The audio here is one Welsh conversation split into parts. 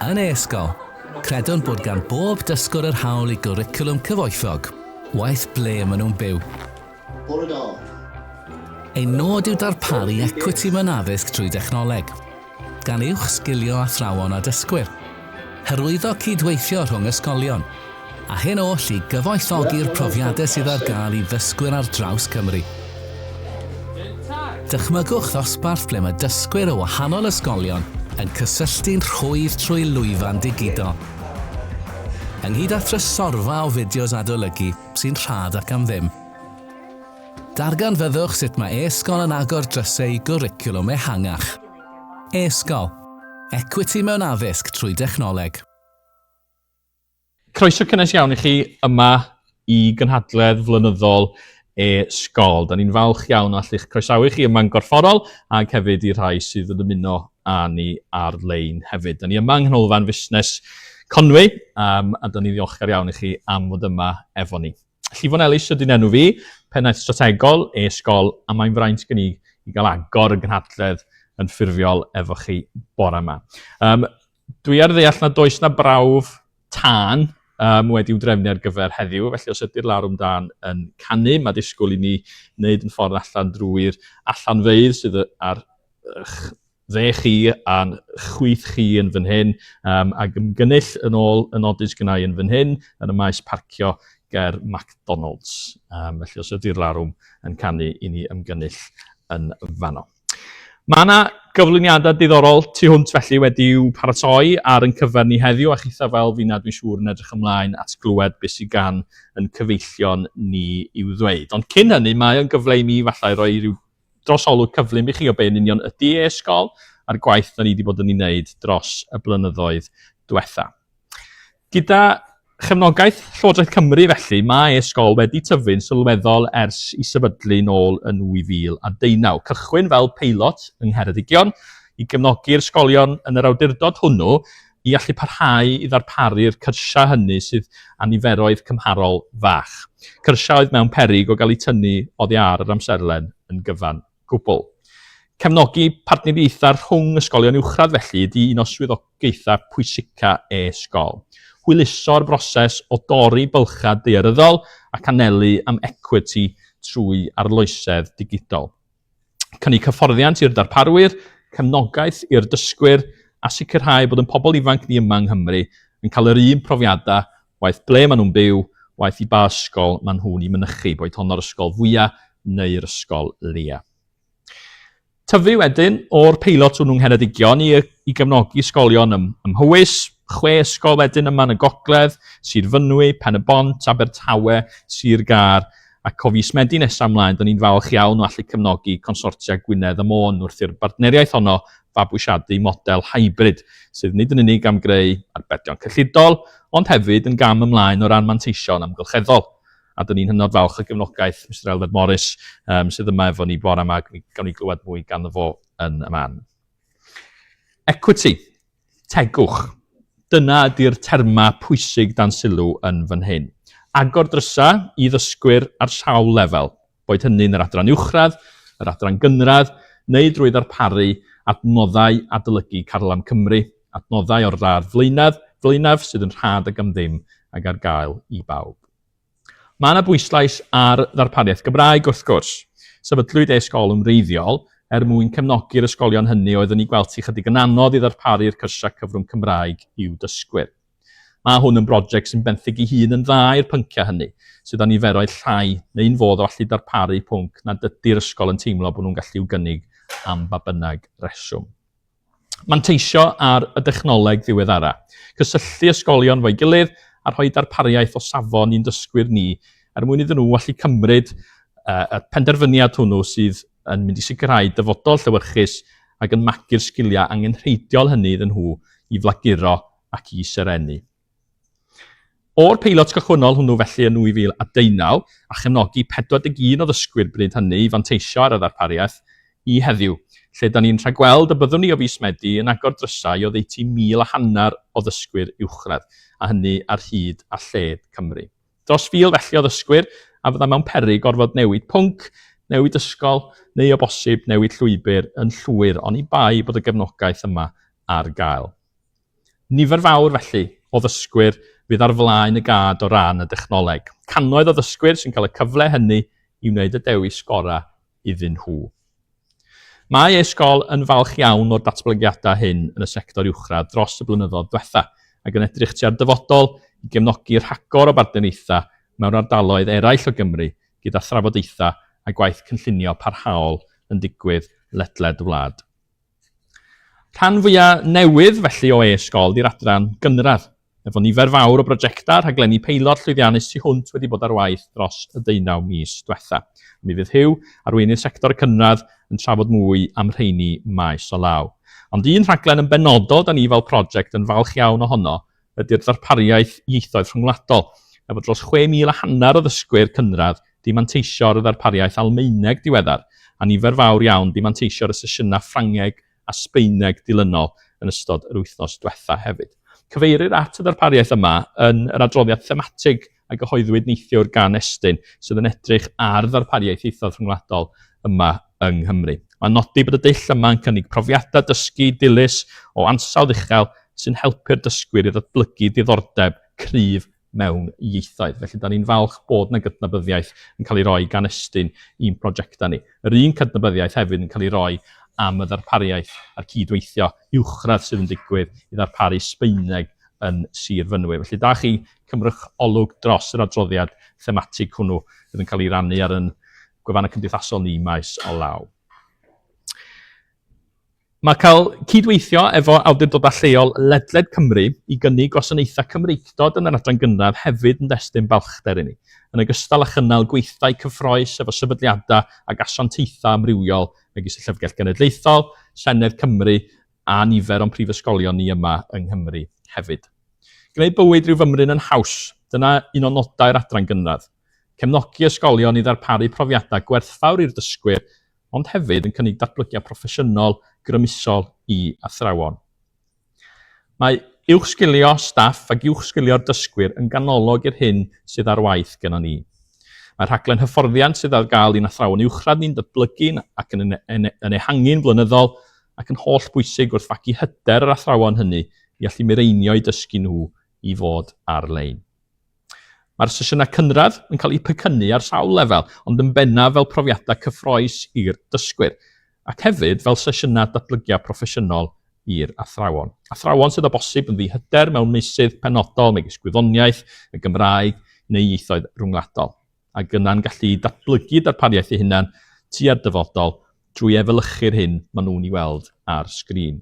Yn e-ysgol, credwn bod gan bob dysgwr yr hawl i gwricwlwm cyfoethog, waeth ble maen nhw'n byw. Bore da. Ein nod yw darparu ecwiti mewn addysg trwy dechnoleg, gan uwchsgilio athrawon a dysgwyr, hyrwyddo cydweithio rhwng ysgolion, a hyn oll i gyfoethogi'r profiadau sydd ar gael i ddysgwyr ar draws Cymru. Dychmygwch ddosbarth ble mae dysgwyr o wahanol ysgolion yn cysylltu'n rhwydd trwy lwyfan digidol. Ynghyd â thrysorfa o fideos adolygu sy'n rhad ac am ddim. Darganfyddwch sut mae e-sgol yn agor drysau i gwricwlwm ehangach. E-sgol. Ecwiti mewn addysg trwy dechnoleg. Croeso cynnes iawn i chi yma i gynhadledd flynyddol e-sgol. Da ni'n falch iawn o allu'ch croesawu chi yma'n gorfforol ac hefyd i'r rhai sydd yn ymuno â ni ar-lein hefyd. Da ni yma yng Nghanolfan Fusnes Conwy um, a da ni'n ddiolchgar iawn i chi am fod yma efo ni. Llifon Elis ydy'n enw fi, pennaeth strategol e-sgol, a mae'n fraint gen i i gael agor y gynhadledd yn ffurfiol efo chi bore yma. Um, Dwi ar ddeall nad oes 'na brawf tân um, wedi'w drefnu ar gyfer heddiw, felly os ydy'r larwm dân yn canu, mae disgwyl i ni wneud yn ffordd allan drwy'r allanfeydd sydd ar eich dde chi a'n chwith chi yn fan hyn, um, ac ymgynnull yn ôl y nodyn sgynnau yn fan hyn, yn y maes parcio ger McDonald's. Um, felly os ydy'r larwm yn canu i ni ymgynnull yn fanno. Mae yna gyflwyniadau diddorol tu hwnt felly wedi'w paratoi ar yn cyfer ni heddiw a chitha fel finna dwi'n siŵr yn edrych ymlaen at glywed beth sydd gan yn cyfeillion ni i'w ddweud. Ond cyn hynny mae o'n gyfle i mi falle roi rhyw drosolwg cyflym i chi o be yn union ydy e-sgol a'r gwaith da ni wedi bod yn ei wneud dros y blynyddoedd diwetha. Gyda chefnogaeth Llywodraeth Cymru felly, mae e-sgol wedi tyfu'n sylweddol ers i sefydlu nôl yn 2019. Cychwyn fel peilot yng Ngheredigion i gefnogi'r ysgolion yn yr awdurdod hwnnw i allu parhau i ddarparu'r cyrsiau hynny sydd â niferoedd cymharol fach. Cyrsiau oedd mewn peryg o gael eu tynnu oddi ar yr amserlen yn gyfan gwbl. Cefnogi partneriaethau rhwng ysgolion uwchradd felly ydy un o swyddogaethau pwysica e-sgol. Hwyluso'r broses o dorri bylchau daearyddol ac anelu am ecwiti trwy arloesedd digidol. Cynnig hyfforddiant i'r darparwyr, cefnogaeth i'r dysgwyr a sicrhau bod yn pobl ifanc ni yma yng Nghymru yn cael yr un profiadau waeth ble maen nhw'n byw, waeth i ba ysgol maen nhw'n ei mynychu, boed honno'r ysgol fwya neu'r ysgol leia. Tyfu wedyn o'r peilot hwnnw yng Ngheredigion i, i gefnogi ysgolion ym, ym Mhowys, chwe ysgol wedyn yma yn y gogledd, Sir Fynwy, Pen-y-bont, Abertawe, Sir Gâr, ac o fis Medi nesaf ymlaen, da ni'n falch iawn o allu cefnogi consortia Gwynedd a Môn wrth i'r bartneriaeth honno fabwysiadu model hybrid, sydd nid yn unig am greu arbedion cyllidol, ond hefyd yn gam ymlaen o ran manteision amgylcheddol. A dyn ni'n hynod falch o gefnogaeth Mister Elfed Morris, um, sydd yma efo ni bore yma, gawn ni glywed mwy ganddo fo yn y man. Equity, tegwch. Dyna ydy'r termau pwysig dan sylw yn fan hyn. Agor drysau i ddysgwyr ar sawl lefel, boed hynny yn yr adran uwchradd, yr adran gynradd, neu drwy ddarparu adnoddau adolygu Carlam Cymru, adnoddau o'r radd flaenaf, flaenaf sydd yn rhad ac am ddim ac ar gael i bawb. Mae yna bwyslais ar ddarpariaeth Gymraeg wrth gwrs. Sefydlwyd e-sgol yn wreiddiol er mwyn cefnogi'r ysgolion hynny oedd yn ei gweld hi chydig yn anodd i ddarparu'r cyrsiau cyfrwng Cymraeg i'w dysgwyr. Mae hwn yn broject sy'n benthyg ei hun yn dda i'r pynciau hynny, sydd â niferoedd llai, neu'n fodd o allu darparu pwnc nad ydy'r ysgol yn teimlo bod nhw'n gallu i'w gynnig am ba bynnag reswm. Manteisio ar y dechnoleg ddiweddara. Cysylltu ysgolion fo'i gilydd a rhoi darpariaeth o safon i'n dysgwyr ni er mwyn iddyn nhw allu cymryd y penderfyniad hwnnw sydd yn mynd i sicrhau dyfodol llewyrchus ac yn magu'r sgiliau angenrheidiol hynny iddyn nhw i flaguro ac i serennu. O'r peilot cychwynnol hwnnw felly yn 2019, a chefnogi 41 o ddysgwyr bryd hynny i fanteisio ar y ddarpariaeth, i heddiw, lle 'da ni'n rhagweld y byddwn ni o fis Medi yn agor drysau i oddeutu 1,500 o ddysgwyr uwchradd, a hynny ar hyd a lled Cymru. Dros 1,000 felly o ddysgwyr a fydda mewn peryg orfod newid pwnc, newid ysgol, neu o bosib newid llwybr yn llwyr, oni bai bod y gefnogaeth yma ar gael. Nifer fawr, felly, o ddysgwyr fydd ar flaen y gad o ran y dechnoleg. Cannoedd o ddysgwyr sy'n cael y cyfle hynny i wneud y dewis gorau iddyn nhw. Mae e-sgol yn falch iawn o'r datblygiadau hyn yn y sector uwchradd dros y blynyddoedd diwetha' ac yn edrych tua'r dyfodol i gefnogi rhagor o bartneriaethau mewn ardaloedd eraill o Gymru gyda thrafodaethau a gwaith cynllunio parhaol yn digwydd ledled y wlad. Rhan fwya' newydd felly o e-sgol 'di'r adran gynradd, efo nifer fawr o brojectau a rhaglenni peilot llwyddiannus tu hwnt wedi bod ar waith dros y deunaw mis dwetha. A mi fydd Huw, arweinydd sector y cynradd, yn trafod mwy am rheini maes o law. Ond un rhaglen yn benodol 'da ni fel project yn falch iawn ohono ydy'r ddarpariaeth ieithoedd rhyngwladol, efo dros 6,000 a hanner o ddysgwyr cynradd 'di manteisio ar y ddarpariaeth Almaeneg diweddar, a nifer fawr iawn 'di manteisio ar y sesiynau Ffrangeg a Sbaeneg dilynol yn ystod yr wythnos dwetha hefyd. Cyfeirir at y ddarpariaeth yma yn yr adroddiad thematig a gyhoeddwyd neithiwr gan Estyn, sydd yn edrych ar ddarpariaeth ieithoedd rhyngwladol yma yng Nghymru. Mae'n nodi bod y dull yma yn cynnig profiadau dysgu dilys o ansawdd uchel sy'n helpu'r dysgwyr i ddatblygu diddordeb cryf mewn ieithoedd. Felly, da ni'n falch bod 'na gydnabyddiaeth yn cael ei roi gan Estyn i'n prosiectau ni. Yr un cydnabyddiaeth hefyd yn cael ei roi am y ddarpariaeth a'r cydweithio uwchradd sydd yn digwydd i ddarparu Sbaeneg yn Sir Fynwy. Felly da chi, cymrwch olwg dros yr adroddiad thematig hwnnw fydd yn cael ei rannu ar yn gwefannau cymdeithasol ni maes o law. Mae cael cydweithio efo awdurdodau lleol ledled Cymru i gynnig gwasanaethau Cymreictod yn yr adran gynradd hefyd yn destun balchder i ni, yn ogystal â chynnal gweithdai cyffrous efo sefydliadau ac asiantaethau amrywiol megis y Llyfrgell Genedlaethol, Senedd Cymru a nifer o'n prifysgolion ni yma yng Nghymru hefyd. Gwneud bywyd rhyw fymryn yn haws, dyna un o nodau'r adran gynradd. Cefnogi ysgolion i ddarparu profiadau gwerthfawr i'r dysgwyr ond hefyd yn cynnig datblygiad proffesiynol grymusol i athrawon. Mae uwchsgilio staff ac uwchsgilio'r dysgwyr yn ganolog i'r hyn sydd ar waith gynnon ni. Mae'r rhaglen hyfforddiant sydd ar gael i'n athrawon uwchradd ni'n datblygu ac yn, yn, yn ehangu'n flynyddol ac yn holl bwysig wrth fagu hyder yr athrawon hynny i allu mireinio eu dysgu nhw i fod ar-lein. Mae'r sesiynau cynradd yn cael eu pecynnu ar sawl lefel, ond yn bennaf fel profiadau cyffrous i'r dysgwyr, ac hefyd fel sesiynau datblygiad proffesiynol i'r athrawon. Athrawon sydd o bosib yn ddihyder mewn meysydd penodol megis gwyddoniaeth, y Gymraeg neu ieithoedd rhyngwladol, ac yna'n gallu datblygu darpariaeth eu hunain tua'r dyfodol drwy efelychu'r hyn maen nhw'n ei weld ar sgrin.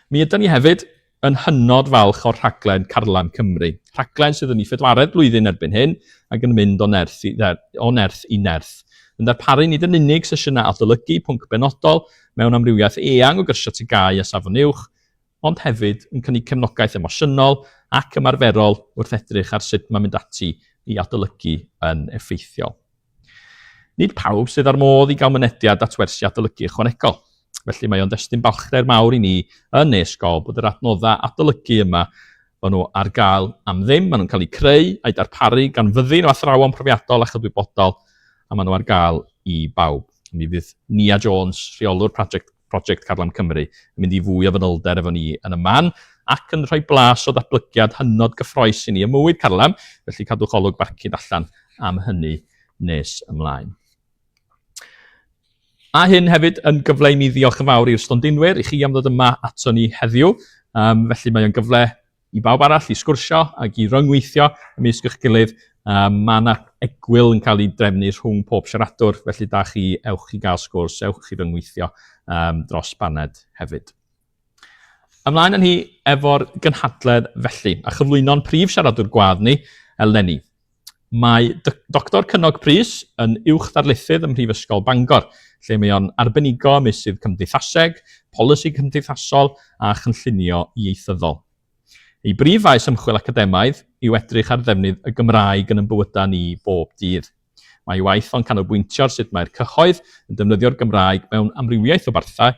Mi ydan ni hefyd yn hynod falch o'r rhaglen Carlam Cymru, rhaglen sydd yn ei phedwaredd blwyddyn erbyn hyn ac yn mynd o nerth i, o nerth i nerth, yn darparu nid yn unig sesiynau adolygu pwnc benodol mewn amrywiaeth eang o gyrsiau TGAU a Safon Uwch, ond hefyd yn cynnig cefnogaeth emosiynol ac ymarferol wrth edrych ar sut mae mynd ati i adolygu yn effeithiol. Nid pawb sydd â'r modd i gael mynediad at wersi adolygu ychwanegol. Felly mae o'n destun balchder mawr i ni yn e-sgol bod yr adnoddau adolygu yma, maen nhw ar gael am ddim, maen nhw'n cael eu creu a'u darparu gan fyddin o athrawon profiadol a chydwybodol, a maen nhw ar gael i bawb. Mi fydd Nia Jones, rheolwr Project Prosiect Carlam Cymru, yn mynd i fwy o fanylder efo ni yn y man, ac yn rhoi blas o ddatblygiad hynod gyffroes i ni ym mywyd Carlam, felly cadwch olwg barcud allan am hynny nes ymlaen. A hyn hefyd yn gyfle i mi ddiolch yn fawr i'r stondinwyr, i chi am ddod yma ato ni heddiw. Um, felly mae o'n gyfle i bawb arall i sgwrsio ac i ryngweithio ymysg eich gilydd. Um, mae yna egwyl yn cael ei drefnu rhwng pob siaradwr, felly da chi, ewch i gael sgwrs, ewch i ryngweithio um, dros baned hefyd. Ymlaen â ni efo'r gynhadledd felly, a chyflwyno'n prif siaradwr gwadd ni eleni. Mae Doctor Cynog Prys yn uwch ddarlithydd ym Mhrifysgol Bangor, lle mae o'n arbenigo ym meysydd cymdeithaseg, polisi cymdeithasol a chynllunio ieithyddol. Ei brif faes ymchwil academaidd yw edrych ar ddefnydd y Gymraeg yn ein bywydau ni bob dydd. Mae ei waith o'n canolbwyntio ar sut mae'r cyhoedd yn defnyddio'r Gymraeg mewn amrywiaeth o barthau,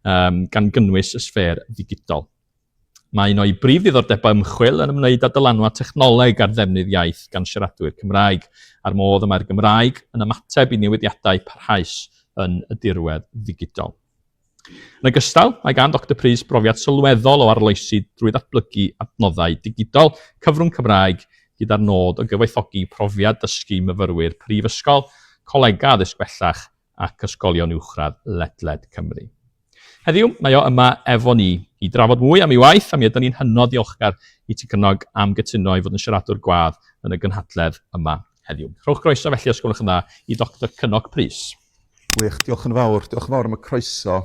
um, gan gynnwys y sffêr ddigidol. Mae un o'i brif ddiddordebau ymchwil yn ymwneud â dylanwad technoleg ar ddefnydd iaith gan siaradwyr Cymraeg, a'r modd y mae'r Gymraeg yn ymateb i newidiadau parhaus yn y dirwedd ddigidol. Yn ogystal, mae gan Doctor Prys brofiad sylweddol o arloesi drwy ddatblygu adnoddau digidol cyfrwng Cymraeg gyda'r nod o gyfoethogi profiad dysgu myfyrwyr prifysgol, colegau addysg bellach ac ysgolion uwchradd ledled Cymru. Heddiw, mae o yma efo ni i drafod mwy am ei waith a mi ydan ni'n hynod ddiolchgar i ti Cynog am gytuno i fod yn siaradwr gwadd yn y gynhadledd yma heddiw. Rhowch groeso felly os gwelwch yn dda i Doctor Cynog Prys. Gwych, diolch yn fawr. Diolch yn fawr am y croeso.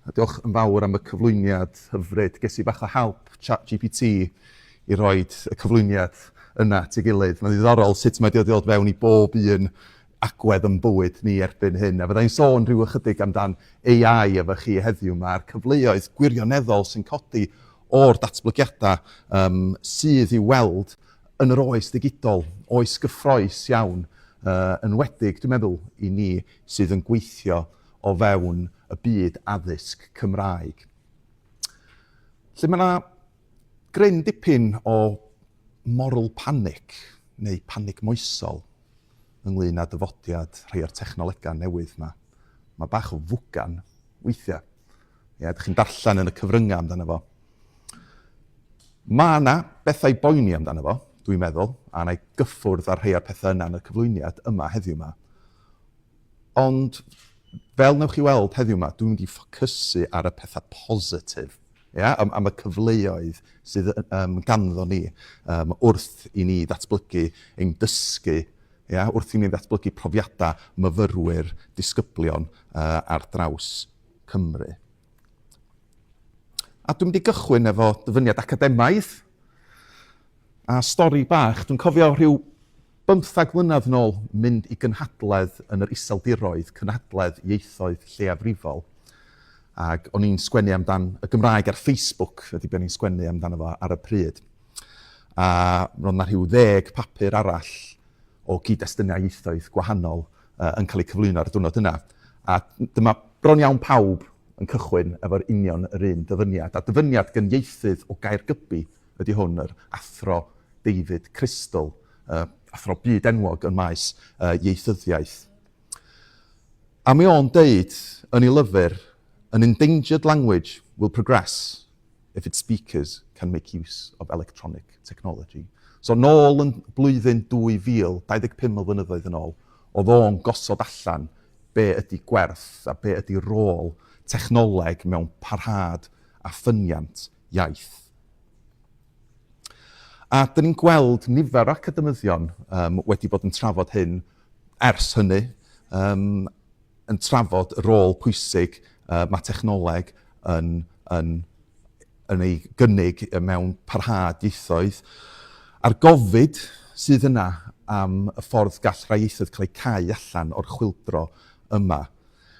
A diolch yn fawr am y cyflwyniad hyfryd. Ges i bach o help ChatGPT i roid y cyflwyniad yna at ei gilydd. Mae'n ddiddorol sut mae 'di dod fewn i bob un agwedd yn bywyd ni erbyn hyn. A fydda i'n sôn rhyw ychydig amdan AI efo chi heddiw 'ma a'r cyfleoedd gwirioneddol sy'n codi o'r datblygiadau um, sydd i'w weld yn yr oes ddigidol, oes gyffroes iawn, uh, enwedig, dwi'n meddwl, i ni sydd yn gweithio o fewn y byd addysg Cymraeg. Lle mae yna gryn dipyn o moral panic neu panig moesol ynglyn â dyfodiad rhai o'r technolegau newydd 'ma. Mae bach o fwgan weithiau. Ie, ydych chi'n darllen yn y cyfryngau amdano fo. Mae yna bethau i boeni amdano fo, dwi'n meddwl, a na i gyffwrdd ar rhai o'r pethau yna yn y cyflwyniad yma heddiw yma. Ond fel newch chi weld heddiw yma, dwi'n mynd i ffocysu ar y pethau positif, ia, am, am y cyfleoedd sydd um, ganddo ni um, wrth i ni ddatblygu ein dysgu, ia, wrth i ni ddatblygu profiadau myfyrwyr, disgyblion uh, ar draws Cymru. A dwi'n mynd i gychwyn efo dyfyniad academaidd a stori bach. Dwi'n cofio rhyw bymthag mlynedd nôl mynd i gynhadledd yn yr Iseldiroedd, cynhadledd ieithoedd lleiafrifol. Ac o'n i'n sgwennu amdan y Gymraeg ar Facebook, ydy be o'n i'n sgwennu amdano fo ar y pryd. A roedd 'na rhyw ddeg papur arall o gyd-destunau ieithoedd gwahanol uh, yn cael eu cyflwyno ar y diwrnod yna. A dyma bron iawn pawb yn cychwyn efo'r union yr un dyfyniad. A dyfyniad gan ieithydd o Gaergybi ydy hwn, yr athro David Crystal, uh, athro byd enwog yn maes uh, ieithyddiaeth. A mae o'n deud yn ei lyfr, an endangered language will progress if its speakers can make use of electronic technology. So nôl yn blwyddyn 2000, 25 o flynyddoedd yn ôl, oedd o'n gosod allan be ydy gwerth a be ydy rôl technoleg mewn parhad a ffyniant iaith. A dyn ni'n gweld nifer o academyddion um, wedi bod yn trafod hyn ers hynny, um, yn trafod y rôl pwysig uh, mae technoleg yn, yn, yn ei gynnig mewn parhad ieithoedd, a'r gofid sydd yna am y ffordd gall rhai ieithoedd cael eu cau allan o'r chwyldro yma.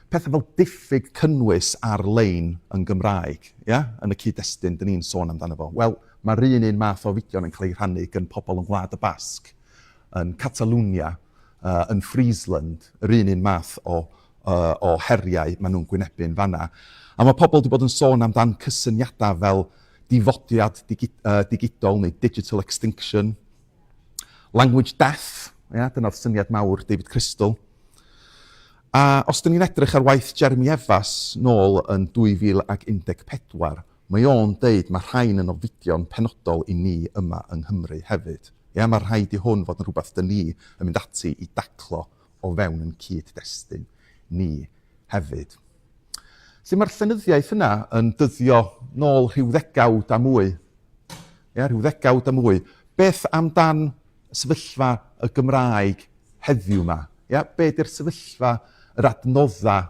Pethau fel diffyg cynnwys ar-lein yn Gymraeg, ia, yn y cyd-destun dyn ni'n sôn amdano fo. Wel, mae'r un un math o fideon yn cael eu rhannu gan pobl yn Gwlad y Basg, yn Catalwnia, uh, yn Friesland, yr un un math o, uh, o heriau maen nhw'n gwynebu yn fanna. A mae pobl wedi bod yn sôn amdan cysyniadau fel difodiad digi, uh, digidol neu digital extinction, language death, yeah, dyna'r syniad mawr David Crystal. A os dyn ni'n edrych ar waith Jeremy Evas nôl yn 2014, mae o'n deud mae rhain yn ofidion penodol i ni yma yng Nghymru hefyd. Ia, mae rhaid i hwn fod yn rhywbeth dyn ni yn mynd ati i daclo o fewn yn cyd-destun ni hefyd. Felly mae'r llenyddiaeth yna yn dyddio nôl rhyw ddegawd a mwy. Ia, rhyw ddegawd a mwy. Beth amdan sefyllfa y Gymraeg heddiw 'ma? Ia, be di'r sefyllfa, yr adnoddau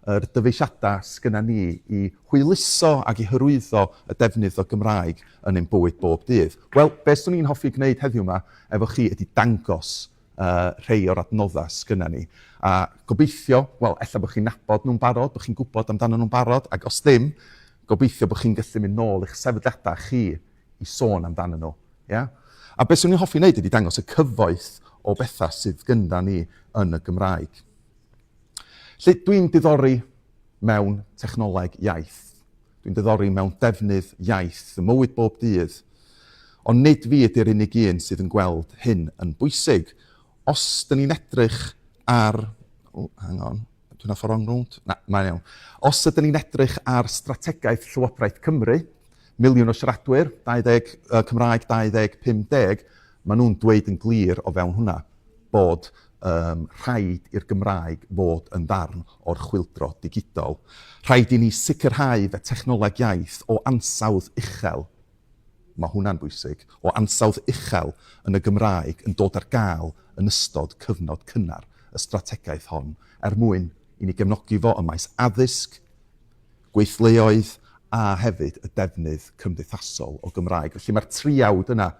yr dyfeisiadau sgynna ni i hwyluso ac i hyrwyddo y defnydd o Gymraeg yn ein bywyd bob dydd? Wel, be swn i'n hoffi gwneud heddiw 'ma efo chi ydy dangos uh, rhei o'r adnoddau sgynna ni. A gobeithio, wel, ella bod chi'n nabod nhw'n barod, bod chi'n gwybod amdano nhw'n barod, ac os ddim, gobeithio bod chi'n gallu mynd nôl i'ch sefydliadau chi i sôn amdano nhw. Ia? A beth swn i'n hoffi wneud ydy dangos y cyfoeth o bethau sydd gynda ni yn y Gymraeg. Felly, dwi'n diddori mewn technoleg iaith. Dwi'n diddori mewn defnydd iaith, y mywyd bob dydd. Ond nid fi ydy'r unig un sydd yn gweld hyn yn bwysig. Os dyn ni'n edrych ar... Oh, hang on. Dwi'n off wrong round? Na, mae'n iawn. Os ydyn ni'n edrych ar strategaeth Llywodraeth Cymru, miliwn o siaradwyr, 20, uh, Cymraeg 20, 50, maen nhw'n dweud yn glir o fewn hwnna bod um, rhaid i'r Gymraeg fod yn ddarn o'r chwyldro digidol. Rhaid i ni sicrhau fe technoleg iaith o ansawdd uchel, mae hwnna'n bwysig, o ansawdd uchel yn y Gymraeg yn dod ar gael yn ystod cyfnod cynnar y strategaeth hon er mwyn i ni gefnogi fo ym maes addysg, gweithleoedd a hefyd y defnydd cymdeithasol o Gymraeg. Felly mae'r triawd yna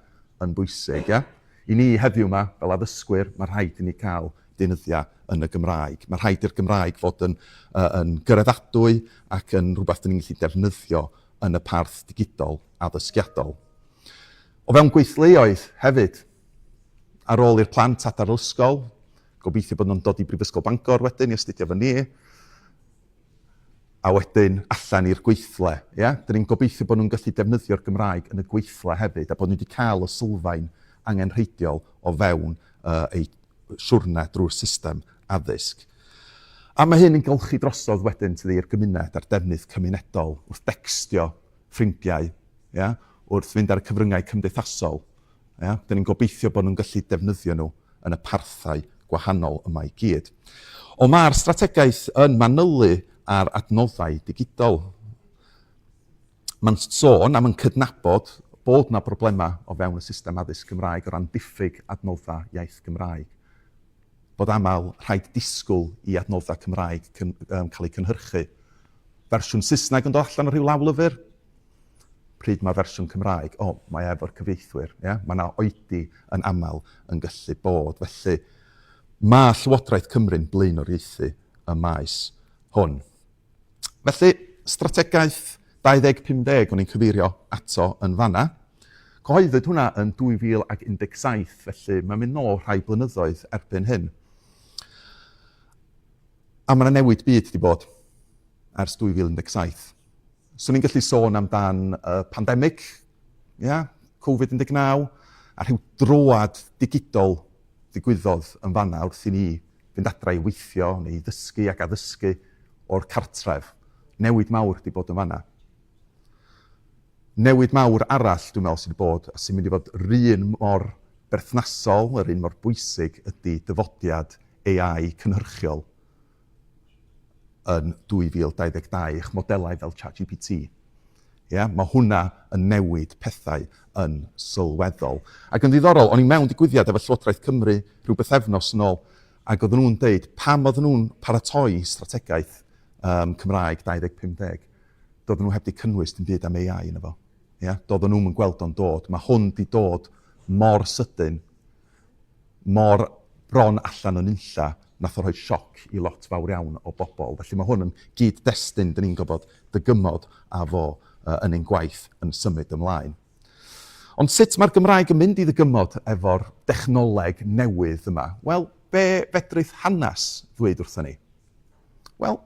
yn bwysig. Ia? I ni heddiw yma, fel addysgwyr, mae rhaid i ni cael deunyddiau yn y Gymraeg. Mae rhaid i'r Gymraeg fod yn, uh, yn gyraeddadwy ac yn rhywbeth dyn ni'n gallu defnyddio yn y parth digidol addysgiadol. O fewn gweithleoedd hefyd, ar ôl i'r plant adael ysgol, gobeithio bod nhw'n dod i Brifysgol Bangor wedyn i astudio fy ni, a wedyn allan i'r gweithle. Ia? Dyn ni'n gobeithio bod nhw'n gallu defnyddio'r Gymraeg yn y gweithle hefyd, a bod nhw wedi cael y sylfaen angenrheidiol o fewn uh, eu siwrne drwy'r system addysg. A mae hyn yn golchi drosodd wedyn tydi i'r gymuned a'r defnydd cymunedol wrth decstio ffrindiau, ia, wrth fynd ar y cyfryngau cymdeithasol. Ia? Dyn ni'n gobeithio bod nhw'n gallu defnyddio nhw yn y parthau gwahanol yma i gyd. Ond mae'r strategaeth yn manylu ar adnoddau digidol. Mae'n sôn am yn cydnabod bod 'na broblemau o fewn y system addysg Gymraeg o ran diffyg adnoddau iaith Gymraeg. Bod aml rhaid disgwyl i adnoddau Cymraeg cyn, um, cael eu cynhyrchu. Fersiwn Saesneg yn dod allan o rhyw lawlyfr? Pryd mae'r fersiwn Cymraeg? O, mae efo'r cyfieithwyr. Yeah? Mae yna oedi yn aml yn gallu bod. Felly, mae Llywodraeth Cymru'n blaenoriaethu y maes hwn. Felly, strategaeth 2050 o'n i'n cyfeirio ato yn fanna. Cyhoeddwyd hwnna yn 2017, felly mae'n mynd nôl rhai blynyddoedd erbyn hyn. A mae yna newid byd wedi bod ers 2017. So ni'n gallu sôn amdan y pandemig, yeah, Covid-19, a rhyw droad digidol ddigwyddodd yn fanna wrth i ni fynd adra i weithio neu i ddysgu ac addysgu o'r cartref. Newid mawr 'di bod yn fanna. Newid mawr arall dwi'n meddwl sydd wedi bod a sy'n mynd i fod yr un mor berthnasol, yr un mor bwysig ydy dyfodiad AI cynhyrchiol yn 2022, eich modelau fel ChatGPT. Ia, mae hwnna yn newid pethau yn sylweddol. Ac yn ddiddorol, o'n i mewn digwyddiad efo Llywodraeth Cymru rhyw bythefnos yn ôl, ac oedden nhw'n deud pam oedden nhw'n paratoi strategaeth um, Cymraeg 2050, doedden nhw heb di cynnwys dim byd am AI yna fo. Ia, doedden nhw'n gweld o'n dod. Mae hwn di dod mor sydyn mor bron allan o nunlla, nath o rhoi sioc i lot fawr iawn o bobl. Felly mae hwn yn gyd-destun dyn ni'n gwybod dygymod â fo uh, yn ein gwaith yn symud ymlaen. Ond sut mae'r Gymraeg yn mynd i ddygymod efo'r dechnoleg newydd yma? Wel, be fedrith hanes ddweud wrthyn ni? Wel,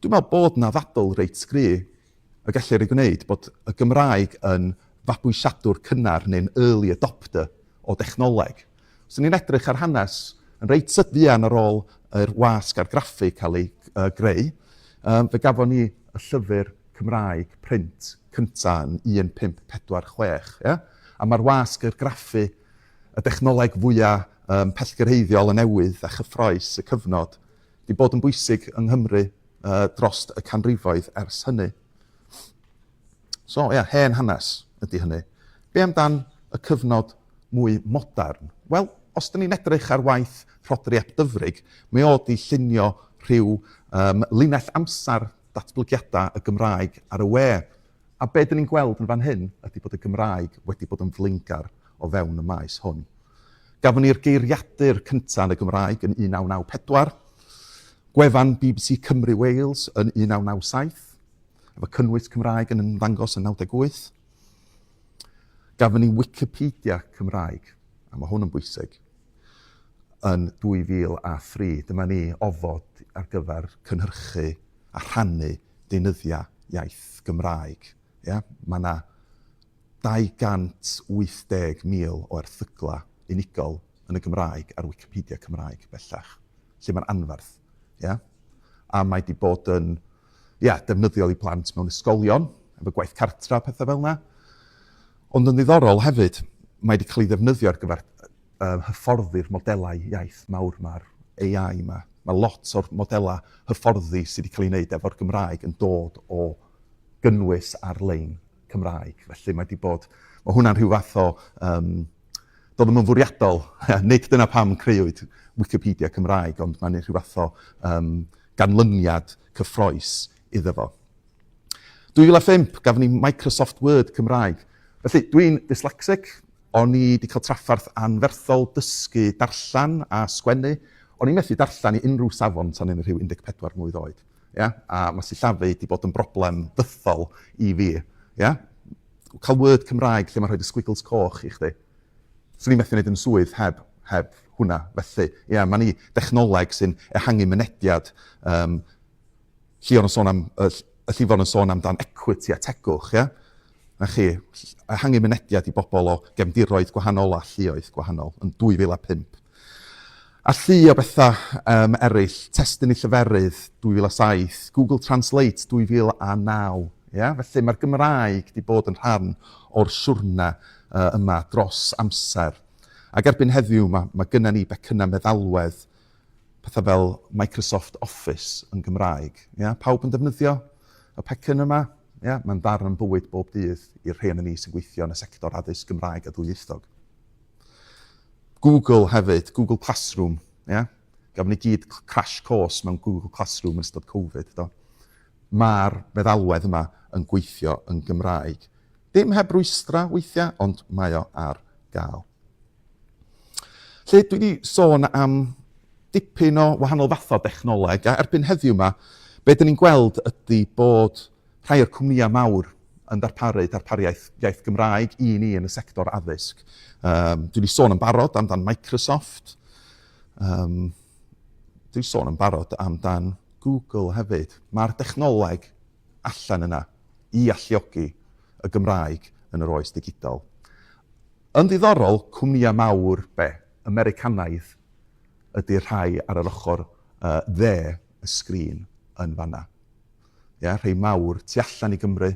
dwi'n meddwl bod na ddadl reit gry y gellir ei gwneud bod y Gymraeg yn fabwysiadwr cynnar neu'n early adopter o dechnoleg. Os ni'n edrych ar hanes yn reit fuan ar ôl yr wasg argraffu cael ei uh, greu, um, fe gafon ni y llyfr Cymraeg print cynta yn 1546. Yeah? A mae'r wasg argraffu, y dechnoleg fwyaf um, pellgyrhaeddiol y newydd a chyffroes y cyfnod, wedi bod yn bwysig yng Nghymru uh, dros y canrifoedd ers hynny. So, ia, hen hanes ydy hynny. Be amdan y cyfnod mwy modern? Wel, os dyn ni'n edrych ar waith Rhodri ap Dyfrig, mae o wedi llunio rhyw um, linell amser datblygiadau y Gymraeg ar y we. A be dyn ni'n gweld yn fan hyn ydy bod y Gymraeg wedi bod yn flaengar o fewn y maes hwn. Gafon ni'r geiriadur cyntaf yn y Gymraeg yn 1994, gwefan BBC Cymru Wales yn 1997, efo cynnwys Cymraeg yn ymddangos yn 98. Gafon ni Wikipedia Cymraeg, a mae hwn yn bwysig, yn 2003. Dyma ni ofod ar gyfer cynhyrchu a rhannu deunyddiau iaith Gymraeg. Ia? Mae yna 280,000 o erthyglau unigol yn y Gymraeg ar Wikipedia Cymraeg bellach, lle mae'n anferth. Ia? A mae 'di bod yn, ia, defnyddiol i blant mewn ysgolion, efo gwaith cartra a pethau fel 'na. Ond yn ddiddorol hefyd, mae 'di cael ei ddefnyddio ar gyfer uh, hyfforddi'r modelau iaith mawr 'ma'r AI 'ma. Mae lot o'r modelau hyfforddi sydd wedi cael ei wneud efo'r Gymraeg yn dod o gynnwys ar-lein Cymraeg. Felly mae 'di bod... Mae hwnna'n rhyw fath o... Um, doedd ddim yn fwriadol, nid dyna pam creuwyd Wikipedia Cymraeg, ond mae'n rhyw fath o um, ganlyniad cyffroes iddo fo. 2005, gafon ni Microsoft Word Cymraeg. Felly, dwi'n dyslexic, o'n i wedi cael trafferth anferthol dysgu darllen a sgwennu. O'n i'n methu darllen i unrhyw safon tan yn rhyw 14 mlwydd oed. Ia? A mae sillafu wedi bod yn broblem fythol i fi. Ia? Cael Word Cymraeg lle mae'n rhoi y squiggles coch i chdi. Swn i'n methu gwneud yn swydd heb, heb hwnna. Felly, ia, mae'n i dechnoleg sy'n ehangu mynediad. Um, Llion yn sôn am, y, y Llifon yn sôn amdan equity a tegwch, ia? Na chi, ehangu mynediad i bobl o gefndiroedd gwahanol a lluoedd gwahanol yn 2005. A llu o bethau um, eraill, testun i lleferydd 2007, Google Translate 2009. Yeah? Felly mae'r Gymraeg wedi bod yn rhan o'r siwrne uh, yma dros amser. Ac erbyn heddiw mae, mae gynna ni becynnau meddalwedd, pethau fel Microsoft Office yn Gymraeg. Yeah? Pawb yn defnyddio y pecyn yma? Yeah? Mae'n ddarn yn bywyd bob dydd i'r rhai ni sy'n gweithio yn y sector addysg Gymraeg a ddwyieithog. Google hefyd, Google Classroom, ie? Yeah? Gafon ni gyd crash course mewn Google Classroom yn ystod Covid, do. Mae'r meddalwedd yma yn gweithio yn Gymraeg. Dim heb rwystra weithiau, ond mae o ar gael. Lle dwi wedi sôn am dipyn o wahanol fathau o dechnoleg, a erbyn heddiw yma, be dyn ni'n gweld ydy bod rhai o'r cwmnïau mawr yn darparu darpariaeth iaith Gymraeg i ni yn y sector addysg. Um, dwi wedi sôn yn barod amdan Microsoft. Um, dwi wedi sôn yn barod amdan Google hefyd. Mae'r dechnoleg allan yna i alluogi y Gymraeg yn yr oes digidol. Yn ddiddorol, cwmnïau mawr, be, Americanaidd, ydy'r rhai ar yr ochr uh, dde y sgrin yn fanna. Ia, rhei mawr tu allan i Gymru,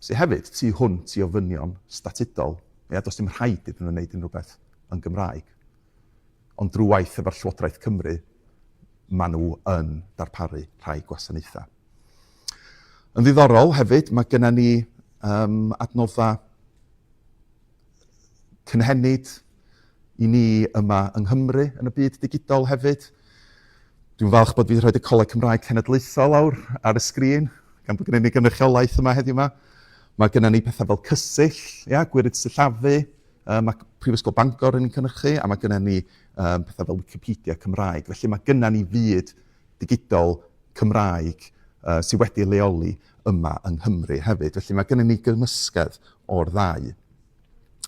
sydd hefyd tu hwnt i ofynion statudol. Ia, does dim rhaid iddyn nhw wneud unrhyw beth yn Gymraeg. Ond drwy waith efo'r Llywodraeth Cymru, maen nhw yn darparu rhai gwasanaethau. Yn ddiddorol hefyd, mae gennym ni um, adnoddau cynhenid i ni yma yng Nghymru yn y byd digidol hefyd. Dwi'n falch bod fi wedi rhoi y Coleg Cymraeg Cenedlaethol lawr ar y sgrin, gan bod gennym ni gynrychiolaeth yma heddiw yma. Mae gennym ni pethau fel Cysill, ia, gwirydd sillafu, uh, mae Prifysgol Bangor yn cynhyrchu, a mae gennym ni um, pethau fel Wikipedia Cymraeg. Felly mae gennym ni fyd digidol Cymraeg uh, sydd wedi leoli yma yng Nghymru hefyd. Felly mae gennym ni gymysgedd o'r ddau.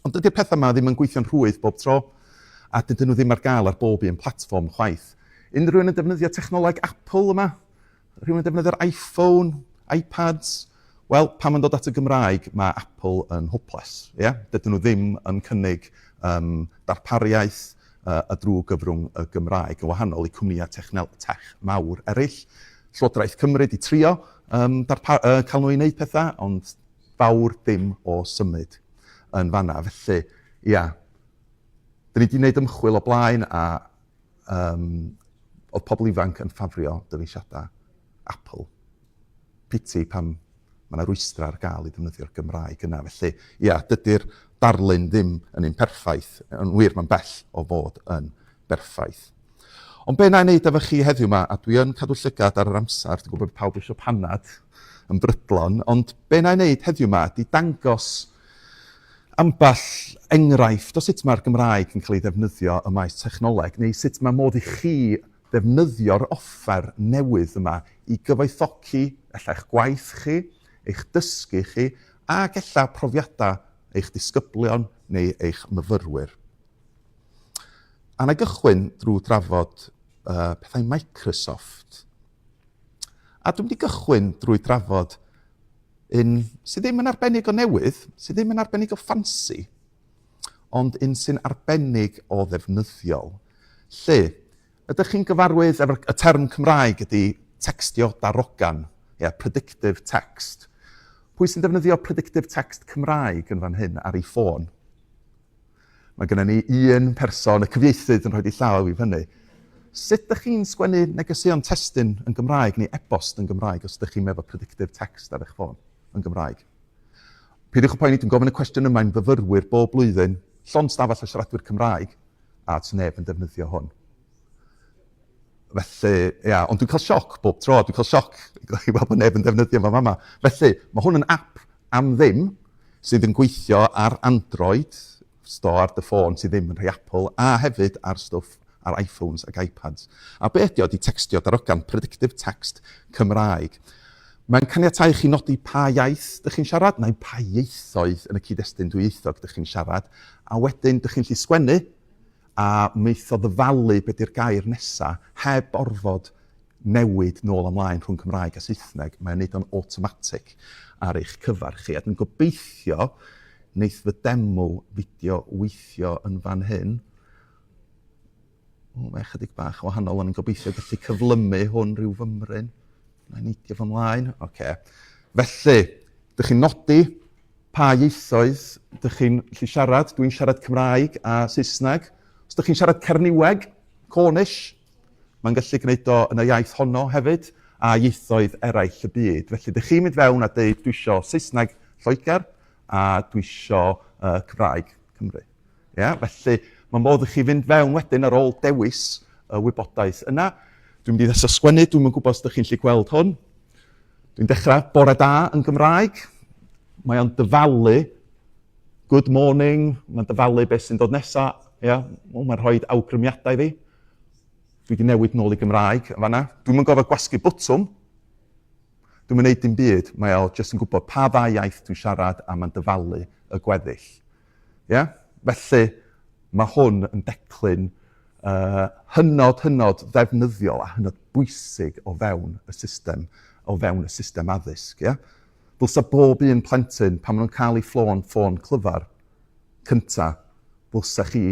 Ond dydy'r pethau yma ddim yn gweithio'n rhwydd bob tro, a dydyn nhw ddim ar gael ar bob un platfform chwaith. Unrhyw un yn defnyddio technoleg Apple yma? Rhywun yn defnyddio'r iPhone, iPads? Wel, pan mae'n dod at y Gymraeg, mae Apple yn hopeless. Yeah? Dydyn nhw ddim yn cynnig um, darpariaeth uh, y drwy gyfrwng y Gymraeg, yn wahanol i cwmnïau tech mawr eraill. Llywodraeth Cymru di trio um, uh, cael nhw i wneud pethau, ond fawr dim o symud yn fanna. Felly, ia, dyn ni wedi gwneud ymchwil o blaen a um, oedd pobl ifanc yn ffafrio dyfeisiadau Apple. Piti pam mae yna rwystrau ar gael i ddefnyddio'r Gymraeg yna. Felly, ia, dydy'r darlun ddim yn un perffaith. Yn wir, mae'n bell o fod yn berffaith. Ond be na i wneud efo chi heddiw yma, a dwi yn cadw llygad ar yr amser, dwi'n gwybod bod pawb eisiau panad yn brydlon, ond be na i wneud heddiw yma di dangos ambell enghraifft o sut mae'r Gymraeg yn cael ei ddefnyddio ym maes technoleg, neu sut mae modd i chi ddefnyddio'r offer newydd yma i gyfoethogi ella eich gwaith chi, eich dysgu chi, ac ella profiadau eich disgyblion neu eich myfyrwyr. A na gychwyn drwy drafod uh, pethau Microsoft. A dwi'n mynd i gychwyn drwy drafod un sydd ddim yn arbennig o newydd, sydd ddim yn arbennig o ffansi, ond un sy'n arbennig o ddefnyddiol. Lle, Ydych chi'n gyfarwydd efo'r y term Cymraeg ydy tecstio darogan, yeah, predictive text. Pwy sy'n defnyddio predictive text Cymraeg yn fan hyn ar ei ffôn? Mae gennym ni un person, y cyfieithydd, yn rhoi ei llaw i fyny. Sut ydych chi'n sgwennu negeseuon testun yn Gymraeg neu e-bost yn Gymraeg os ydych chi'n efo predictive text ar eich ffôn yn Gymraeg? Peidiwch â poeni, dwi'n gofyn y cwestiwn yma i'n fyfyrwyr bob blwyddyn, llond stafell o siaradwyr Cymraeg, a does neb yn defnyddio hwn. Felly, ia, ond dwi'n cael sioc bob tro, dwi'n cael sioc i weld bod neb yn defnyddio fo fama. Felly, mae hwn yn app am ddim sydd yn gweithio ar Android, store ar dy ffôn sydd ddim yn rhai Apple, a hefyd ar stwff ar iPhones ac iPads. A be ydy o ydy tecstio darogan, predictive text Cymraeg. Mae'n caniatáu chi nodi pa iaith dych chi'n siarad, neu pa ieithoedd yn y cyd-destun dwyieithog dych chi'n siarad, a wedyn dych chi'n gallu sgwennu a wneith o ddyfalu be di'r gair nesa heb orfod newid nôl ymlaen rhwng Cymraeg a Saesneg. Mae'n neud o'n automatic ar eich cyfer chi. A dwi'n gobeithio wneith fy demo fideo weithio yn fan hyn. O, mae ychydig bach o wahanol, ond i'n gobeithio gallu cyflymu hwn rhyw fymryn. Mae'n neidio fy mlaen. Oce. Okay. Felly, dych chi'n nodi pa ieithoedd dych chi'n gallu siarad. Dwi'n siarad Cymraeg a Saesneg. Os dych chi'n siarad Cerniweg, Cornish, mae'n gallu gwneud o yn y iaith honno hefyd, a ieithoedd eraill y byd. Felly, dych chi'n mynd fewn a dweud, dwi isio Saesneg Lloegr a dwi isio uh, Cymraeg Cymru. Ia? Felly, mae modd i chi fynd fewn wedyn ar ôl dewis y wybodaeth yna. Dwi'n mynd i ddechrau sgwennu, dwi'n yn gwybod os ydych chi'n gallu gweld hwn. Dwi'n dechrau bore da yn Gymraeg. Mae o'n dyfalu good morning, mae'n dyfalu beth sy'n dod nesaf. Ia? Mae'n rhoi awgrymiadau i fi. Dwi wedi newid nôl i Gymraeg yn fanna. Dwi'm yn gorfod gwasgu bwtwm. Dwi'm yn neud dim byd. Mae o jyst yn gwybod pa ddau iaith dwi'n siarad a mae'n dyfalu y gweddill. Ia? Felly, mae hwn yn declyn uh, hynod, hynod ddefnyddiol a hynod bwysig o fewn y system, o fewn y system addysg. Ia? Ddylsa bob un plentyn, pan maen nhw'n cael eu ffôn, ffôn clyfar cynta, ddylsa chi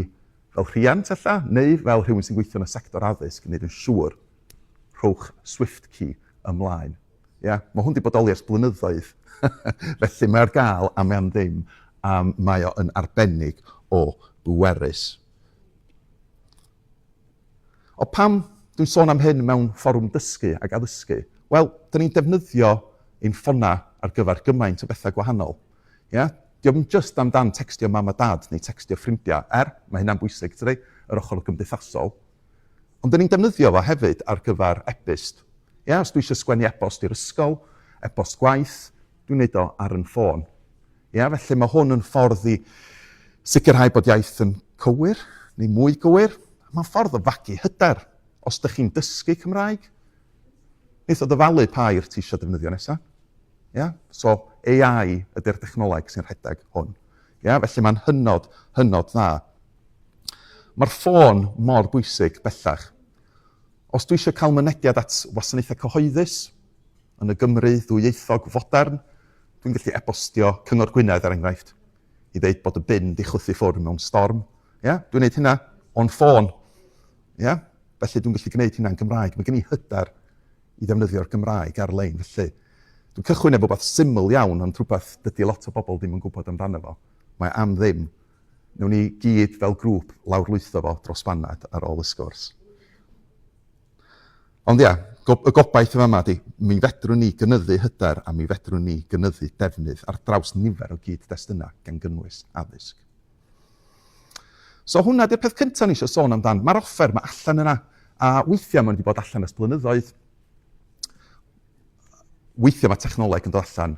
fel rhiant ella, neu fel rhywun sy'n gweithio yn y sector addysg, yn gwneud yn siŵr, rhowch SwiftKey ymlaen. Ia? Mae hwn wedi bodoli ers blynyddoedd, felly mae ar gael a mae am ddim, a mae o yn arbennig o bwerus. O pam dwi'n sôn am hyn mewn fforwm dysgu ac addysgu? Wel, dyn ni'n defnyddio ein ffonau ar gyfer gymaint o bethau gwahanol. Ia? Dio'm jyst amdan tecstio mam a dad neu tecstio ffrindiau, er, mae hynna'n bwysig, tydi? Yr ochr gymdeithasol. Ond dyn ni'n defnyddio fo hefyd ar gyfer e-byst. Ia, os dwi eisiau sgwennu e-bost i'r ysgol, e-bost gwaith, dwi'n neud o ar yn ffôn. Ia, felly mae hwn yn ffordd i sicrhau bod iaith yn cywir, neu mwy gywir. Mae'n ffordd o fagu hyder. Os ydych chi'n dysgu Cymraeg, wneith o ddyfalu pa air ti eisiau defnyddio nesaf. Ia? So, AI ydy'r dechnoleg sy'n rhedeg hwn. Ia? Felly mae'n hynod, hynod dda. Mae'r ffôn mor bwysig bellach. Os dwi eisiau cael mynediad at wasanaethau cyhoeddus yn y Gymru ddwyieithog fodern, dwi'n gallu e-bostio Cyngor Gwynedd, er enghraifft, i ddeud bod y bin di chwythu ffwrdd mewn storm. Ia? Dwi'n gwneud hynna o'n ffôn. Ia? Felly dwi'n gallu gwneud hynna'n Gymraeg. Mae gen i hyder i ddefnyddio'r Gymraeg ar-lein. Felly, dwi'n cychwyn efo rhywbeth syml iawn, ond rhywbeth dydy lot o bobl ddim yn gwybod amdano fo. Mae am ddim. Newn ni gyd fel grŵp lawrlwytho fo dros banad ar ôl y sgwrs. Ond ia, y gobaith yn fama ydy, mi fedrwn ni gynyddu hyder a mi fedrwn ni gynyddu defnydd ar draws nifer o gyd-destunau gan gynnwys addysg. So hwnna di'r peth cyntaf ni eisiau sôn amdan. Mae'r offer mae allan yna, a weithiau mae'n wedi bod allan ers blynyddoedd. Weithiau mae technoleg yn dod allan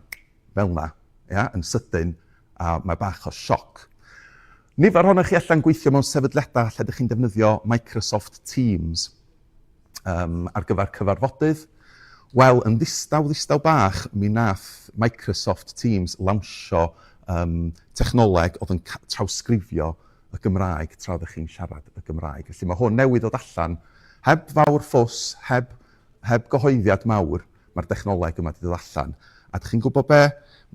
fel 'na, ia, yn sydyn, a mae bach o sioc. Nifer ohonoch chi allan gweithio mewn sefydliadau lle ydych chi'n defnyddio Microsoft Teams um, ar gyfer cyfarfodydd. Wel, yn ddistaw, ddistaw bach, mi nath Microsoft Teams lawnsio um, technoleg oedd yn trawsgrifio y Gymraeg tra oeddech chi'n siarad y Gymraeg. Felly mae hwn newydd ddod allan, heb fawr ffws, heb, heb gyhoeddiad mawr, Mae'r dechnoleg yma wedi dod allan. A dych chi'n gwybod be?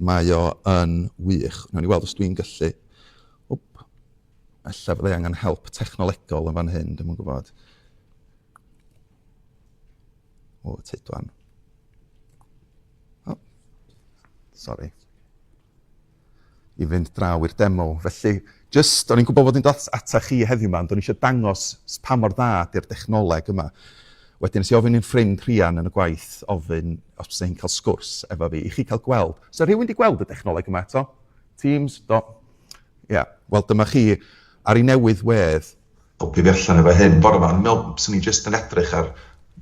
Mae o yn wych. Nawn ni weld os dwi'n gallu... Wp. Ella fyddai angen help technolegol yn fan hyn, dwi'n gwybod. O, Tudwan. Oh, sorry. I fynd draw i'r demo. Felly, just, o'n i'n gwybod bod i'n dod ata chi heddiw yma, ond o'n i eisiau dangos pa mor dda di'r dechnoleg yma. Wedyn nes i ofyn i'n ffrind Rhian yn y gwaith ofyn os bysa hi'n cael sgwrs efo fi, i chi cael gweld. So rhywun wedi gweld y dechnoleg yma eto? Teams? Do. Ia. Yeah. Wel, dyma chi ar ei newydd wedd Helpu fi allan efo hyn bore 'ma. O'n i'n meddwl 'swn i jyst yn edrych ar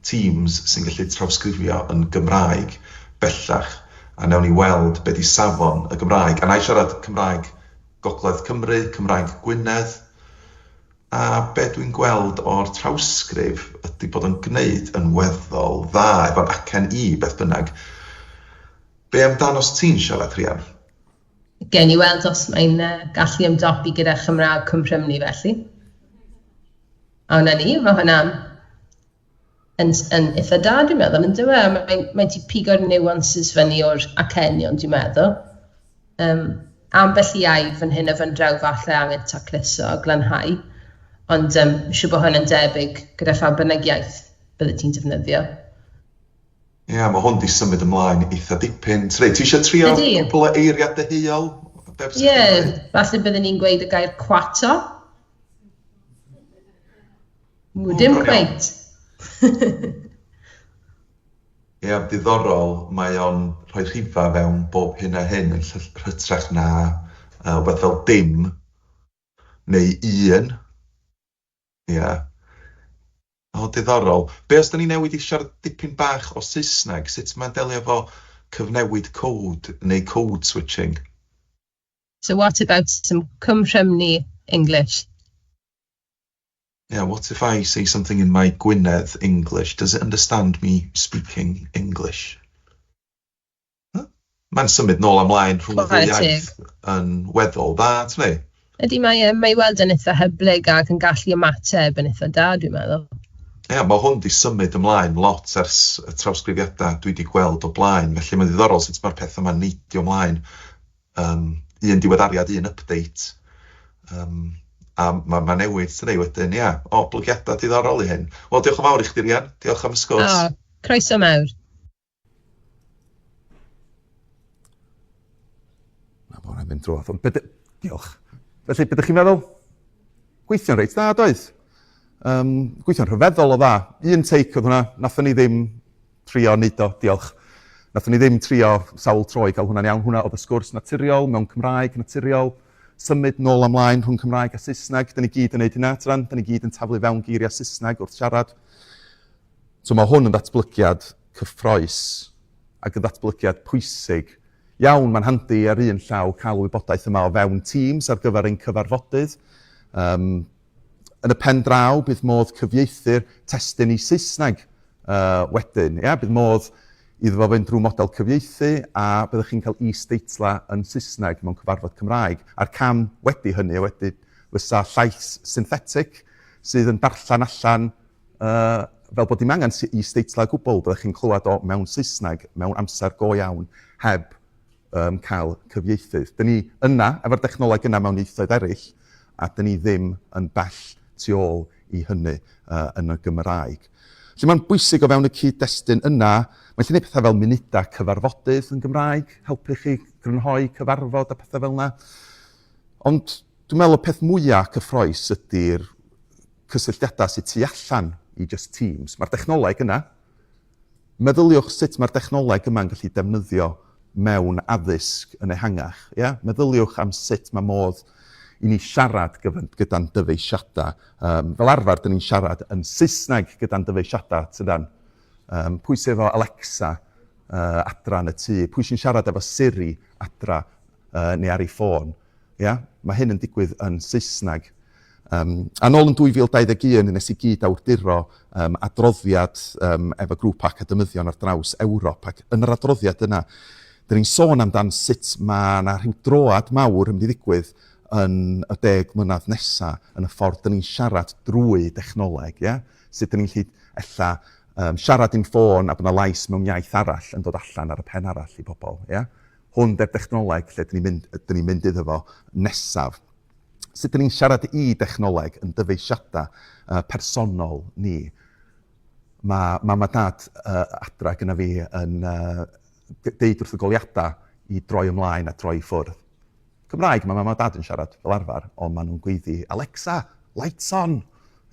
Teams sy'n gallu trawsgrifio yn Gymraeg bellach a wnawn ni weld be 'di safon y Gymraeg. A wna i siarad Cymraeg Gogledd Cymru, Cymraeg Gwynedd, a be dwi'n gweld o'r trawsgrif ydy bod o'n gwneud yn weddol dda efo'n acen i beth bynnag. Be amdano os ti'n siarad, Rhian? Gewn ni weld os mae'n gallu ymdopi gyda Chymraeg Cwm Rhymni felly. A hwnna ni, mae hwnna'n yn, yn eitha da dwi'n meddwl, yn dyw e? Mae'n mae ti pigo'r nuances fyny o'r acenion dwi'n meddwl. Um, ambell i air fan hyn a fan draw falle angen tacluso a glanhau, ond um, siŵr bod hwn yn debyg gyda pha bynnag iaith bydde ti'n defnyddio. Ia, mae hwn 'di symud ymlaen eitha dipyn. Tydi? Ti eisiau trio cwpl o eiriau deheuol? Ie, yeah, falle byddwn ni'n gweud y gair cwato. Ww, dim cweit. Ie, yeah, diddorol, mae o'n rhoi rhifau fewn bob hyn a hyn yn hytrach na uh, fel dim neu un. Ia. O, diddorol. Be os da ni'n newid i siarad dipyn bach o Saesneg? Sut mae'n delio efo cyfnewid code neu code switching? So what about some Cwm Rhymni English? Yeah, what if I say something in my Gwynedd English? Does it understand me speaking English? Mae'n symud nôl a mlaen rhwng y ddwy iaith yn weddol dda, ti'n ei? Ydy, mae, e, mae weld yn eitha hyblyg ac yn gallu ymateb yn eitha da, dwi'n meddwl. Ie, yeah, mae hwn di symud ymlaen lot ers y trawsgrifiadau dwi wedi gweld o blaen, felly mae'n ddiddorol sut mae'r peth yma'n neidio ymlaen. Um, un diweddariad, un update. Um, a mae ma newid, tydi, wedyn, ia. Yeah. O, blygiadau diddorol i hyn. Wel, diolch yn fawr i chdi, Rian. Diolch am y sgwrs. O, croeso mawr. Na fo, rhaid mynd drwodd. Ond be diolch. Felly, be ydych chi'n meddwl? Gweithio'n reit dda, doedd? Um, gweithio'n rhyfeddol o dda. Un take oedd hwnna. Nathon ni ddim trio neud o, diolch. Nathon ni ddim trio sawl tro i gael hwnna'n iawn. Hwnna oedd y sgwrs naturiol, mewn Cymraeg naturiol. Symud nôl ymlaen rhwng Cymraeg a Saesneg. Da ni gyd yn neud hynna, tydan? Da ni gyd yn taflu fewn geiriau Saesneg wrth siarad. So mae hwn yn ddatblygiad cyffrous ac yn ddatblygiad pwysig iawn. Mae'n handi ar un llaw cael y wybodaeth yma o fewn Teams ar gyfer ein cyfarfodydd. Um, yn y pen draw, bydd modd cyfieithu'r testun i Saesneg uh, wedyn. Ia? Bydd modd iddo fo fynd drwy model cyfieithu a byddwch chi'n cael is-deitlau yn Saesneg mewn cyfarfod Cymraeg. A'r cam wedi hynny, wedi fysa llais synthetic sydd yn darllen allan Uh, fel bod dim angen is-deitlau o gwbl, byddech chi'n clywed o mewn Saesneg, mewn amser go iawn, heb um, cael cyfieithydd. Dyn ni yna, efo'r dechnoleg yna mewn ieithoedd eraill, a dyn ni ddim yn bell tu ôl i hynny uh, yn y Gymraeg. Felly mae'n bwysig o fewn y cyd-destun yna, mae'n gallu gwneud pethau fel munudau cyfarfodydd yn Gymraeg, helpu chi grynhoi cyfarfod a pethau fel yna. Ond dwi'n meddwl y peth mwyaf cyffroes ydy'r cysylltiadau sydd tu allan i just Teams. Mae'r dechnoleg yna. Meddyliwch sut mae'r dechnoleg yma'n gallu defnyddio mewn addysg yn ehangach. Ia? Meddyliwch am sut mae modd i ni siarad gyda'n dyfeisiadau. Um, fel arfer, dyn ni'n siarad yn Saesneg gyda'n dyfeisiadau, tydan. Um, pwy sydd efo Alexa uh, adra yn y tŷ? Pwy sy'n siarad efo Siri adra uh, neu ar ei ffôn? Ia? Mae hyn yn digwydd yn Saesneg. Um, a nôl yn 2021, nes i gyd awduro um, adroddiad um, efo grŵp academyddion ar draws Ewrop, ac yn yr adroddiad yna, dyn ni'n sôn amdan sut mae yna rhyw droad mawr yn mynd i ddigwydd yn y deg mlynedd nesaf yn y ffordd dyn ni'n siarad drwy dechnoleg, ie? Sut dyn ni'n gallu ella um, siarad i'n ffôn a bod yna lais mewn iaith arall yn dod allan ar y pen arall i bobl, ie? Hwn 'di'r dechnoleg lle dyn ni'n mynd, dyn ni'n mynd iddo fo nesaf. Sut dyn ni'n siarad i dechnoleg yn dyfeisiadau uh, personol ni. Mae mam a dad adra gyda fi yn deud wrth y goleuadau i droi ymlaen a droi i ffwrdd. Cymraeg mae mam a dad yn siarad fel arfer, ond maen nhw'n gweiddi, Alexa, lights on!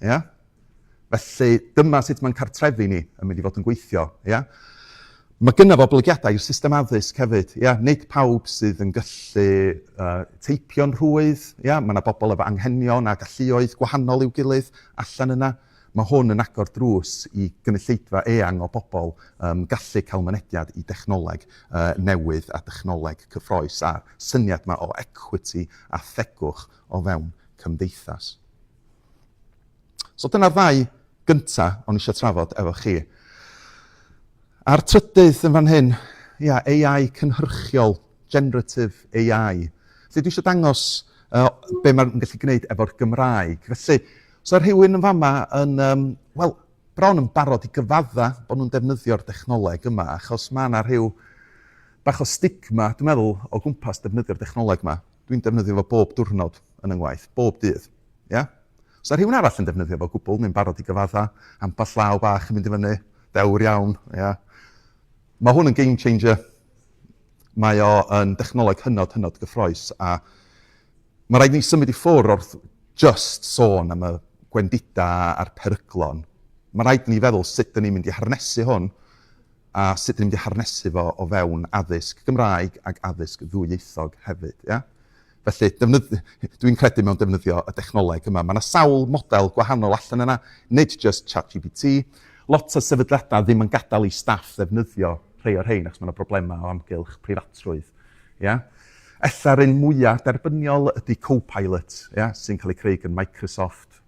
Ia? Felly dyma sut mae'n cartrefi ni yn mynd i fod yn gweithio. Ia? Mae gynna fo oblygiadau i'r system addysg hefyd. Ia? Nid pawb sydd yn gallu teipio'n rhwydd. Ia? Mae yna bobl efo anghenion a galluoedd gwahanol i'w gilydd allan yna. Mae hwn yn agor drws i gynulleidfa eang o bobl um, gallu cael mynediad i dechnoleg uh, newydd a dechnoleg cyffroes a'r syniad yma o equity a thegwch o fewn cymdeithas. So dyna'r ddau gynta o'n eisiau trafod efo chi. A'r trydydd yn fan hyn, ia, AI cynhyrchiol, generative AI. Felly dwi eisiau dangos uh, be mae'n gallu gwneud efo'r Gymraeg. Felly, os yna rhywun yn fama yn, um, wel, bron yn barod i gyfadda bod nhw'n defnyddio'r dechnoleg yma, achos mae yna rhyw bach o stigma, dwi'n meddwl, o gwmpas defnyddio'r dechnoleg yma. Dwi'n defnyddio fo bob diwrnod yn yng ngwaith, bob dydd. Ia? Os yna rhywun arall yn defnyddio fo gwbl, neu'n barod i gyfadda, ambell law bach yn mynd i fyny, dewr iawn, ia. Mae hwn yn game changer. Mae o yn dechnoleg hynod, hynod gyffroes, a mae rhaid ni symud i ffwrdd wrth just sôn am y gwendidau a'r peryglon. Mae rhaid ni feddwl sut dyn ni'n mynd i harnesu hwn a sut dyn ni'n mynd i harnesu fo o fewn addysg Gymraeg ac addysg ddwyieithog hefyd. Ia? Felly, dwi'n credu mewn defnyddio y dechnoleg yma. Mae yna sawl model gwahanol allan yna, nid just ChatGPT. Lot o sefydliadau ddim yn gadael i staff ddefnyddio rhai o'r rhain achos mae yna broblemau o amgylch preifatrwydd. Ia? Ella'r un mwyaf derbyniol ydy Copilot, ia, sy'n cael ei creu gan Microsoft.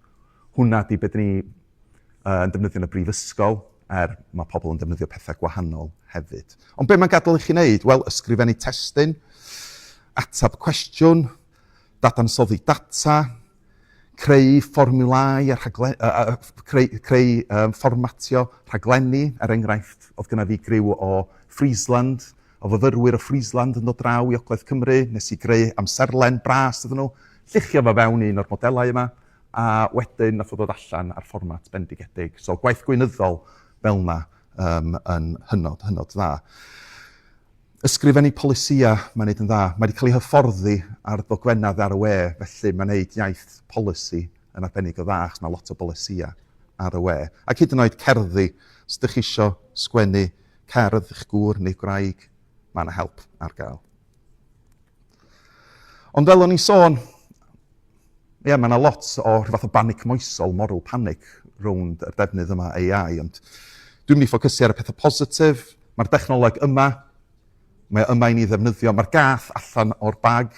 Hwna di beth ni yn defnyddio yn y brifysgol, er mae pobl yn defnyddio pethau gwahanol hefyd. Ond be mae'n gadael i chi wneud? Wel, ysgrifennu testun, ateb cwestiwn, dadansoddi data, creu fformiwlau a rhaglen, creu, creu um, fformatio rhaglenni, er enghraifft, oedd gyda fi griw o Friesland, o fyfyrwyr o Friesland yn dod draw i Ogledd Cymru, nes i greu amserlen bras iddyn nhw, lluchio fo fewn un o'r modelau yma, a wedyn nath o ddod allan ar fformat bendigedig. So gwaith gweinyddol fel yna um, yn hynod, hynod dda. Ysgrifennu polisïau, mae'n neud yn dda. Mae wedi cael ei hyfforddi ar ddogfennau ar y we, felly mae'n neud iaith polisi yn arbennig o dda, achos mae lot o bolisïau ar y we. Ac hyd yn oed cerddi, os ydych chi eisiau sgwennu cerdd i'ch gŵr neu gwraig, mae yna help ar gael. Ond fel o'n i'n sôn, ie, mae yna lot o rhyw fath o banic moesol, moral panic, rownd yr defnydd yma AI, ond dwi'n mynd i ffocysu ar y pethau positif. Mae'r dechnoleg yma, mae yma i ni ddefnyddio. Mae'r gath allan o'r bag,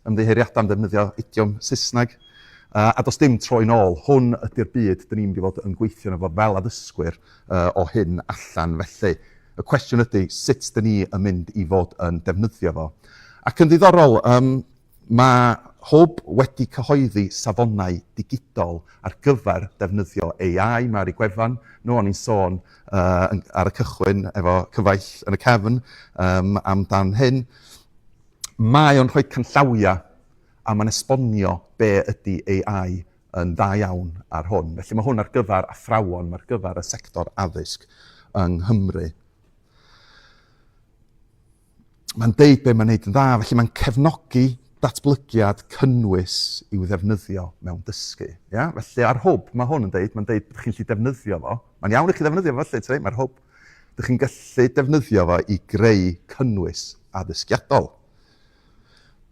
ymddiheuriadau am ddefnyddio idiom Saesneg, a does dim troi'n ôl. Hwn ydy'r byd dyn ni'n mynd i fod yn gweithio yno fo fel addysgwyr o hyn allan. Felly, y cwestiwn ydy, sut dyn ni yn mynd i fod yn defnyddio fo? Ac yn ddiddorol, um, Mae Hwb wedi cyhoeddi safonau digidol ar gyfer defnyddio AI. Mae ar eu gwefan nhw, o'n i'n sôn uh, ar y cychwyn efo cyfaill yn y cefn um, amdan hyn. Mae o'n rhoi canllawiau a mae'n esbonio be ydy AI yn dda iawn ar hwn. Felly mae hwn ar gyfer athrawon, mae ar gyfer y sector addysg yng Nghymru. Mae'n deud be mae'n neud yn dda, felly mae'n cefnogi datblygiad cynnwys i'w ddefnyddio mewn dysgu. Ia? Felly ar hwb mae hwn yn deud, mae'n deud bod chi'n gallu defnyddio fo. Mae'n iawn i chi ddefnyddio fo felly, tydi? Mae'r hwb. Dych chi'n gallu defnyddio fo i greu cynnwys addysgiadol.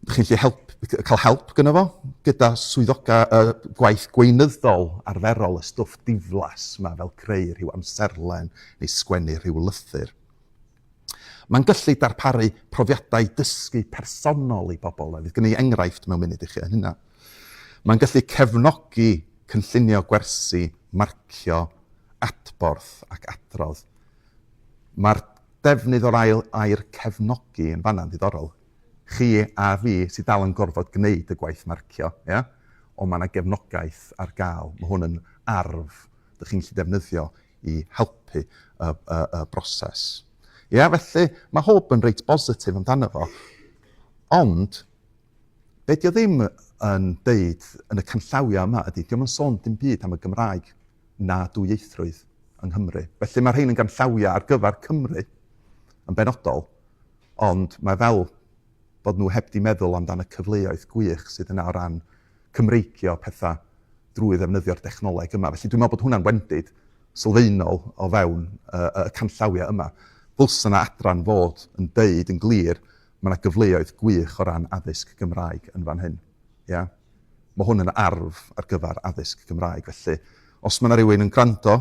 Dych chi'n gallu help, cael help gyda fo, gyda swyddoga, uh, gwaith gweinyddol arferol, y stwff diflas yma, fel creu rhyw amserlen neu sgwennu rhyw lythyr. Mae'n gallu darparu profiadau dysgu personol i bobl, a fydd gen i enghraifft mewn munud i chi yn hynna. Mae'n gallu cefnogi cynllunio gwersi, marcio, adborth ac adrodd. Mae'r defnydd o'r ail air cefnogi yn fanna'n ddiddorol. Chi a fi sydd dal yn gorfod gwneud y gwaith marcio, ia? Ond mae yna gefnogaeth ar gael. Mae hwn yn arf dych chi'n gallu defnyddio i helpu y, y, y broses. Ie, yeah, felly mae Hwb yn reit bositif amdano fo, ond be di o ddim yn deud yn y canllawiau yma ydy, diolch yn sôn dim byd am y Gymraeg na dwyieithrwydd yng Nghymru. Felly mae rhain yn ganllawiau ar gyfer Cymru yn benodol, ond mae fel bod nhw heb 'di meddwl amdan y cyfleoedd gwych sydd yna o ran Cymreigio pethau drwy ddefnyddio'r dechnoleg yma. Felly dwi'n meddwl bod hwnna'n wendid sylfaenol o fewn y, y canllawiau yma. Ddylsa yna adran fod yn deud yn glir mae yna gyfleoedd gwych o ran addysg Gymraeg yn fan hyn. Ia? Mae hwn yn arf ar gyfer addysg Gymraeg, felly os mae yna rhywun yn gwrando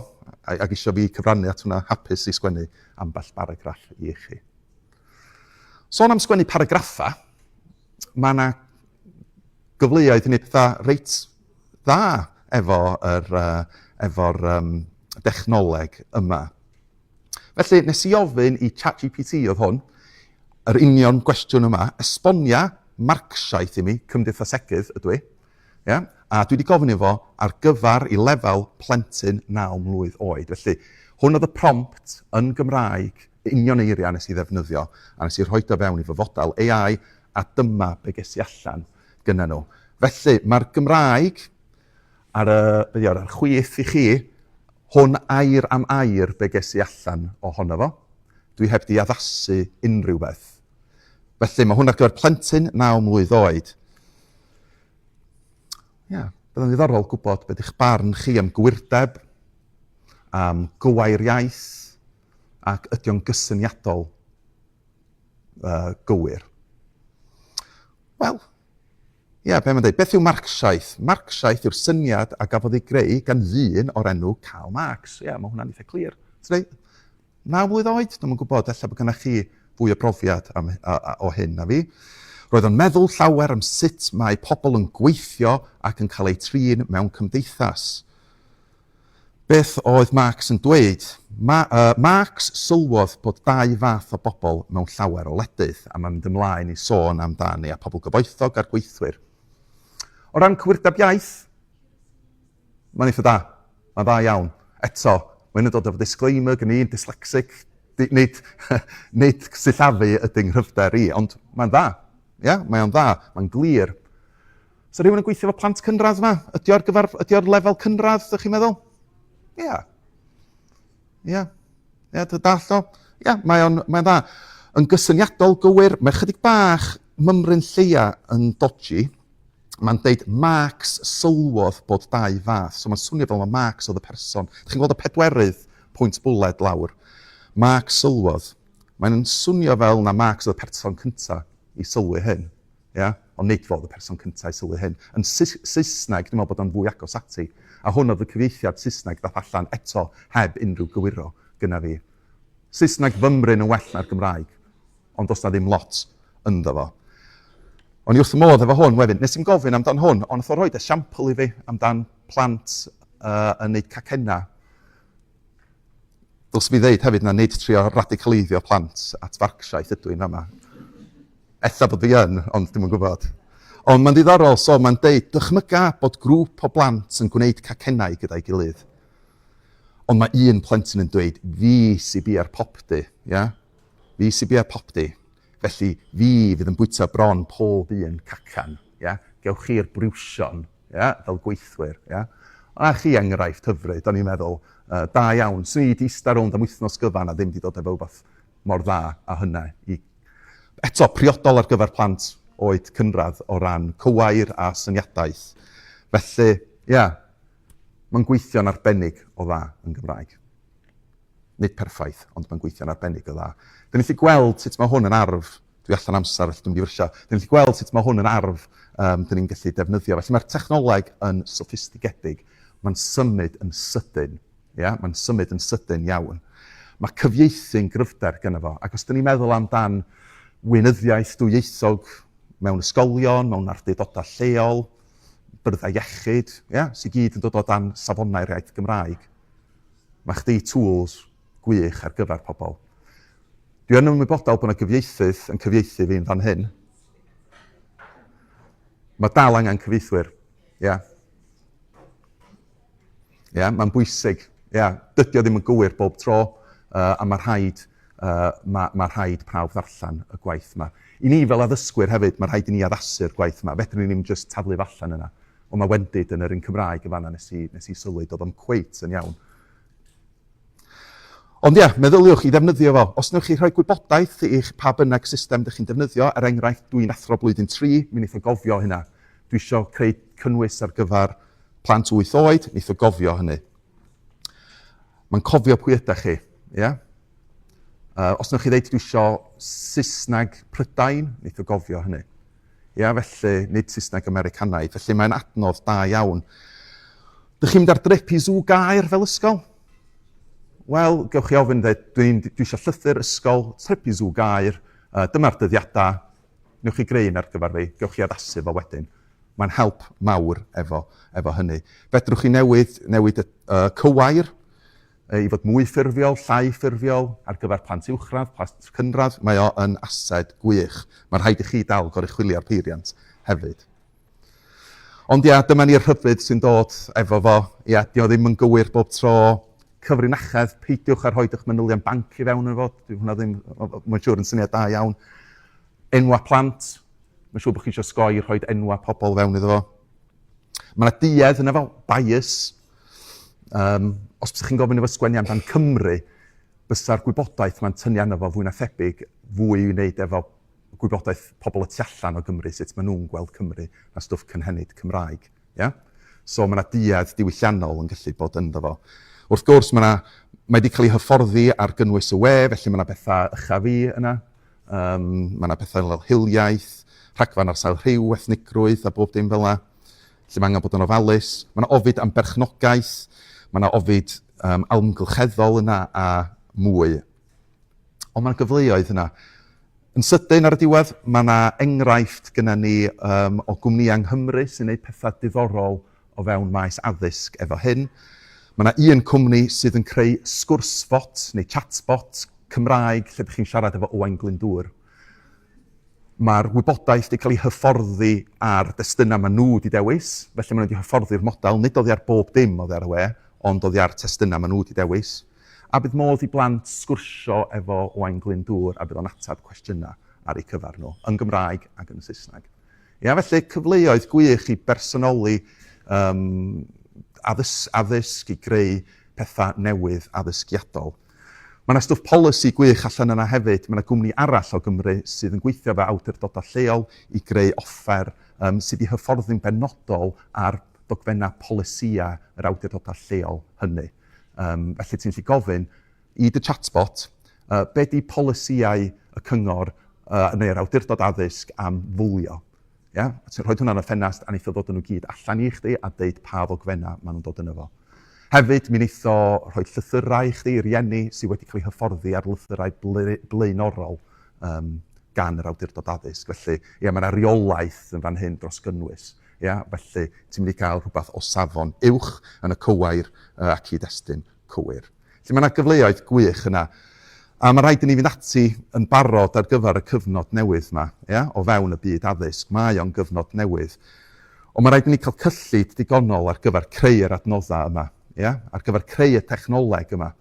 ac eisiau fi cyfrannu at hwnna, hapus i sgwennu ambell baragraff i chi. Sôn am sgwennu paragraffau, mae yna gyfleoedd i wneud pethau reit dda efo yr, uh, efo'r um, dechnoleg yma. Felly, nes i ofyn i ChatGPT oedd hwn, yr union gwestiwn yma, esbonia Marcsiaeth i mi, cymdeithasegydd ydw i, yeah? A dwi wedi gofyn iddo ar gyfer i lefel plentyn 9 mlwydd oed. Felly, hwn oedd y prompt yn Gymraeg, union eiriau nes i ddefnyddio, a nes i rhoi o fewn i fy fodel AI, a dyma be ges i allan gyda nhw. Felly, mae'r Gymraeg ar y, be di ar y chwith i chi, hwn air am air be ges i allan ohono fo. Dwi heb di addasu unrhyw beth. Felly mae hwn ar gyfer plentyn 9 mlwydd oed. Ia, yeah, byddai'n ddiddorol gwybod beth ydych barn chi am gywirdeb, am gywair iaith, ac ydy o'n gysyniadol uh, gywir. Wel, Ie, be mae'n dweud? Beth yw Marcsiaeth? Marcsiaeth yw'r syniad a gafodd ei greu gan ddyn o'r enw Karl Marx. Ie, mae hwnna'n eitha clir. Ti'n 9 mlwydd oed? Dwi'm yn gwybod, ella bod gennych chi fwy o brofiad am, a, a, o hyn na fi. Roedd o'n meddwl llawer am sut mae pobl yn gweithio ac yn cael eu trin mewn cymdeithas. Beth oedd Marx yn dweud? Ma, uh, Marx sylwodd bod dau fath o bobl mewn llawer o wledydd, a mae'n mynd ymlaen i sôn amdani, a pobl gyfoethog a'r gweithwyr. O ran cywirdeb iaith, mae'n eitha da. Mae'n dda iawn. Eto, mae'n dod efo disclaimer gen i'n dyslexic, nid, nid sillafu ydy nghryfder i, ond mae'n dda. Ia, yeah, mae o'n dda, mae'n glir. So rhywun yn gweithio efo plant cynradd yma? Ydy o'r gyfer, ydy o'r lefel cynradd, ydych chi'n meddwl? Ia. Yeah. Ia. Yeah. Ia, yeah, dall o. Ia, yeah, mae o'n mae dda. Yn gysyniadol gywir, mae chydig bach mymryn lleia yn dodgy. Mae'n deud Marx sylwodd bod dau fath. So mae'n swnio fel mae Marx oedd y person. Ydych chi'n gweld y pedwerydd pwynt bwled lawr? Marx sylwodd. Mae'n swnio fel na Marx oedd y person cyntaf i sylwi hyn. Ia? Ond nid fo oedd y person cyntaf i sylwi hyn. Yn Saesneg, dwi'n meddwl bod o'n fwy agos ati. A hwn oedd y cyfieithiad Saesneg ddath allan eto heb unrhyw gywiro gyna fi. Saesneg fymryn yn well na'r Gymraeg, ond does na ddim lot ynddo fo. O'n i wrth y modd efo hwn wedyn. Nes i'm gofyn amdan hwn, ond nath o roed esiampl i fi amdan plant uh, yn neud cacenna. Dylswn i ddeud hefyd na nid trio radicaleiddio plant at farcsiaeth ydw i'n fama. Ella bod fi yn, ond dwi'm yn gwybod. Ond mae'n ddiddorol, so mae'n deud, dychmyga bod grŵp o blant yn gwneud cacennau gyda'i gilydd. Ond mae un plentyn yn dweud, fi sy bia'r popty, ia? Fi sy bia'r popty. Felly, fi fydd yn bwyta bron pob un cacan, ia? Gewch chi'r briwsion, ia? Fel gweithwyr, ia? A chi enghraifft hyfryd, o'n i'n meddwl, uh, da iawn. Swn i wedi eistedd rownd am wythnos gyfan a ddim wedi dod efo rhywbeth mor dda a hynna i Eto, priodol ar gyfer plant oed cynradd o ran cywair a syniadaeth. Felly, ia, yeah, mae'n gweithio'n arbennig o dda yn Gymraeg. Nid perffaith, ond mae'n gweithio'n arbennig o dda. Dyn ni'n gallu gweld sut mae hwn yn arf. Dwi allan amser, felly dwi'n mynd i frysio. Dyn ni'n gallu gweld sut mae hwn yn arf um, dyn ni'n gallu defnyddio. Felly mae'r technoleg yn soffistigedig. Mae'n symud yn sydyn. Ia, mae'n symud yn sydyn iawn. Mae cyfieithu'n gryfder gynno fo, ac os 'dyn ni'n meddwl amdan weinyddiaeth dwyieithog mewn ysgolion, mewn awdurdodau lleol, byrddau iechyd, ia, sydd gyd yn dod o dan safonau'r iaith Gymraeg, mae chdi tools gwych ar gyfer pobl. Dwi yn ymwybodol bod yna gyfieithydd yn cyfieithu fi'n fan hyn. Mae dal angen cyfieithwyr, ia. Ia, mae'n bwysig. Ia, dydy o ddim yn gywir bob tro, uh, a mae rhaid, uh, mae, mae rhaid prawf ddarllen y gwaith yma. I ni fel addysgwyr hefyd, mae rhaid i ni addasu'r gwaith yma. Fedrwn ni ddim jyst taflu fo allan yna. Ond mae wendid yn yr un Cymraeg yn fanna nes i, nes i sylwi, doedd o'm cweit yn iawn. Ond ia, meddyliwch i ddefnyddio fo. Os wnewch chi rhoi gwybodaeth i'ch pa bynnag system dych chi'n defnyddio, er enghraifft, dwi'n athro blwyddyn 3, mi wneith o gofio hynna. Dwi isio creu cynnwys ar gyfer plant 8 oed, wneith o gofio hynny. Mae'n cofio pwy ydych chi, ia? Os wnewch chi ddeud dwi isio Saesneg Prydain, wneith o gofio hynny. Ia, felly, nid Saesneg Americanaidd. Felly mae'n adnodd da iawn. Dych chi'n mynd ar drip i Zoo Gaer fel ysgol? Wel, gewch chi ofyn, dweud, dwi'n dwi eisiau llythyr ysgol, trip i Zoo Gaer, dyma'r dyddiadau, newch chi greu un ar gyfer fi, gewch chi addasu fo wedyn. Mae'n help mawr efo, efo hynny. Fedrwch chi newid, newid y cywair, i fod mwy ffurfiol, llai ffurfiol, ar gyfer plant uwchradd, plant cynradd, mae o yn ased gwych. Mae'n rhaid i chi dal goruchwylio'r peiriant hefyd. Ond ia, dyma ni'r rhybudd sy'n dod efo fo. Ia, di o ddim yn gywir bob tro. Cyfrinachedd, peidiwch â rhoi eich manylion banc i fewn yn fo. Dwi hwnna ddim, mae'n siŵr yn syniad da iawn. Enwa plant, mae'n siŵr bod chi eisiau sgoi rhoi enwa pobl fewn iddo fo. Mae yna duedd yna fo, bias. Um, os bysach chi'n gofyn efo sgwennu amdan Cymru, bysa'r gwybodaeth mae'n tynnu arno fo fwy na thebyg fwy i wneud efo gwybodaeth pobl y tu allan o Gymru, sut maen nhw'n gweld Cymru, na stwff cynhenid Cymraeg. Yeah? So mae yna duedd diwylliannol yn gallu bod ynddo fo. Wrth gwrs, mae yna, mae wedi cael ei hyfforddi ar gynnwys y we, felly mae yna bethau ycha fi yna. Um, mae yna bethau fel hiliaeth, rhagfarn ar sail rhyw, ethnigrwydd a bob dim fel yna. Lle mae angen bod yn ofalus. Mae yna ofid am berchnogaeth, mae yna ofid um, amgylcheddol yna a mwy. Ond mae yna gyfleoedd yna. Yn sydyn ar y diwedd, mae yna enghraifft gyda ni um, o gwmnïau yng Nghymru sy'n gwneud pethau diddorol o fewn maes addysg efo hyn. Mae yna un cwmni sydd yn creu sgwrsfot neu chatbot Cymraeg lle ydych chi'n siarad efo Owain Glyndŵr. Mae'r wybodaeth wedi cael ei hyfforddi ar destunau maen nhw wedi dewis, felly maen nhw wedi hyfforddi'r model, nid oddi ar bob dim oddi ar y we, ond oddi ar testunau maen nhw wedi dewis. A bydd modd i blant sgwrsio efo Owain Glyndŵr a bydd o'n ateb cwestiynau ar eu cyfer nhw, yn Gymraeg ac yn Saesneg. Ia, felly cyfleoedd gwych i bersonoli um, addys addysg, i greu pethau newydd addysgiadol. Mae yna stwff polisi gwych allan yna hefyd. Mae yna gwmni arall o Gymru sydd yn gweithio efo awdurdodau lleol i greu offer um, sydd i hyfforddi'n benodol ar dogfennau polisïau yr awdurdodau lleol hynny. Um, felly ti'n gallu gofyn i dy chatbot, uh, be di polisïau y cyngor uh, neu'r awdurdod addysg am fwlio? Ia? A ti'n rhoi hwnna yn y ffenast a neith o ddod â nhw gyd allan i chdi a deud pa ddogfennau maen nhw'n dod yno fo. Hefyd, mi wneith o rhoi llythyrau i chdi, i rieni sydd wedi cael eu hyfforddi ar lythyrau blaenorol um, gan yr awdurdod addysg. Felly, ia, mae yna reolaeth yn fan hyn dros gynnwys. Ia? Felly, ti'n mynd i gael rhywbeth o safon uwch yn y cywair uh, ac cyd-destun cywir. Felly mae yna gyfleoedd gwych yna. A mae rhaid i ni fynd ati yn barod ar gyfer y cyfnod newydd yma, ia, o fewn y byd addysg. Mae o'n gyfnod newydd. Ond mae rhaid i ni cael cyllid digonol ar gyfer creu yr adnoddau yma, ia, ar gyfer creu y technoleg yma.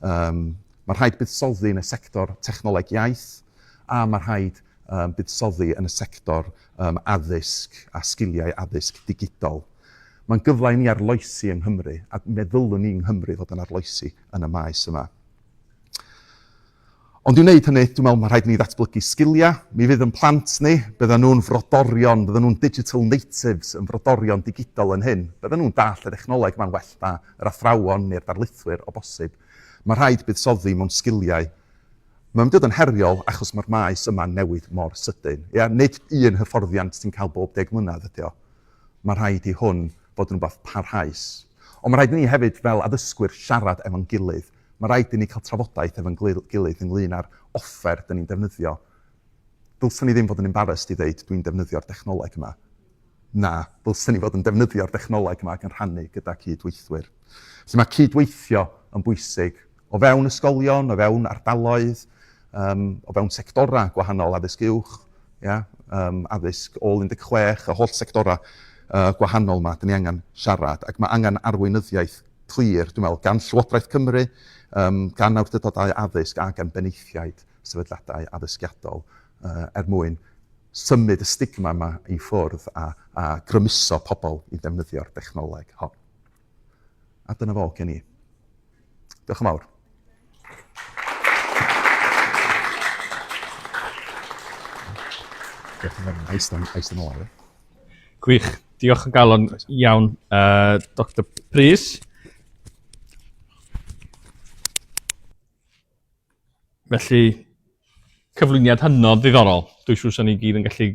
Um, mae rhaid buddsoddi yn y sector technoleg iaith, a mae rhaid um, buddsoddi yn y sector um, addysg a sgiliau addysg digidol. Mae'n gyfle i ni arloesi yng Nghymru, a meddylwn ni yng Nghymru fod yn arloesi yn y maes yma. Ond i wneud hynny, dwi'n meddwl mae rhaid i ni ddatblygu sgiliau. Mi fydd yn plant ni, byddan nhw'n frodorion, byddan nhw'n digital natives, yn frodorion digidol yn hyn. Byddan nhw'n dall y dechnoleg yma'n well na yr athrawon neu'r darlithwyr o bosib. Mae rhaid buddsoddi mewn sgiliau. Mae'n mynd i fod yn heriol achos mae'r maes yma'n newid mor sydyn. Ia? Nid un hyfforddiant ti'n cael bob deg mlynedd ydy o. Mae rhaid i hwn fod yn rhywbeth parhaus. Ond mae rhaid i ni hefyd fel addysgwyr siarad efo'n gilydd. Mae rhaid i ni cael trafodaeth efo'n gilydd ynglyn â'r offer dyn ni'n defnyddio. Ddylsen ni ddim fod yn embarrassed i ddeud dwi'n defnyddio'r dechnoleg yma. Na, ddylsen ni fod yn defnyddio'r dechnoleg yma ac yn rhannu gyda cyd-weithwyr. Felly mae cyd-weithio yn bwysig o fewn ysgolion, o fewn ardaloedd, um, o fewn sectorau gwahanol, addysg uwch, ia, um, addysg ôl 16, y holl sectorau uh, gwahanol yma, dyn ni angen siarad, ac mae angen arweinyddiaeth clir, dwi'n meddwl, gan Llywodraeth Cymru, um, gan awdurdodau addysg a gan benaethiaid sefydliadau addysgiadol uh, er mwyn symud y stigma yma i ffwrdd a, a grymuso pobl i ddefnyddio'r dechnoleg hon. A dyna fo gen i. Diolch yn fawr. Diolch yn fawr. Aist yn ôl. Gwych. Diolch yn galon iawn, uh, Dr Prys. Felly, cyflwyniad hynod ddiddorol. Dwi'n siŵr 'sa ni gyd yn gallu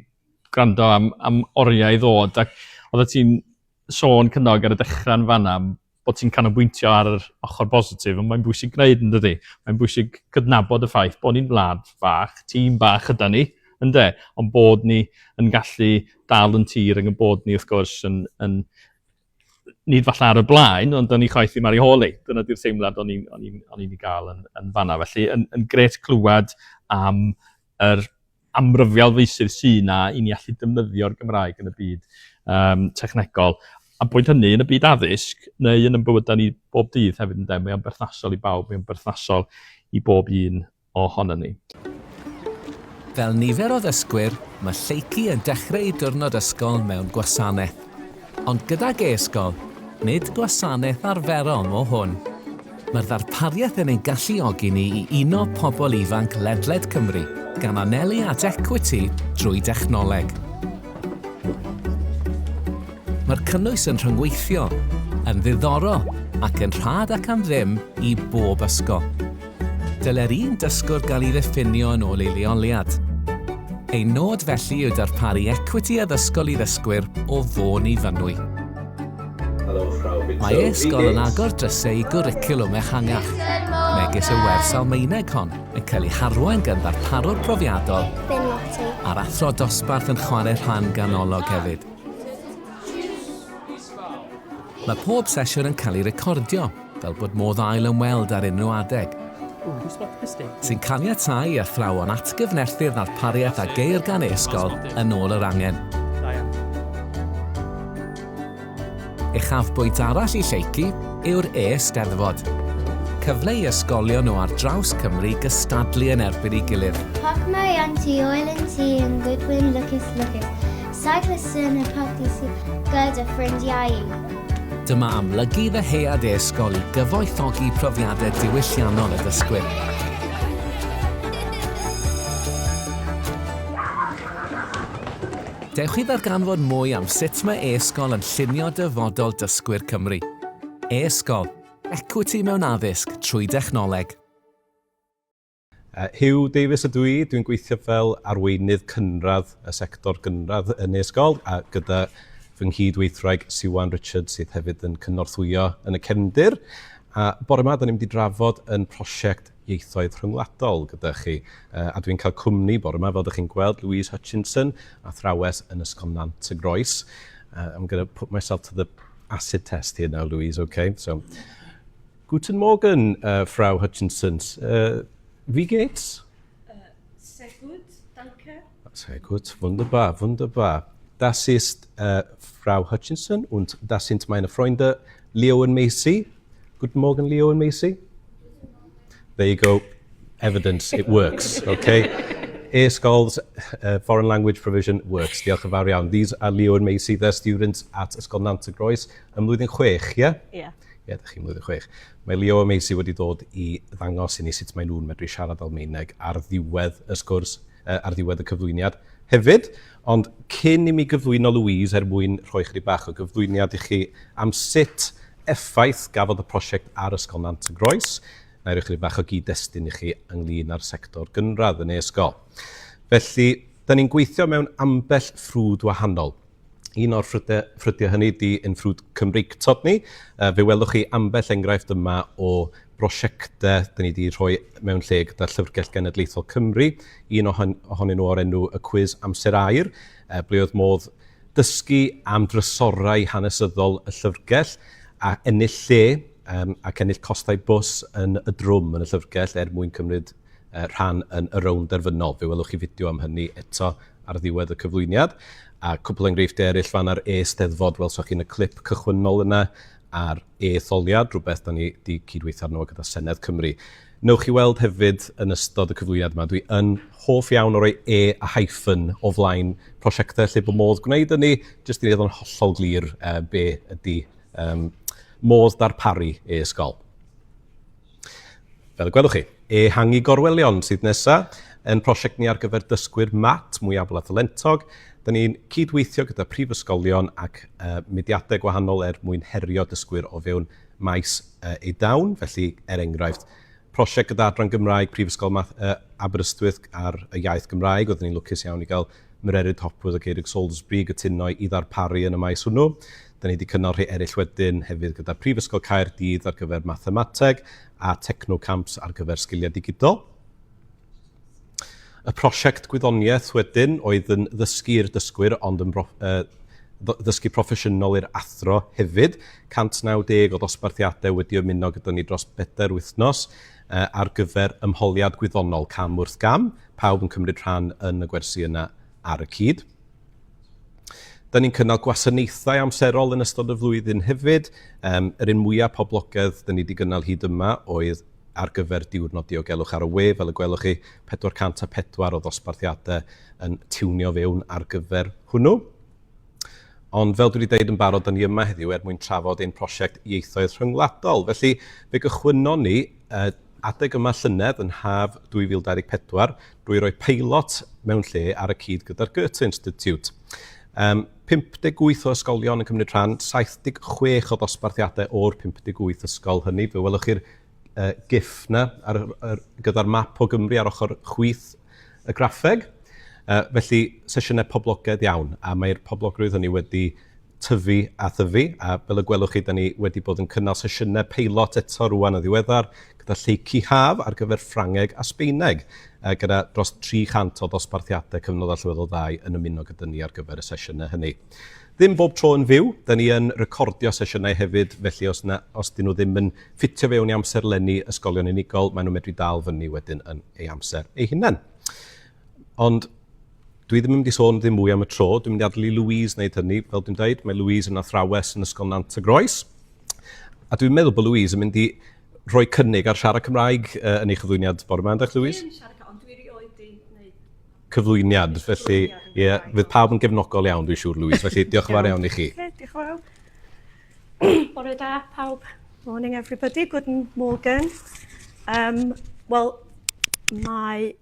gwrando am, am oriau i ddod. Ac oeddet ti'n sôn Cynog ar y dechrau yn fanna bod ti'n canolbwyntio ar yr ochr bositif, ond mae'n bwysig gwneud yn dydi? Mae'n bwysig cydnabod y ffaith bod ni'n wlad fach, tîm bach yda ni, ynde? Ond bod ni yn gallu dal yn tir ac yn bod ni wrth gwrs yn, yn nid falle ar y blaen, ond o'n i chwaith ddim ar ei hôl ei. Dyna di'r teimlad o'n i'n o'n i'n o'n i'n ei gael yn, yn fanna. Felly, yn, yn gret clywed am yr amrywiol feysydd sy 'na i ni allu defnyddio'r Gymraeg yn y byd um, technegol. A boed hynny yn y byd addysg neu yn ein bywydau ni bob dydd hefyd ynde, mae o'n berthnasol i bawb, mae o'n berthnasol i bob un ohonon ni. Fel nifer o ddysgwyr, mae Lleucu yn dechrau ei diwrnod ysgol mewn gwasanaeth. Ond gydag e-sgol, nid gwasanaeth arferol mo hwn. Mae'r ddarpariaeth yn ein galluogi ni i uno pobl ifanc ledled Cymru, gan anelu at ecwiti drwy dechnoleg. Mae'r cynnwys yn rhyngweithiol, yn ddiddorol ac yn rhad ac am ddim i bob ysgol. Dylai'r un dysgwr gael ei ddiffinio yn ôl ei leoliad. Ein nod felly yw darparu ecwiti addysgol i ddysgwyr o Fôn i Fynwy. Mae e-sgol yn agor drysau i gwricwlwm ehangach, megis y wers Almaeneg hon, yn cael ei harwain gan ddarparwr profiadol a'r athro dosbarth yn chwarae rhan ganolog hefyd. Mae pob sesiwn yn cael ei recordio, fel bod modd ail ymweld ar unrhyw adeg, sy'n caniatáu i athrawon atgyfnerthu'r ddarpariaeth a geir gan e-sgol yn ôl yr angen. Uchafbwynt arall i Lleucu yw'r e-Steddfod. Cyfle i ysgolion o ar draws Cymru gystadlu yn erbyn ei gilydd. Parc Marianti, Oil and Tea yn Goodwin Lwcus Lwcus. Cyclists yn y parc gyda ffrindiau. Dyma amlygu ddyhead e-sgol i gyfoethogi profiadau diwylliannol y dysgwyr. Dewch i ddarganfod mwy am sut mae e-sgol yn llunio dyfodol dysgwyr Cymru. E-sgol, ecwiti mewn addysg trwy dechnoleg. Huw Davies ydw i, dwi'n gweithio fel arweinydd cynradd y sector gynradd yn e-sgol a gyda fy nghyd-weithwraig Siwan Richards sydd hefyd yn cynorthwyo yn y cefndir. A bore yma, da ni'n mynd i drafod yn prosiect ieithoedd rhyngwladol gyda chi. A dwi'n cael cwmni bore yma, fel ydych chi'n gweld, Louise Hutchinson, athrawes yn Ysgol Nant y Groes. I'm going to put myself to the acid test here now, Louise, okay? So, Guten Morgen, Frau Hutchinson. Wie geht's? Sehr gut, danke. Sehr gut, wunderbar, wunderbar. Das ist Frau Hutchinson und das sind meine Freunde Leo und Macy. Guten Morgen, Leo und Macy. There you go. Evidence, it works, okay? E-sgols, foreign language provision works. Diolch yn fawr iawn. These are Leo and Macy, they're students at Ysgol Nant y Groes ym mlwyddyn chwech, ie? Yeah? Ie. Yeah. Ie, yeah, ydych chi'n mlwyddyn chwech. Mae Leo a Maisie wedi dod i ddangos i ni sut maen nhw'n medru siarad Almaeneg ar ddiwedd y sgwrs, ar ddiwedd y cyflwyniad hefyd. Ond cyn i mi gyflwyno Louise er mwyn rhoi chydig bach o gyflwyniad i chi am sut effaith gafodd y prosiect ar Ysgol Nant y Groes, na i roi chydig bach o gyd-destun i chi ynglyn â'r sector gynradd yn ei ysgol. Felly, da ni'n gweithio mewn ambell ffrwd wahanol. Un o'r ffrydiau, ffrydiau hynny di ein ffrwd Cymreictod ni. Fe welwch chi ambell enghraifft yma o brosiectau dyn ni wedi rhoi mewn lle gyda Llyfrgell Genedlaethol Cymru. Un ohonyn nhw o'r enw y Cwis Amser Aur, ble oedd modd dysgu am drysorau hanesyddol y llyfrgell a ennill lle um, ac ennill costau bws yn y drwm yn y llyfrgell er mwyn cymryd rhan yn y rownd derfynol. Fe welwch chi fideo am hynny eto ar ddiwedd y cyflwyniad. A cwpl enghreifftiau eraill fan ar e-steddfod, welsoch chi yn y clip cychwynnol yna, a'r e-etholiad, rhywbeth da ni wedi cydweithio arno gyda Senedd Cymru. Newch chi weld hefyd yn ystod y cyflwyniad yma, dwi yn hoff iawn o roi e a hyphen o flaen prosiectau lle bod modd gwneud hynny, jyst i wneud o'n hollol glir be ydy um, modd darparu e-ysgol. Fel y gwelwch chi, ehangu gorwelion sydd nesa. Yn prosiect ni ar gyfer dysgwyr mat, mwy abl a thalentog, da ni'n cydweithio gyda prifysgolion ac uh, mudiadau gwahanol er mwyn herio dysgwyr o fewn maes uh, eu dawn, felly er enghraifft, prosiect gyda Adran Gymraeg Prifysgol Math, uh, Aberystwyth ar y iaith Gymraeg, oeddwn ni'n lwcus iawn i gael Mererid Hopwood ac Eirig Salisbury gytuno i ddarparu yn y maes hwnnw. Da ni wedi cynnal rhai eraill wedyn hefyd gyda Prifysgol Caerdydd ar gyfer mathemateg a Technocamps ar gyfer sgiliau digidol. Y prosiect gwyddoniaeth wedyn oedd yn ddysgu i'r dysgwyr ond yn brof, uh, ddysgu proffesiynol i'r athro hefyd. 190 o ddosbarthiadau wedi ymuno gyda ni dros bedair wythnos uh, ar gyfer ymholiad gwyddonol cam wrth gam, pawb yn cymryd rhan yn y gwersi yna ar y cyd. Da ni'n cynnal gwasanaethau amserol yn ystod y flwyddyn hefyd. Um, yr un mwyaf poblogaidd da ni wedi gynnal hyd yma oedd ar gyfer Diwrnod Diogelwch ar y We, fel y gwelwch chi, 404 o ddosbarthiadau yn tiwnio fewn ar gyfer hwnnw. Ond fel dwi wedi deud yn barod, da ni yma heddiw er mwyn trafod ein prosiect ieithoedd rhyngwladol. Felly, fe gychwynnon ni uh, adeg yma llynedd yn haf 2024 drwy roi peilot mewn lle ar y cyd gyda'r Goethe Institute. Um, 58 o ysgolion yn cymryd rhan, 76 o ddosbarthiadau o'r 58 ysgol hynny. Fe welwch chi'r uh, gif na ar, ar, gyda'r map o Gymru ar ochr chwith y graffeg. Uh, felly, sesiynau poblogaidd iawn, a mae'r poblogrwydd hynny wedi tyfu a thyfu, a fel y gwelwch chi, da ni wedi bod yn cynnal sesiynau peilot eto rwan yn ddiweddar, gyda Lleucu Haf ar gyfer Ffrangeg a Sbeineg, uh, gyda dros 300 o ddosbarthiadau cyfnod allweddol ddau yn ymuno gyda ni ar gyfer y sesiynau hynny. Ddim bob tro yn fyw, da ni yn recordio sesiynau hefyd, felly os, na, os dyn nhw ddim yn ffitio fewn i amserlenni ysgolion unigol, maen nhw'n medru dal fyny wedyn yn ei amser ei hunain. Ond dwi ddim yn mynd i sôn ddim mwy am y tro, dwi'n mynd i adael i Louise wneud hynny. Fel dwi'n dweud, mae Louise yn athrawes yn Ysgol Nant y Groes. A dwi'n meddwl bod Louise yn mynd i rhoi cynnig ar siarad Cymraeg uh, yn ei chyflwyniad bore yma, yndych Louise? Dwi'n siarad, ond dwi erioed di wneud cyflwyniad, felly ie, yeah, fydd pawb yn gefnogol iawn, dwi'n siŵr, Louise. Felly diolch yn fawr iawn i chi. Okay, diolch yn fawr. Bore da, pawb. Morning, everybody. Guten Morgen. Um, Wel, mae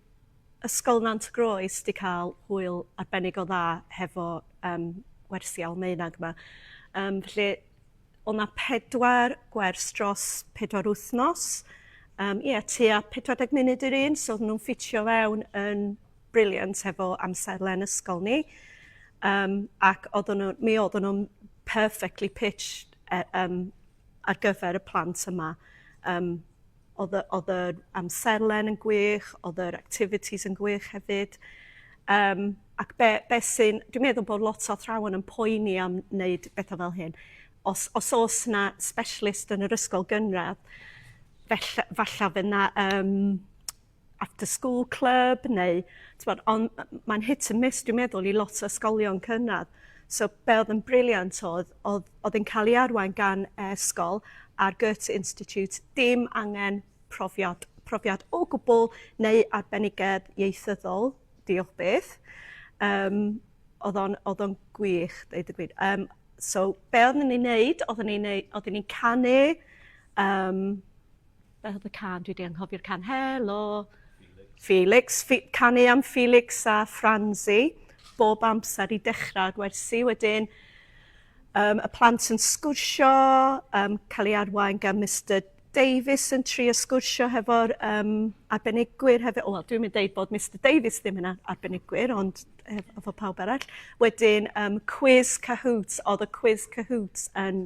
Ysgol Nant y Groes wedi cael hwyl arbennig o dda hefo um, wersi Almaeneg yma. Um, felly, Oedd 'na pedwar gwers dros pedwar wythnos. Um, ie, yeah, tua 40 munud yr un, so oedden nhw'n ffitio fewn yn brilliant hefo amserlen ysgol ni. Um, ac oedden nhw, mi oedden nhw'n perfectly pitched um, ar gyfer y plant yma. Um, Oedd y, oedd yr amserlen yn gwych, oedd yr activities yn gwych hefyd. Um, ac be, be sy'n, dwi'n meddwl bod lot o athrawon yn poeni am wneud bethau fel hyn. Os, os oes na specialist yn yr ysgol gynradd, fella, falla fydd na um, after school club neu, t'mod, ond mae'n hit and miss dwi'n meddwl i lot o ysgolion cynradd. So be oedd yn brilliant oedd, oedd, oedd yn cael ei arwain gan ysgol a'r Goethe Institute, dim angen profiad, profiad o gwbl neu arbenigedd ieithyddol, diolch byth. Um, oedd o'n, oedd o'n gwych, dweud y gwir. Um, so, be oedden ni'n neud? Oedden ni'n neud, oedden ni'n canu, um, Beth oedd y can? Dwi wedi anghofio'r can. Helo! Felix. Felix. Canu am Felix a Franzi bob amser i dechrau'r gwersi. Wedyn, um, y plant yn sgwrsio, um, cael ei arwain gan Mr Davies yn trio sgwrsio hefo'r um, arbenigwyr hefyd. Wel, dwi'n mynd deud bod Mr Davies ddim yn arbenigwyr, ond efo pawb arall. Wedyn, um, quiz Kahoot. Oedd y quiz Kahoot yn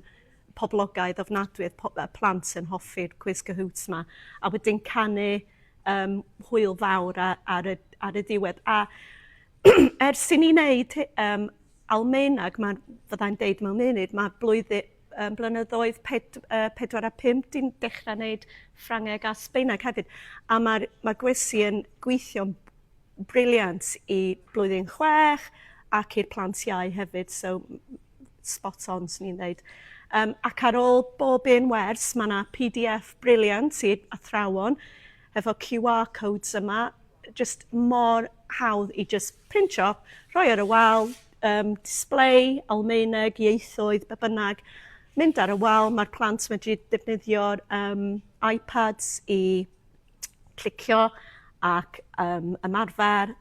poblogaidd ofnadwy, oedd po- yy plant yn hoffi'r cwis Kahoot 'ma, a wedyn canu um, hwyl fawr ar, ar, y, ar y diwedd. A ers i ni wneud um, Almaeneg, mae, fyddai'n deud mewn munud, mae blwyddyn, um, blynyddoedd ped, uh, 4 a 5 di'n dechrau wneud Ffrangeg a Sbeineg hefyd. A mae'r mae gwersi yn gweithio'n brilliant i blwyddyn 6 ac i'r plant iau hefyd, so spot on, swn i'n dweud. Um, ac ar ôl bob un wers, mae yna PDF brilliant i athrawon efo QR codes yma, just mor hawdd i just print off, rhoi ar y wal, um, display, Almaeneg, ieithoedd, be bynnag, mynd ar y wal, mae'r plant medru defnyddio'r um, iPads i clicio ac um, ymarfer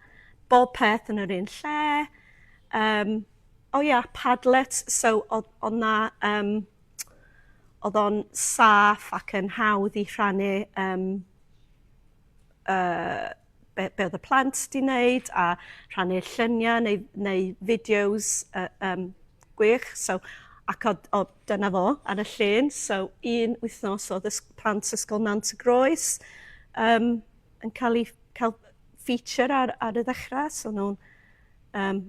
bob peth yn yr un lle. Um, o oh ia, Padlet, so oedd oedd 'na um, oedd o'n saff ac yn hawdd i rhannu um, uh, be, be oedd y plant 'di wneud a rhannu lluniau neu, neu fideos uh, um, gwych. So, ac oedd, o, dyna fo ar y llun. So, un wythnos oedd ys plant Ysgol Nant y Groes um, yn cael ei cael feature ar, ar y ddechrau. So, nhw'n um,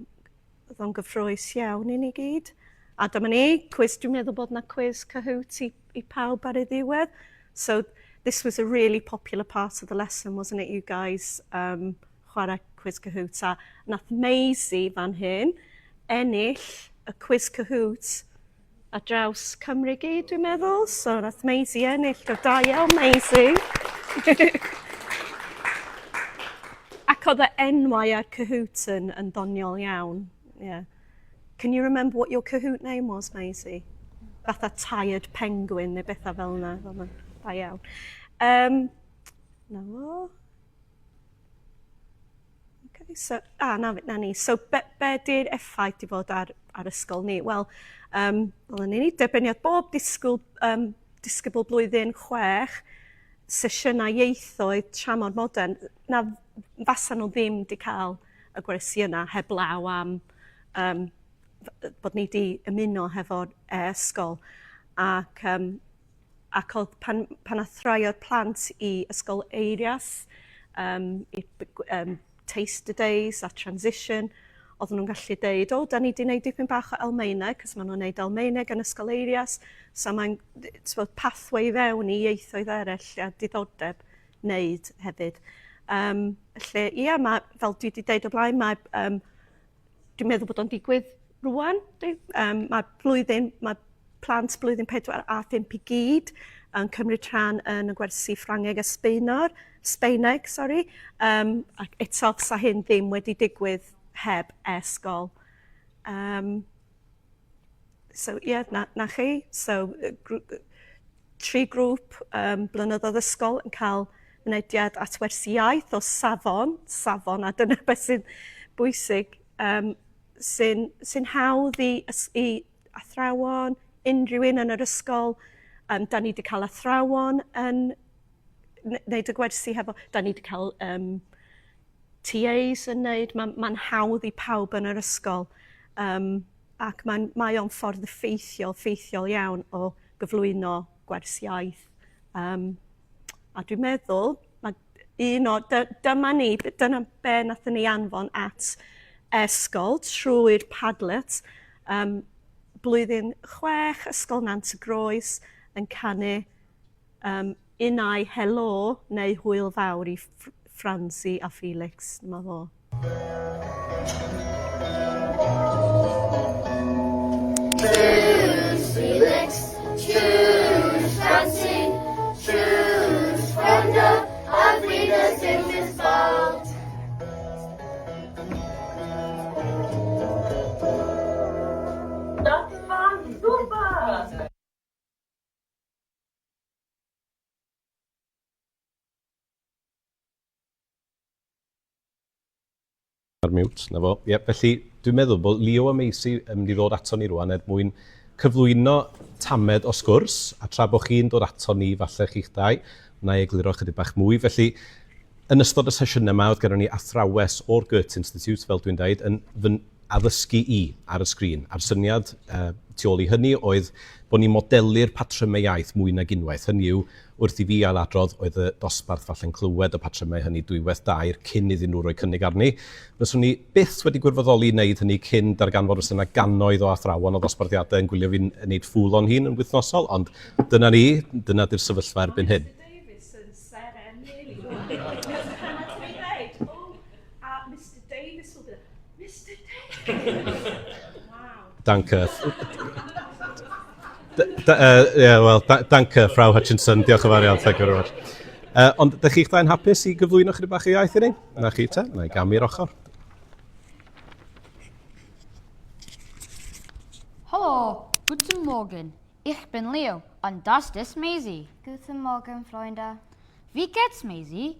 oedd o'n gyffrous iawn i ni gyd. A dyma ni, cwis, dwi'n meddwl bod yna cwis Kahoot i, i pawb ar ei ddiwedd. So this was a really popular part of the lesson, wasn't it, you guys? Um, chwarae cwis Kahoot. A nath Maisie fan hyn ennill y cwis Kahoot ar draws Cymru gyd, dwi'n meddwl. So nath Maisie ennill. Do, da iawn, Maisie. Ac oedd y enwau ar Kahoot yn, yn ddoniol iawn. Yeah. Can you remember what your Kahoot name was, Maisie? Fatha Tired Penguin neu bethau fel yna. Da iawn. Um, na fo. Okay, so, ah, na, na ni. So, be, be di'r effaith di fod ar, ar ysgol ni? Wel, um, fel ni, derbyniad bob disgwyl, um, disgybl blwyddyn chwech, sesiynau ieithoedd tramor modern, na fasa nhw ddim di cael y gwersi yna heblaw am um, bod ni di ymuno hefo'r e-ysgol. Ac, um, ac oedd pan, pan ath rhai o'r plant i Ysgol Eirias, um, i um, Taster Days a Transition, oedden nhw'n gallu deud, o, da ni wedi gwneud dipyn bach o Almaeneg, cos maen nhw'n gwneud Almaeneg yn Ysgol Eirias, so mae'n pathway i fewn i ieithoedd eraill a diddordeb wneud hefyd. Um, felly, ia, mae, fel dwi wedi deud o blaen, mae, um, dwi'n meddwl bod o'n digwydd rwan. Um, mae blwyddyn, mae plant blwyddyn 4 a 5 i gyd yn cymryd rhan yn y gwersi Ffrangeg a Sbaenor, Sbaeneg, sori. Um, ac eto, sa hyn ddim wedi digwydd heb e-sgol. Um, so, ie, yeah, na, na chi. So, tri grŵp um, blynyddoedd ysgol yn cael mynediad at wersi iaith o safon, safon, a dyna beth sy'n bwysig, um, sy'n sy hawdd i, i athrawon, unrhyw un yn yr ysgol. Um, da ni wedi cael athrawon yn wneud y gwersi hefo, da ni wedi cael um, TAs yn wneud, mae'n ma hawdd i pawb yn yr ysgol. Um, ac mae'n, mae o'n ffordd effeithiol, effeithiol iawn o gyflwyno gwers iaith. Um, a dwi'n meddwl, mae un o, dyma ni, dyna be nathon ni anfon at ysgol trwy'r Padlet, um, blwyddyn chwech, Ysgol Nant y Groes, yn canu um, unai helo neu hwyl fawr i Franzi a Felix. Dyma fo. Choose Felix, choose Francie, choose Brenda, auf Wiedersehen bis bald. Das war super! Ar mute, na fo. Ie, felly dwi'n meddwl bod Leo a Maisie yn mynd i ddod ato ni rwan er mwyn cyflwyno tamed o sgwrs, a tra bod chi'n dod ato ni, falle chi'ch dau, wna i egluro chydig bach mwy. Felly, yn ystod y sesiynau yma, oedd gennym ni athrawes o'r Goethe Institute, fel dwi'n dweud, yn fy addysgu i ar y sgrin. A'r syniad uh, tu ôl i hynny oedd bod ni'n modelu'r patrymau iaith mwy nag unwaith. Hynny yw, wrth i fi ailadrodd, oedd y dosbarth falle'n clywed y patrymau hynny dwywaith dair cyn iddyn nhw roi cynnig arni. Fyswn i byth wedi gwirfoddoli i wneud hynny cyn darganfod fysa yna gannoedd o athrawon o ddosbarthiadau yn gwylio fi'n wneud ffŵl o'n hun yn wythnosol, ond dyna ni, dyna di'r sefyllfa erbyn hyn. Mister Davies yn seren rili rŵan. Pan nathon ni ddeud, o, a Mister Davies will be there. Mister Davies! Wow. Danke. Uh, yeah, well, danke, Frau Hutchinson. Diolch yn fawr iawn. Thank you very much. Uh, ond ydych chi'ch dau'n hapus i gyflwyno chydig bach o iaith i ni? Na chi te, na i gamu'r ochr. Hallo, guten Morgen. Ich bin Leo und das ist Maisie. Guten Morgen, Freunde. Wie geht's, Maisie?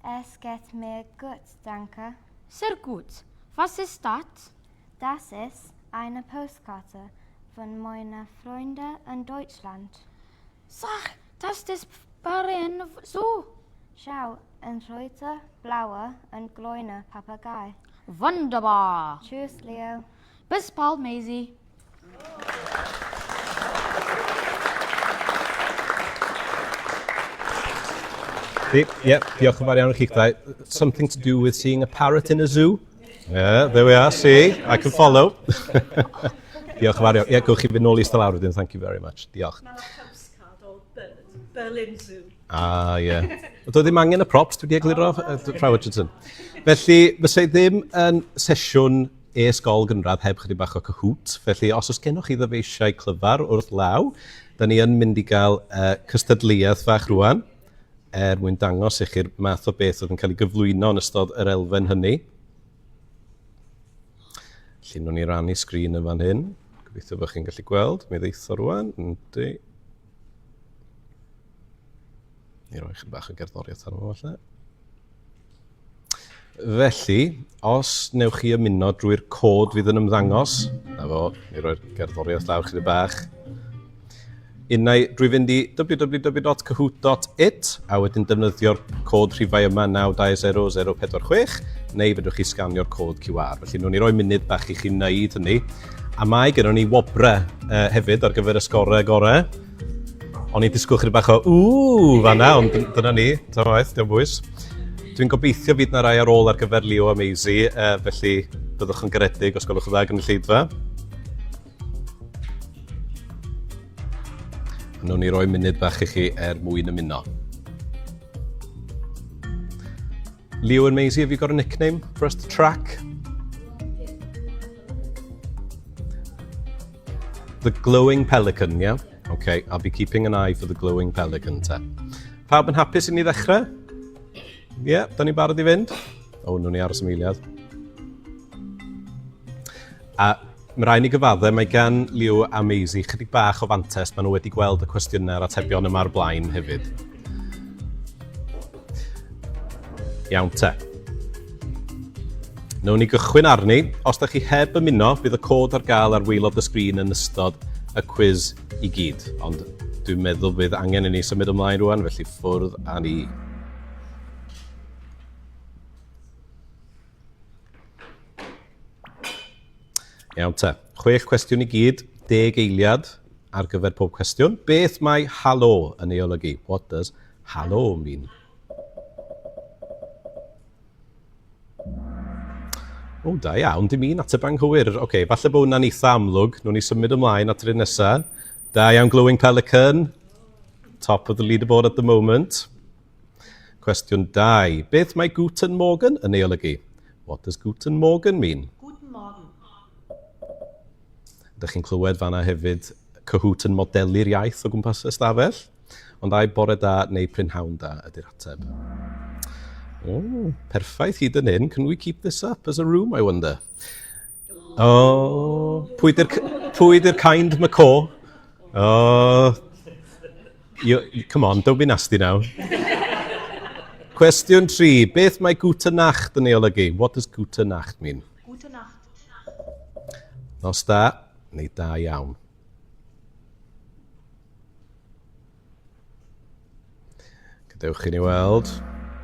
Es geht mir gut, danke. Sehr gut. Was ist das? Das ist eine Postkarte von meiner Freunde in Deutschland. Sag, das ist Berlin Zoo. Schau, ein roter, blauer und grüner Papagei. Wunderbar. Tschüss, Leo. Bis bald, Maisie. Ie, yeah, diolch yn fawr iawn i chi'ch dau. Something to do with seeing a parrot in a zoo? Yeah, there we are, see, I can follow. diolch yn fawr iawn. Ie, yeah, gwch chi fynd nôl i eistedd lawr wedyn, thank you very much. Diolch. Mae'n postcard o Bird, Berlin Zoo. Ah, ie. Yeah. Doedd ddim angen y props, dwi wedi egluro, Frau Richardson. Felly, fysa i ddim yn sesiwn e-sgol gynradd heb chydig bach o Kahoot. Felly, os oes gennych chi ddyfeisiau clyfar wrth law, da ni yn mynd i gael uh, cystadleuaeth fach rwan er mwyn dangos i chi'r math o beth oedd yn cael ei gyflwyno yn ystod yr elfen hynny. Felly, nhw'n ni rannu sgrin yn fan hyn. Gobeithio bod chi'n gallu gweld. Mi ddeitho rwan. Yndi. Ni roi chydig bach o gerddoriaeth arno fo falle. Felly, os newch chi ymuno drwy'r cod fydd yn ymddangos, na fo, ni roi'r gerddoriaeth lawr chydig bach, unai drwy fynd i www.kahoot.it a wedyn defnyddio'r cod rhifau yma 920046 neu fedrwch chi sganio'r cod QR. Felly, nhw'n ni roi munud bach i chi wneud hynny. A mae gennym ni wobrau uh, hefyd ar gyfer y sgorau gorau. O'n i'n disgwyl chydig bach o ww fanna, ond dyna ni, ta waeth, diolch bwys. Dwi'n gobeithio fydd na rai ar ôl ar gyfer Leo a Maisie, uh, felly byddwch yn garedig os gwelwch yn dda gynulleidfa. Wnawn ni roi munud bach i chi er mwyn ymuno. Leo and Maisie, have you got a nickname for us to track? The Glowing Pelican, yeah? Okay, I'll be keeping an eye for the Glowing Pelican te. Pawb yn hapus i ni ddechrau? Ie, yeah, da ni'n barod i fynd? O, oh, nhw'n ni aros am eiliad. A mae rhaid ni gyfadde, mae gan Leo a Maisie chydig bach o fantes, maen nhw wedi gweld y cwestiynau a'r atebion yma ar blaen hefyd. Iawn te. Nawn ni gychwyn arni. Os da chi heb ymuno, bydd y cod ar gael ar waelod y sgrin yn ystod y cwiz i gyd. Ond dwi'n meddwl bydd angen i ni symud ymlaen rwan, felly ffwrdd â ni. Iawn te. Chwech cwestiwn i gyd, deg eiliad ar gyfer pob cwestiwn. Beth mae halo yn ei olygu? What does halo mean? O, da iawn, dim un ateb anghywir. Oce, okay, falle bod hwnna'n eitha amlwg. Nw'n ni symud ymlaen at yr un nesaf. Da iawn, Glowing Pelican. Top of the leaderboard at the moment. Cwestiwn 2. Beth mae Guten Morgen yn ei olygu? What does Guten Morgen mean? Guten Morgen. Ydych chi'n clywed fanna hefyd Kahoot yn modelu'r iaith o gwmpas y stafell? Ond ai bore da neu prynhawn da ydy'r ateb. O, perffaith hyd yn hyn. Can we keep this up as a room, I wonder? O, pwy di'r pwy di'r kind macaw? O, you, come on, don't be nasty now. Cwestiwn 3. Beth mae Gute Nacht yn ei olygu? What does Gute Nacht mean? Gute Nacht. Nos da, neu da iawn. Gadewch i ni weld.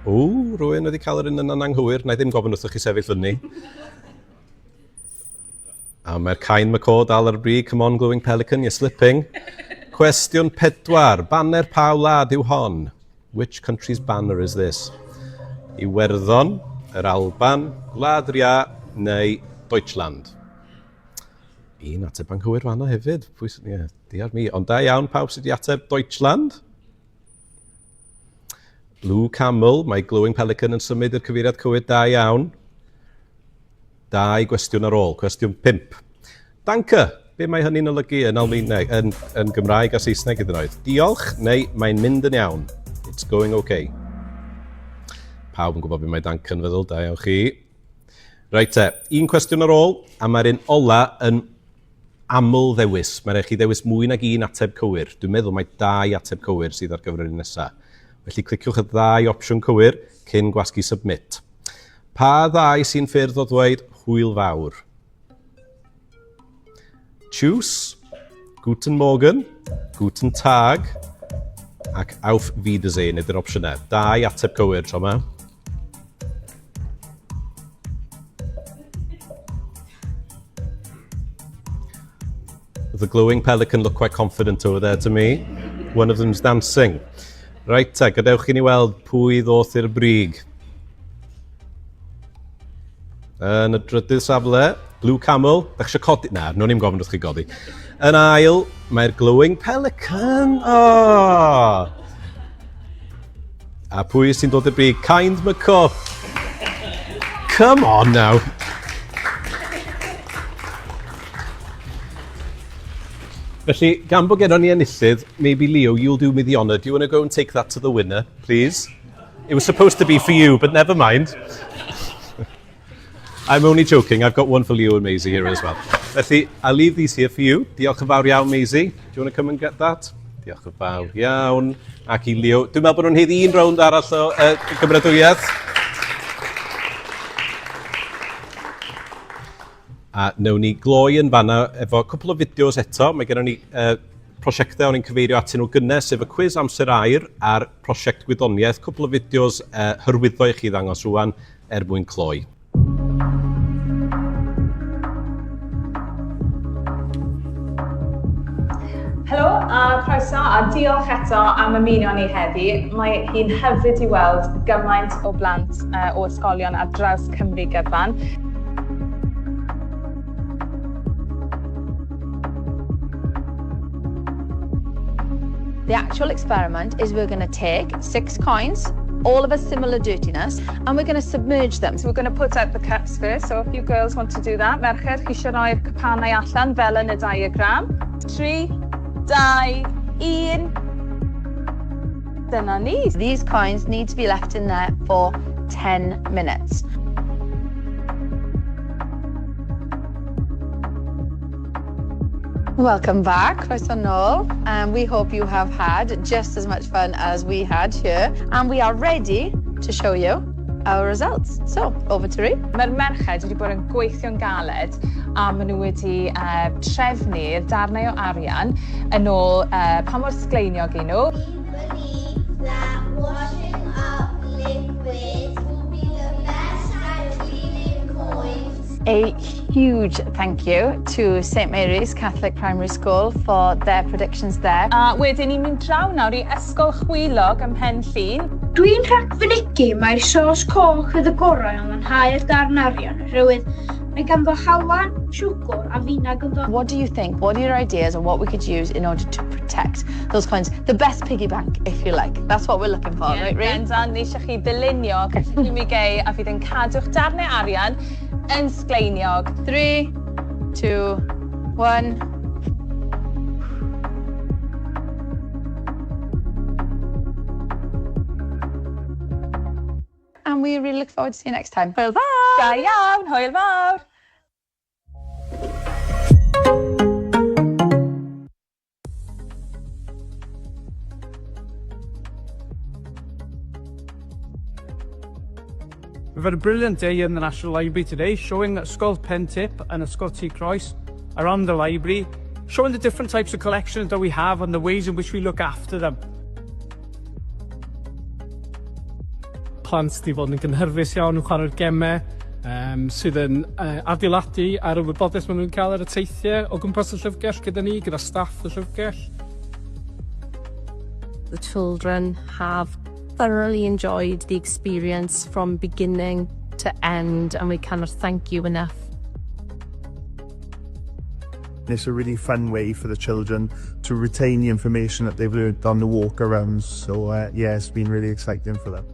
O, rwy'n wedi cael yr un yna'n anghywir. Na i ddim gofyn wrthych chi sefyll fyny. A mae'r Cain McCaw dal ar y brig. Come on, Glowing Pelican, you're slipping. Cwestiwn pedwar. Banner pa wlad yw hon? Which country's banner is this? Iwerddon, yr Alban, Gwlad yr Iâ neu Deutschland? Un ateb anghywir fanna hefyd. Pwy sy'n... Ie, diar mi. Ond da iawn pawb sydd wedi ateb Deutschland. Blue Camel, mae Glowing Pelican yn symud i'r cyfeiriad cywir, da iawn. Dau gwestiwn ar ôl, cwestiwn 5. Danke, be mae hynny'n olygu yn Almaeneg, yn, yn Gymraeg a Saesneg hyd yn oed? Diolch, neu mae'n mynd yn iawn. It's going okay. Pawb yn gwybod beth mae Danke yn feddwl, da iawn chi. Reit te, un cwestiwn ar ôl, a mae'r un ola yn aml ddewis. Mae'n rhaid chi ddewis mwy nag un ateb cywir. Dwi'n meddwl mai dau ateb cywir sydd ar gyfer yr un nesaf. Felly cliciwch y ddau opsiwn cywir cyn gwasgu submit. Pa ddau sy'n ffyrdd o ddweud hwyl fawr? Tschüss, Guten Morgen, Guten Tag ac Auf Wiedersehen ydy'r opsiynau. Dau ateb cywir tro yma. The glowing pelican look quite confident over there to me. One of them's dancing. Reit te, gadewch i ni weld pwy ddoth i'r brig. Yn y drydydd safle, Blue Camel. Da chi eisiau codi? Na, nhw'n ni'n gofyn wrth chi godi. Yn ail, mae'r Glowing Pelican. Oh! A pwy sy'n dod i'r brig? Kind McCuff. Come on now. Felly, gan bod gennon ni enillydd, maybe Leo, you'll do me the honour. Do you want to go and take that to the winner, please? It was supposed to be for you, but never mind. I'm only joking. I've got one for Leo and Maisie here as well. Felly, I'll leave these here for you. Diolch yn fawr iawn, Maisie. Do you want to come and get that? Diolch yn fawr iawn. Ac i Leo. Dwi'n meddwl bod nhw'n haeddu un rownd arall o uh, gymeradwyaeth. A wnawn ni gloi yn fanna efo cwpl o fideos eto. Mae gennym ni uh, prosiectau o'n i'n cyfeirio atyn nhw gynnes, sef y cwis amser air a'r prosiect gwyddoniaeth. Cwpl o fideos uh, hyrwyddo i chi ddangos rwan er mwyn cloi. Helo a croeso a diolch eto am ymuno ni heddi. Mae hi'n hyfryd i weld gymaint o blant uh, o ysgolion ar draws Cymru gyfan. The actual experiment is we're going to take six coins, all of a similar dirtiness, and we're going to submerge them. So we're going to put out the cups first, so if you girls want to do that, merched, chi eisiau rhoi'r cwpanau allan fel yn y diagram. 3, 2, 1. Dyna ni. These coins need to be left in there for 10 minutes. Welcome back, croeso nôl. And we hope you have had just as much fun as we had here. And we are ready to show you our results. So, over to Rhi. Mae'r merched wedi bod yn gweithio'n galed a maen nhw wedi uh, trefnu'r darnau o arian yn ôl uh, pa mor sgleiniog i nhw. We believe that washing up liquid will be the best at cleaning coins. A huge thank you to St Mary's Catholic Primary School for their predictions there. A wedyn ni'n mynd draw nawr i Ysgol Chwilog ym Mhen Llŷn. Dwi'n rhagfynegi mai'r sos coch fydd y gorau am lanhau'r darn arian oherwydd mae ganddo halen, siwgr a finag ynddo. What do you think? What are your ideas on what we could use in order to protect those coins? The best piggy bank, if you like. That's what we're looking for, yeah, right, Rhian? Bendant, ni eisiau chi ddylunio cynllun mi gei a fydd yn cadw'ch darnau arian yn sgleiniog. 3, 2, 1. And we really look forward to see you next time. Hwyl fawr! Da iawn, hwyl fawr! We've had a brilliant day in the National Library today, showing Ysgol Pentip and Ysgol Tŷ Croes around the library, showing the different types of collections that we have and the ways in which we look after them. Plant 'di fod yn gynhyrfus iawn yn chwarae'r gemau um, sydd yn uh, adeiladu ar y wybodaeth maen nhw'n cael ar y teithiau o gwmpas y llyfrgell gyda ni, gyda staff y llyfrgell. The children have thoroughly enjoyed the experience from beginning to end and we cannot thank you enough. It's a really fun way for the children to retain the information that they've learned on the walk around. So uh, yeah, it's been really exciting for them.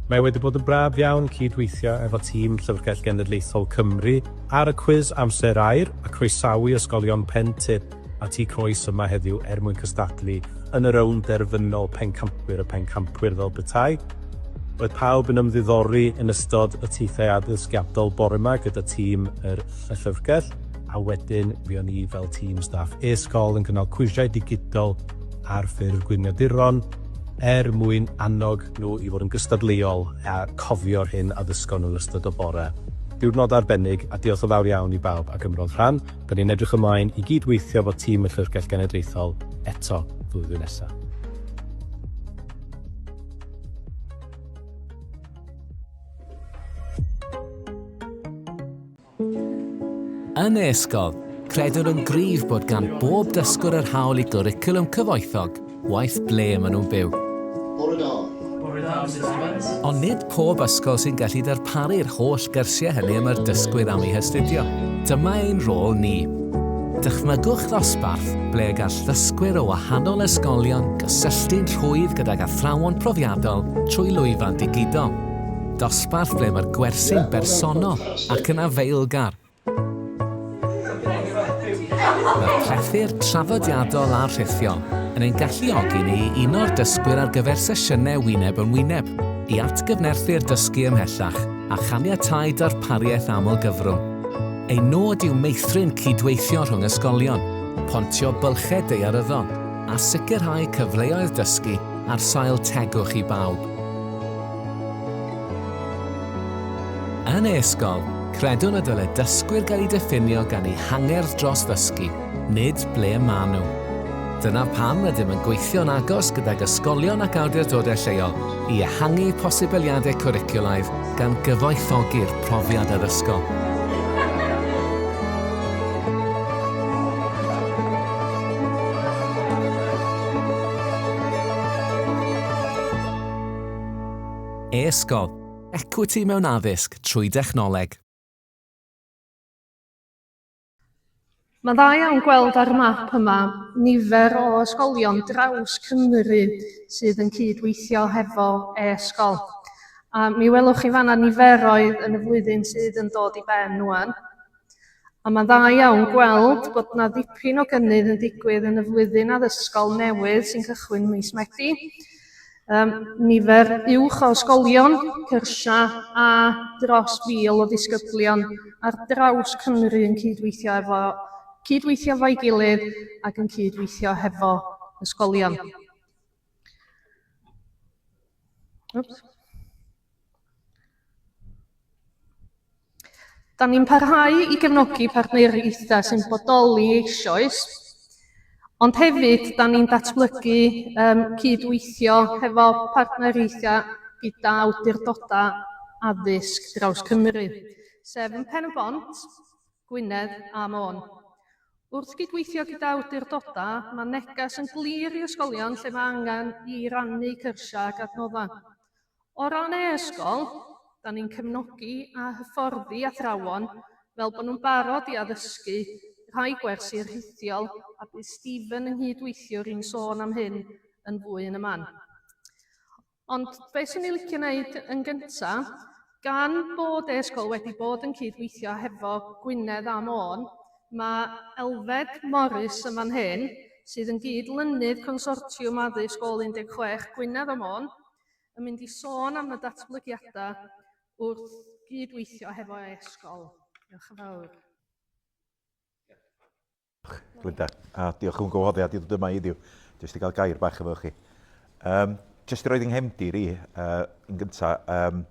Mae wedi bod yn braf iawn cydweithio efo tîm Llyfrgell Genedlaethol Cymru ar y cwis Amser Aur a croesawu ysgolion Pen-tip a Tŷ Croes yma heddiw er mwyn cystadlu yn y rownd derfynol Pencampwyr y Pencampwyr fel petai. Roedd pawb yn ymddiddori yn ystod y teithiau addysgiadol bore 'ma gyda tîm yr y llyfrgell. a wedyn fuon ni fel tîm staff e-sgol yn cynnal cwisiau digidol ar ffurf gwiniaduron er mwyn annog nhw i fod yn gystadleuol a cofio'r hyn a ddysgon nhw yn ystod y bore. Diwrnod arbennig a diolch yn fawr iawn i bawb a gymrodd rhan. Da ni'n edrych ymlaen i gyd-weithio efo tîm y Llyfrgell Genedlaethol eto flwyddyn nesaf. Yn e-sgol, credwn yn gryf bod gan bob dysgwr yr hawl i gwricwlwm cyfoethog, waeth ble maen nhw'n byw. Bore da. Bore da, Misus Evans. Ond nid pob ysgol sy'n gallu darparu'r holl gyrsiau hynny y mae'r dysgwyr am eu hastudio. Dyma ein rôl ni. Dychmygwch ddosbarth ble y gall ddysgwyr o wahanol ysgolion gysylltu'n rhwydd gydag athrawon profiadol trwy lwyfan digidol. Dosbarth ble mae'r gwersi'n bersonol ac yn afaelgar. Mae'r plethu'r traddodiadol a'r rhithiol yn ein galluogi ni i uno'r dysgwyr ar gyfer sesiynau wyneb yn wyneb, i atgyfnerthu'r dysgu ymhellach a chaniatáu darpariaeth aml-gyfrwng. Ein nod yw meithrin cydweithio rhwng ysgolion, pontio bylchau daearyddol, a sicrhau cyfleoedd dysgu ar sail tegwch i bawb. Yn e-sgol, credwn y dyle dysgwyr gael eu diffinio gan eu hangerdd dros ddysgu, nid ble maen nhw. Dyna pam rydym yn gweithio'n agos gydag ysgolion ac awdurdodau lleol i ehangu posibiliadau cwricwlaidd gan gyfoethogi'r profiad addysgol. E-sgol, Equity mewn addysg trwy dechnoleg. Mae'n dda iawn gweld ar y map yma nifer o ysgolion draws Cymru sydd yn cydweithio hefo e-sgol. A mi welwch chi fanna niferoedd yn y flwyddyn sydd yn dod i ben ŵan. A mae'n dda iawn gweld bod 'na ddipyn o gynnydd yn digwydd yn y flwyddyn addysgol newydd sy'n cychwyn mis Medi. Um, nifer uwch o ysgolion, cyrsiau a dros 1,000 o ddisgyblion ar draws Cymru yn cydweithio efo cydweithio efo'i gilydd ac yn cydweithio hefo ysgolion. Oops. Da ni'n parhau i gefnogi partneriaethau sy'n bodoli eisoes, ond hefyd da ni'n datblygu um, cydweithio hefo partneriaethau gyda awdurdodau addysg draws Cymru, sef yn Pen-y-bont, Gwynedd a Môn. Wrth gydweithio gyda awdurdodau, mae neges yn glir i ysgolion lle mae angen i rannu cyrsiau ac adnoddau. O ran e-ysgol, da ni'n cefnogi a hyfforddi athrawon fel bod nhw'n barod i addysgu rhai gwersi rhithiol a bydd Stephen yng nghydweithiwr i'n sôn am hyn yn fwy yn y man. Ond be swn i'n licio wneud yn gyntaf, gan bod e-ysgol wedi bod yn cydweithio hefo Gwynedd a Môn, mae Elfed Morris yn fan hyn, sydd yn gyd-lynydd Consortiwm Addysg Ôl 16 Gwynedd a Môn, yn mynd i sôn am y datblygiadau wrth gyd-weithio hefo e-sgol. Diolch yn fawr. Diolch, Glynda, a diolch am gwahoddiad i ddod yma heddiw, jyst i gael gair bach efo chi. Um, jyst i roed yng nghefndir i, uh, yn gyntaf, um,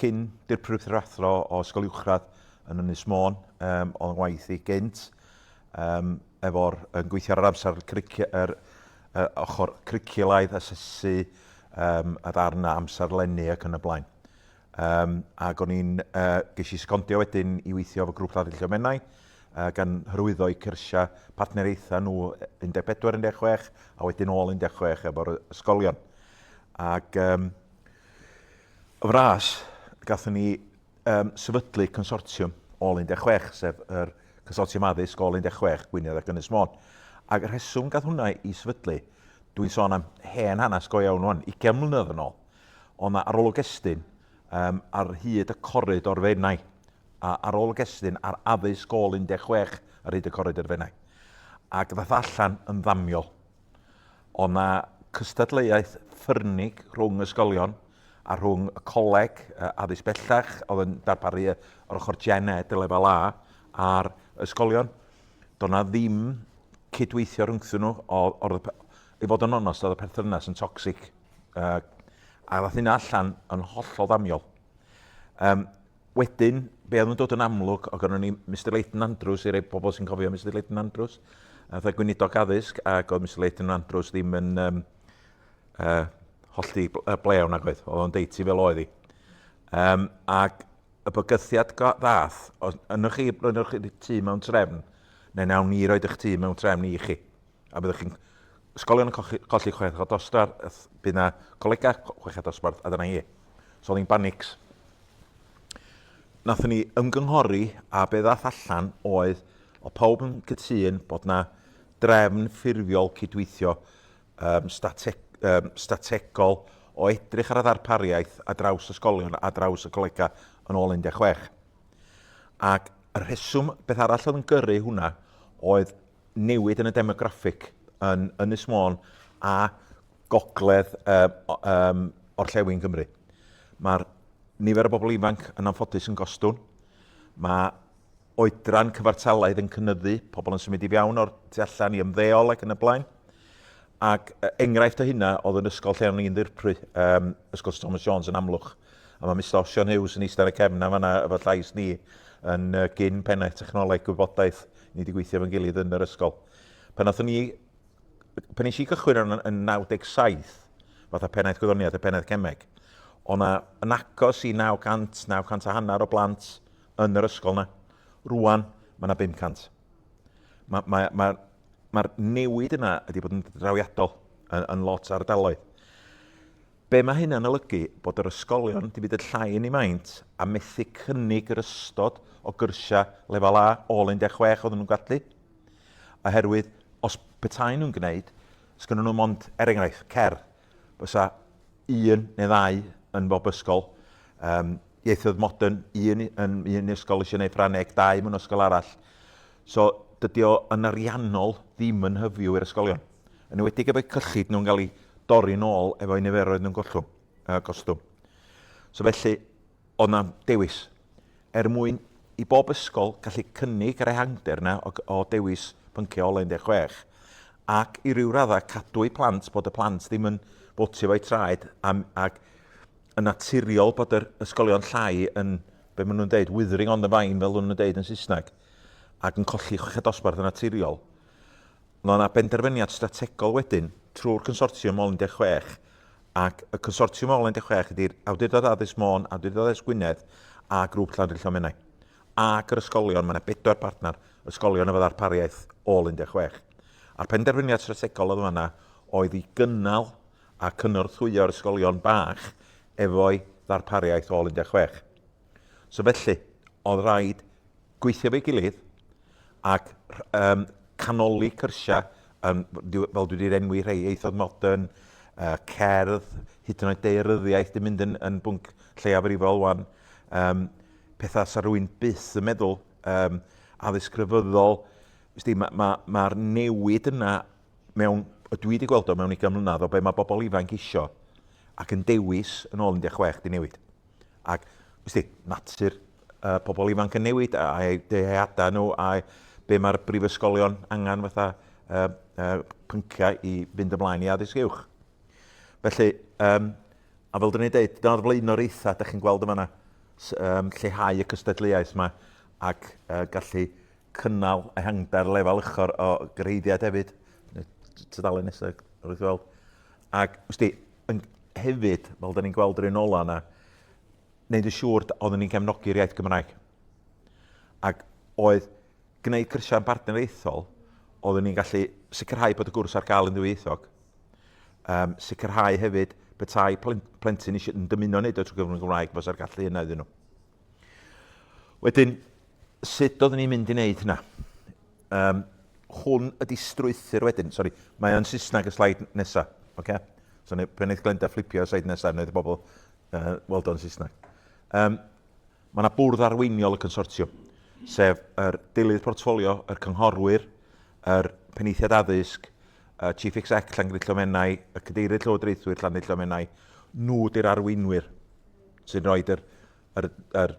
cyn dirprwy athro o Ysgol Uwchradd yn Ynys Môn, um, oedd yng ngwaith i gynt, um, efo'r, yn gweithio ar yr amser yr, uh, ochr cwricwlaidd, asesu, um, a ddarn amserlennu ac yn y blaen. Um, ac o'n i'n, uh, ges i secondio wedyn i weithio efo grŵp Lladin Llio Menai, uh, gan hyrwyddo eu cyrsiau partneriaethau nhw 14, 16 a wedyn ôl 16 efo'r ysgolion. Ac um, y fras, gathon ni um, sefydlu consortiwm ôl 16, sef yr Consortiwm Addysg ôl 16, Gwynedd ac Ynys Môn. Ac y rheswm gath hwnna i sefydlu, dwi'n sôn am hen hanes go iawn wan, 20 mlynedd yn ôl, oedd 'na arolwg Estyn um, ar hyd y coridor Fenai, a arolwg Estyn ar addysg ôl 16 ar hyd y coridor Fenai. Ac ddath allan yn ddamiol. Oedd 'na cystadleuaeth ffyrnig rhwng ysgolion a rhwng y coleg addysg bellach oedd yn darparu yr ochr Gen Ed y lefel A a'r ysgolion. Doedd 'na ddim cydweithio rhyngthyn nhw. O, o, i fod yn onest, oedd y perthynas yn toxic. A ddath hynna allan yn hollol ddamiol. Um, wedyn, be oedd yn dod yn amlwg, o gynnon ni Mr Leighton Andrews, i rai pobl sy'n cofio Mr Leighton Andrews, oedd gweinidog addysg, ac oedd Mr Leighton Andrews ddim yn um, hollti blew nag oedd, oedd o'n deud ti fel oedd hi. Um, ac y bygythiad ddath, os ynwch chi, rydych chi tŷ mewn trefn, neu nawn ni roed eich tŷ mewn trefn i chi. A byddwch chi'n ysgolion yn colli, colli chweched dosbarth, bydd na colegau chweched dosbarth, a dyna hi. So oedd hi'n banics. Nathon ni ymgynghori, a be ddath allan oedd, o pawb yn cytun bod na drefn ffurfiol cydweithio um, state, um, strategol o edrych ar y ddarpariaeth a draws ysgolion a draws y colegau yn ôl 16. Ac y rheswm, beth arall oedd yn gyrru hwnna, oedd newid yn y demograffig yn Ynys Môn a gogledd um, um, orllewin Cymru. Mae'r nifer o bobl ifanc yn anffodus yn gostwng. Mae oedran cyfartalaidd yn cynyddu, pobl yn symud i fewn o'r tu allan i ymddeol ac yn y blaen. Ac enghraifft o hynna oedd yn ysgol lle o'n i'n ddirprwy, um, Ysgol Sir Thomas Jones yn Amlwch. A mae Mr Osian Hughes yn eistedd ar y cefn a fanna efo llais ni yn uh, gyn pennaeth technoleg gwybodaeth. Ni wedi gweithio efo'n gilydd yn yr ysgol. Pan nathon ni, pan nes i gychwyn yn, yn 97, fatha pennaeth gwyddoniaeth a pennaeth cemeg, o'na yn agos i 900, 900 a hanner o blant yn yr ysgol 'na. Rwan, mae yna 500. Mae'r ma, ma, ma newid yna wedi bod yn drawiadol yn, yn lot ardaloedd. Be mae hynna'n olygu? Bod yr ysgolion wedi mynd yn llai yn ei maint a methu cynnig yr ystod o gyrsiau lefel A ôl 16 oedden nhw'n gallu. Oherwydd, os petai nhw'n gwneud, sgynnon nhw mond, er enghraifft, cer, fysa un neu ddau yn bob ysgol. Um, ieithoedd modern, un yn un ysgol eisiau gwneud Ffrangeg, dau mewn ysgol arall. So, dydy o yn ariannol ddim yn hyfyw i'r ysgolion. Yn enwedig efo'u cyllid nhw'n cael ei dorri nôl efo'u niferoedd nhw'n gollwng, uh, gostwng. So felly, oedd 'na dewis. Er mwyn i bob ysgol gallu cynnig yr ehangder 'na o, o dewis pynciau ôl 16, ac i ryw raddau cadw eu plant, bod y plant ddim yn bwtio efo'u traed, am, ac yn naturiol bod yr ysgolion llai yn, be maen nhw'n deud, withering on the vine, fel nhw'n deud yn Saesneg, ac yn colli chweched dosbarth yn naturiol. Mae yna benderfyniad strategol wedyn trwy'r consortiwm ôl 16 ac y consortiwm ôl 16 ydy'r Awdurdod Addysg Môn, Awdurdod Addysg Gwynedd a Grŵp Llandrillo Menai. Ac yr ysgolion, mae yna bedwar partner ysgolion efo ddarpariaeth ôl 16. A'r penderfyniad strategol oedd fanna oedd i gynnal a cynorthwyo'r ysgolion bach efo'i ddarpariaeth ôl 16. So felly, oedd rhaid gweithio efo'i gilydd ac um, canoli cyrsiau, um, fel dwi wedi'r enwi rhai ieithoedd modern, uh, cerdd, hyd yn oed daearyddiaeth, di mynd yn, yn bwnc lleiafrifol wan, um, pethau sa rhywun byth yn meddwl, um, addysg crefyddol, mae'r ma, ma, ma newid yna mewn, dwi wedi gweld o mewn 20 mlynedd o be mae bobl ifanc isio ac yn dewis yn ôl 16 di newid. Ac, wsti, natur uh, pobl ifanc yn newid a'i dyheadau nhw a be mae'r brifysgolion angen fatha uh, uh, pynciau i fynd ymlaen i addysg uwch. Felly, um, a fel dyn ni'n dweud, dyna'r flaenoriaethau da chi'n gweld yma yna, um, lleihau y cystadleuaeth yma ac uh, gallu cynnal ehangder lefel uchor o gyrhaeddiad hefyd. Tudalen nesaf, rwy'n gweld. Ac, wsti, hefyd, fel da ni'n gweld yr un ola yna, wneud yn siŵr oeddwn ni'n cefnogi'r iaith Gymraeg. Ac oedd gwneud cyrsiau'n bartneriaethol, oeddwn ni'n gallu sicrhau bod y gwrs ar gael yn ddwyieithog, um, sicrhau hefyd petai plentyn eisiau yn dymuno wneud o trwy gyfrwng y Gymraeg, fysa'r gallu yna iddyn nhw. Wedyn, sut oeddwn ni'n mynd i wneud hynna? Um, hwn ydy strwythur wedyn, sori, mae o'n Saesneg y sleid nesaf, oce? Okay? So, pan wnaeth Glenda fflipio y sleid nesaf, wnaeth y bobl uh, weld o'n Saesneg. Um, mae yna bwrdd arweiniol y consortiwm, sef yr deilydd portffolio, yr cynghorwyr, yr penaethiaid addysg, y Chief Exec Llandrillo Menai, y cadeirydd llywodraethwyr Llandrillo Menai, nhw di'r arweinwyr sy'n rhoi yr, yr, yr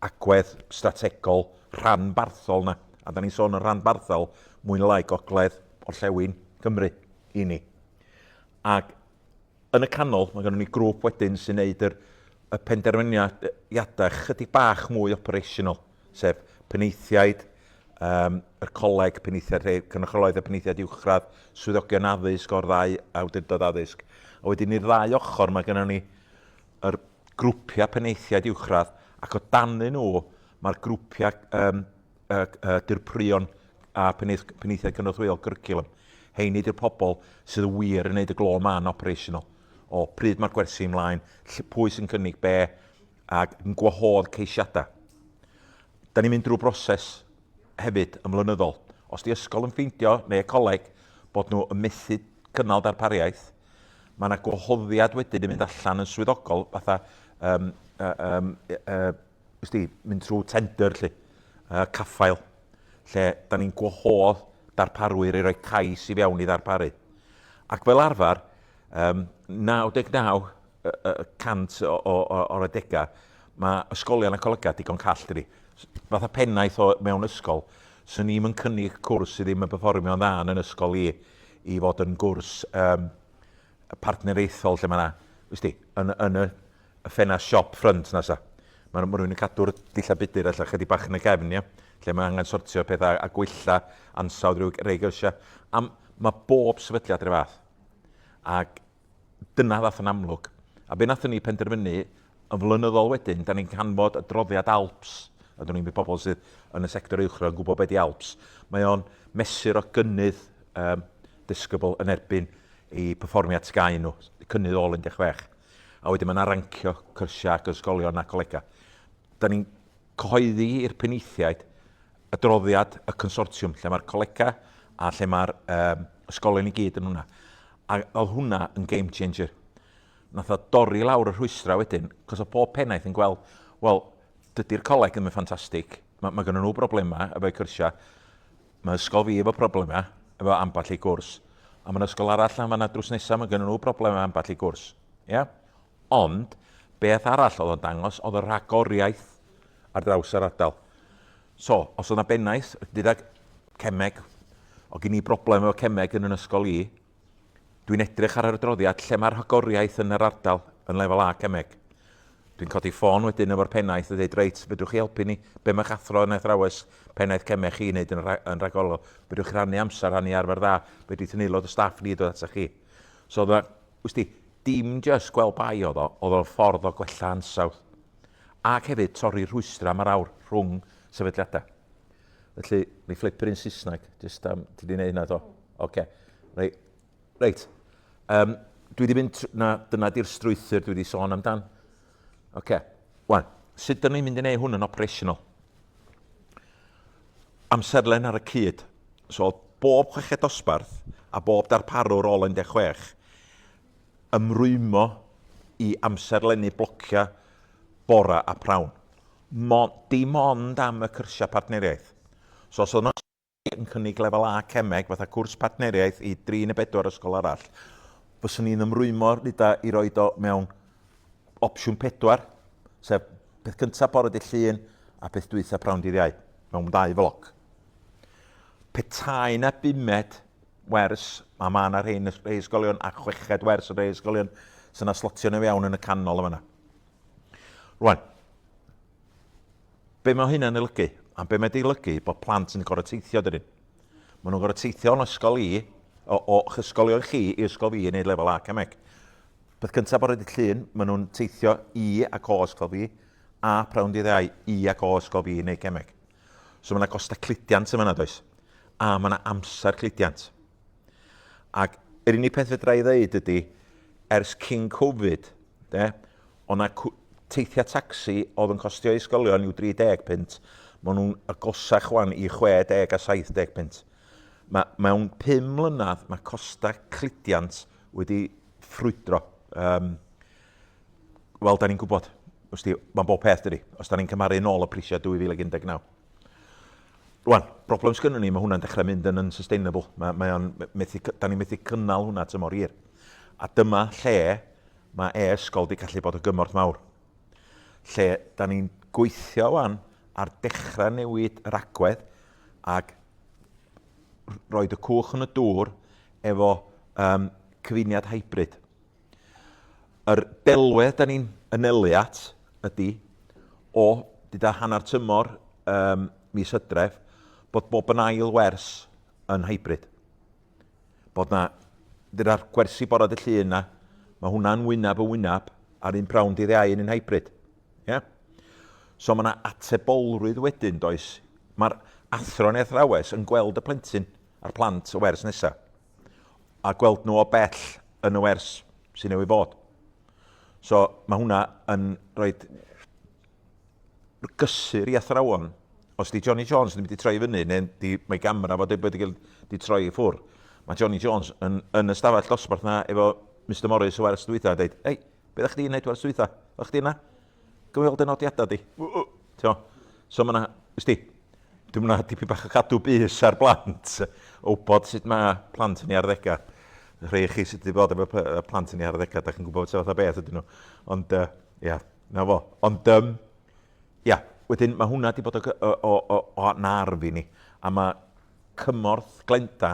agwedd strategol rhanbarthol na A da ni'n sôn yn rhanbarthol mwy neu lai gogledd orllewin Cymru i ni. Ac yn y canol, mae gennym ni grŵp wedyn sy'n neud yr, y penderfyniadau chydig bach mwy operational, sef penaethiaid, um, yr coleg, penaethiaid rhai cynrychiolaeth a penaethiaid uwchradd, swyddogion addysg o'r ddau awdurdod addysg. A wedyn i'r ddau ochr mae gennym ni yr grwpiau penaethiaid uwchradd ac o danyn nhw mae'r grwpiau um, dirprwyon a penaethiaid cynorthwyol cwricwlwm. Heini di'r pobl sydd wir yn neud y glo man operational. O pryd mae'r gwersi ymlaen, pwy sy'n cynnig be, ac yn gwahodd ceisiadau. Da ni'n mynd drwy broses hefyd yn flynyddol. Os di ysgol yn ffeindio, neu y coleg, bod nhw yn methu cynnal darpariaeth, mae yna gwahoddiad wedyn yn mynd allan yn swyddogol, fatha um, um, uh, wsti, mynd trwy tender 'lly, uh, caffael, lle da ni'n gwahodd darparwyr i roi cais i fewn i ddarparu. Ac fel arfer, um, 99 cant o'r adegau, mae ysgolion a colegau digon call, dydi. Fatha pennaeth o, mewn ysgol, swn i'm yn cynnig cwrs sydd ddim yn performio'n dda yn yn ysgol i, i fod yn gwrs um, partneriaethol lle mae yna, wsti, yn, yn y y ffenast siop ffrynt 'na sa. Mae ma rhywun yn cadw'r dillad budur ella chydig bach yn y gefn, ia? Lle mae angen sortio pethau a gwella ansawdd rhyw rei gyrsiau. A mae bob sefydliad rhyw fath. Ac dyna ddath yn amlwg. A be nathon ni penderfynu yn flynyddol wedyn, da ni'n canfod adroddiad Alps, a dwn i'n bydd pobl sydd yn y sector uwchradd yn gwybod beth di Alps. Mae o'n mesur o gynnydd um, disgybl yn erbyn i perfformiad TGAU nhw, cynnydd ôl 16. A wedyn mae yna rancio cyrsiau ac ysgolion a colegau. Da ni'n cyhoeddi i'r penaethiaid adroddiad y consortiwm, lle mae'r colegau a lle mae'r um, ysgolion i gyd yn hwnna. A oedd hwnna yn game changer. Nath o dorri lawr y rhwystrau wedyn, cos o pob pennaeth yn gweld, wel, dydy'r coleg ddim yn ffantastig, mae, mae gynnu nhw broblemau efo'u cyrsiau, Mae ysgol fi efo problemau efo ambell i gwrs, a mae'n ysgol arall am fanna drws nesaf, mae gynnu nhw broblemau ambell i gwrs. Ia? Ond, beth arall oedd o'n dangos, oedd y rhagoriaeth ar draws yr ardal. So, os oedd yna bennaeth, gydag cemeg, o gen i broblem efo cemeg yn yn ysgol i, Dwi'n edrych ar yr adroddiad lle mae'r rhagoriaeth yn yr ardal yn lefel A cemeg. Dwi'n codi ffôn wedyn efo'r pennaeth a dweud, reit, fedrwch chi helpu ni? Be mae'ch athro yn athrawes pennaeth cemeg chi wneud yn, yn rhagorol? Fedrwch chi rhannu amser, rhannu arfer dda? Fedrith yn aelod o staff ni dod atach chi? So, oedd wsti, dim just gweld bai oedd o, oedd o'n ffordd o gwella ansawdd. Ac hefyd torri rhwystrau am yr awr rhwng sefydliadau. Felly, mi fflipper un Saesneg, jyst am, ti di wneud hynna do? Oce. Okay. Reit. Reit. Um, dwi wedi mynd, na, dyna di'r strwythur dwi wedi sôn amdan. Oce. Okay. Wan, sut dyn ni'n mynd i wneud hwn yn operational? Amserlen ar y cyd. So, bob chweched dosbarth a bob darparwr ôl 16 ymrwymo i amserlennu blociau bora a prawn. Mo, dim ond am y cyrsiau partneriaeth. So os oedd yn cynnig lefel A cemeg fatha cwrs partneriaeth i dri neu bedwar ysgol arall, fyswn i'n ymrwymo rhyda i roed o mewn opsiwn pedwar, sef peth cyntaf bore dydd Llun a peth dwytha prawn dydd Iau, mewn dau floc. Petai na bumed wers, a mae yna rhai, rhai ysgolion a chweched wers yn rhai ysgolion sy'n yna slotio nhw iawn yn y canol yma. Rwan, be mae hynna'n olygu? A be mae'n olygu bod plant yn gorfod teithio, dydyn? Maen nhw'n gorfod teithio o'n ysgol i, o, o'ch ysgolion chi i ysgol fi i wneud lefel A cemeg. Peth cyntaf bore dydd Llun, maen nhw'n teithio i ac o ysgol fi, a prawn dydd Iau i ac o ysgol fi i wneud cemeg. So mae yna gostau cludiant yma yna, does? A mae yna amser cludiant. Ac yr unig peth fedra i ddeud ydy, ers cyn Covid, de, o' 'na teithiau tacsi oedd yn costio i ysgolion i'w 30 punt, maen nhw'n agosach wan i 60 a 70 punt. Mae, mewn 5 mlynedd mae costau cludiant wedi ffrwydro. Um, Wel, da ni'n gwybod, wsti, mae'n bob peth dydi, os da ni'n cymharu yn ôl y prisiau 2019. Rwan, broblem sgynnon ni, mae hwnna'n dechrau mynd yn unsustainable. Mae, mae o'n methu, da ni'n methu cynnal hwnna tymor hir. A dyma lle mae e-ysgol wedi gallu bod o gymorth mawr. Lle da ni'n gweithio wan ar dechrau newid yr agwedd. Ac roed y cwch yn y dŵr efo um, cyfuniad hybrid. Yr delwedd da ni'n anelu at ydy o dyda hanner tymor um, mis Hydref bod bob yn ail wers yn hybrid. Bod na, dyna'r gwersi bore dy llun na, mae hwnna'n wyneb yn wyneb a'r un prawn dydd Iau yn un hybrid. Yeah? So mae yna atebolrwydd wedyn, does? Mae'r athro neu athrawes yn gweld y plentyn a'r plant y wers nesaf. A gweld nhw o bell yn y wers sy'n newid fod. So mae hwnna yn rhoi gysur i athrawon. Os di Johnny Jones ddim wedi troi fyny, neu di, mae gamera fod wedi cael di troi i ffwr, mae Johnny Jones yn, yn y stafell dosbarth na efo Mr Morris o wers dwytha a dweud, ei, be ddech chdi'n neud wers dwytha? Ddech chdi yna? Gymryd weld y nodiadau di. T'mo? So mae yna, wsti, dwi'n mynd dipyn bach o cadw bys ar blant, o wybod sut mae plant yn ei arddegau. Rhai chi sydd wedi bod efo plant yn ei arddegau, da chi'n gwybod sut fath o beth ydyn nhw. Ond, uh, ia, na fo. Ond, um, ia, wedyn mae hwnna wedi bod o, o, o, o, o narf i ni. A mae cymorth Glenda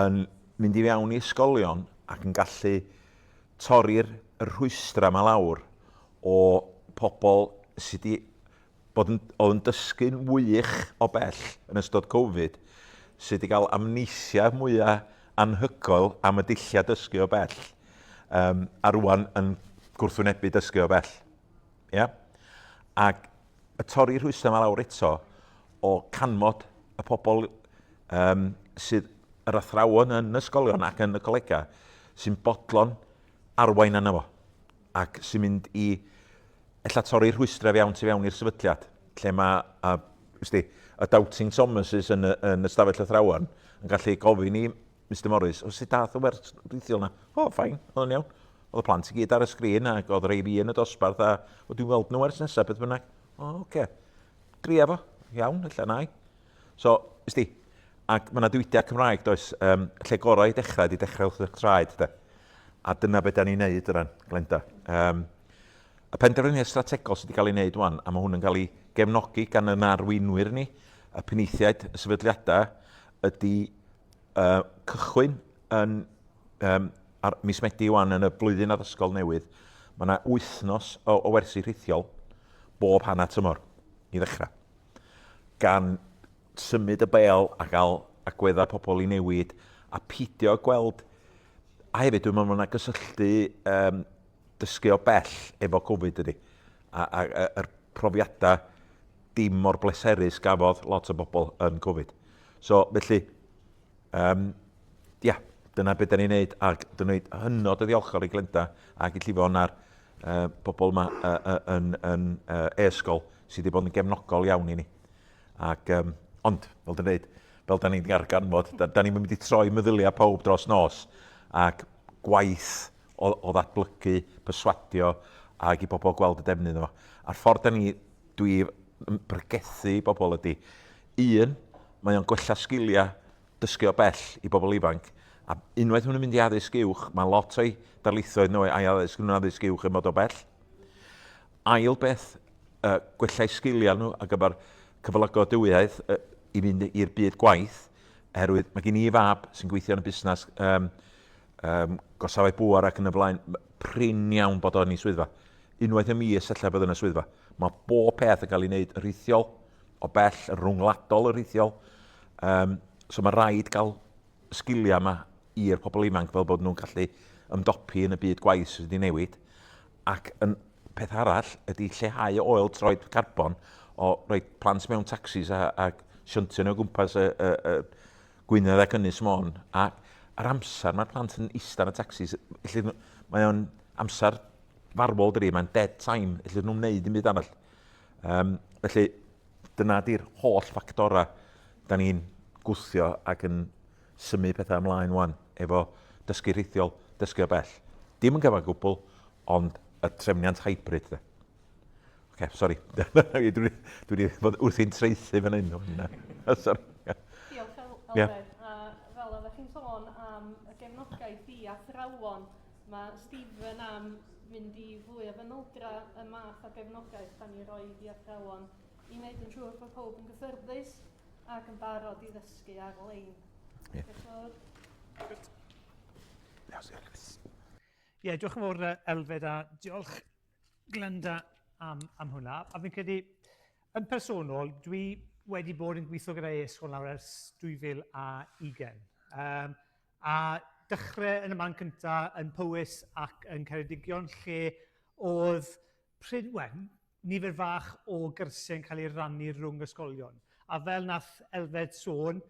yn mynd i fewn i ysgolion ac yn gallu torri'r rhwystrau 'ma lawr o pobl sydd wedi bod yn, oedd yn dysgu'n wych o bell yn ystod Covid, sydd wedi cael amnesia mwyaf anhygoel am y dulliau dysgu o bell, um, a rwan yn gwrthwynebu dysgu o bell. Ia? Ac y torri rhwystrau yma lawr eto o canmod y pobl um, sydd yr athrawon yn ysgolion ac yn y colegau sy'n bodlon arwain arno fo ac sy'n mynd i ella torri rhwystrau fewn tu fewn i'r sefydliad lle mae uh, wsti, y doubting Thomases yn y, yn y stafell athrawon yn gallu gofyn i Mr Morris, o sut dath y wers rhithiol na? O, ffain, oedd yn iawn. Oedd y plant i gyd ar y sgrin ac oedd rei fi yn y dosbarth a o, dwi'n weld nhw ers nesaf beth bynnag. O, oce. Okay. Dria fo. Iawn, ella na i. So, ysdi, ac mae yna dwydiau Cymraeg, does, um, lle gorau i dechrau ydy dechrau wrth eich traed, de. A dyna beth da ni'n neud yna, Glenda. Um, y penderfyniad strategol sydd wedi cael ei wneud wan, a mae hwn yn cael ei gefnogi gan yn arweinwyr ni, y penaethiaid, y sefydliadau, ydy uh, cychwyn yn um, ar mis Medi wan yn y blwyddyn addysgol newydd, mae yna wythnos o, o wersi rhithiol bob hanner tymor i ddechrau. Gan symud y bel a gael agweddau pobl i newid a peidio gweld a hefyd dwi'n meddwl mae yna gysylltu um, dysgu o bell efo Covid ydy. A, a, a, yr profiadau dim mor bleserus gafodd lot o bobl yn Covid. So, felly, um, ia, dyna beth da ni'n neud, ac dyn ni'n hynod o ddiolchgar i Glenda ac i Llifon a'r uh, bobl yma uh, uh, yn, yn uh, e-ysgol sydd wedi bod yn gefnogol iawn i ni. Ac, um, ond, fel dyn dweud, fel da ni'n darganfod, da, da ni'n mynd i troi meddyliau pawb dros nos, ac gwaith o, o ddatblygu, perswadio, ac i bobl gweld y defnydd yma. A'r ffordd da ni, dwi yn pregethu i bobl ydy, un, mae o'n gwella sgiliau dysgu o bell i bobl ifanc, a unwaith maen nhw'n mynd i addysg uwch, mae lot o'i darlithoedd nhw a'i addysg nhw'n addysg uwch yn bod o bell. Ail beth, uh, gwella'u sgiliau nhw ar gyfer cyflogadwyedd uh, i fynd i'r byd gwaith, oherwydd mae gen i fab sy'n gweithio yn y busnes um, um, gorsafau bŵer ac yn y blaen, prin iawn bod o'n ei swyddfa. Unwaith y mis ella bydd yn y swyddfa. Mae bob peth yn cael ei wneud yn rhithiol, o bell, yn rhwngwladol yn rhithiol. Um, so mae rhaid cael sgiliau yma i'r pobl ifanc fel bod nhw'n gallu ymdopi yn y byd gwaith sydd wedi newid. Ac yn peth arall ydy lleihau oel troed carbon o roi plant mewn taxis a, a shuntio nhw o gwmpas y, y, y Gwynedd ac Ynys Môn. A yr amser mae'r plant yn eistedd yn y taxis, felly mae o'n amser farwol dydi, mae'n dead time, felly nhw'n wneud dim byd arall. Um, felly, dyna di'r holl ffactorau da ni'n gwthio ac yn symud pethau ymlaen wan efo dysgu rhithiol, dysgu o bell. Dim yn gyfan gwbl, ond y trefniant hybrid. De. Oce, okay, sori. dwi wedi bod wrthi'n traethu fan hyn. sorry. Diolch, Elfed. Yeah. A fel oeddech chi'n sôn am y gefnogaeth i athrawon, mae Stephen am fynd i fwy o fanylder y math o gefnogaeth da ni roi i athrawon i wneud yn siŵr bod pawb yn gyffyrddus. ac yn barod i ddysgu ar-lein. Ie. Diolch yn fawr. Ie, diolch yn fawr Elfed a diolch Glenda am, am hwnna. A fi'n credu, yn personol, dwi wedi bod yn gweithio gyda e-sgol nawr ers 2020. Um, a dechrau yn y man cyntaf yn Powys ac yn Ceredigion, lle oedd pryd, well, nifer fach o gyrsiau'n cael ei rannu rhwng ysgolion. A fel nath Elfed sôn,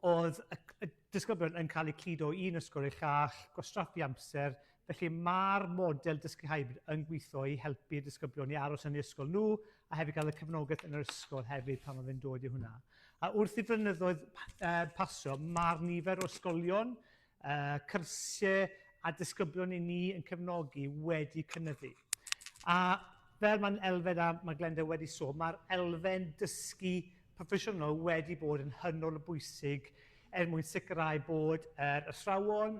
oedd y, y disgyblion yn cael eu cludo o un ysgol i'r llall, gwastraffu amser, felly mae'r model dysgu hybrid yn gweithio i helpu disgyblion i aros yn eu ysgol nhw a hefyd gael y cefnogaeth yn yr ysgol hefyd pan mae fe'n dod i hwnna. A wrth i flynyddoedd pasio, mae'r nifer o ysgolion, cyrsiau a disgyblion i ni yn cefnogi wedi cynyddu. A fel mae'n elfen a mae Glenda wedi sôn, mae'r elfen dysgu proffesiynol wedi bod yn hynod o bwysig er mwyn sicrhau bod yr athrawon,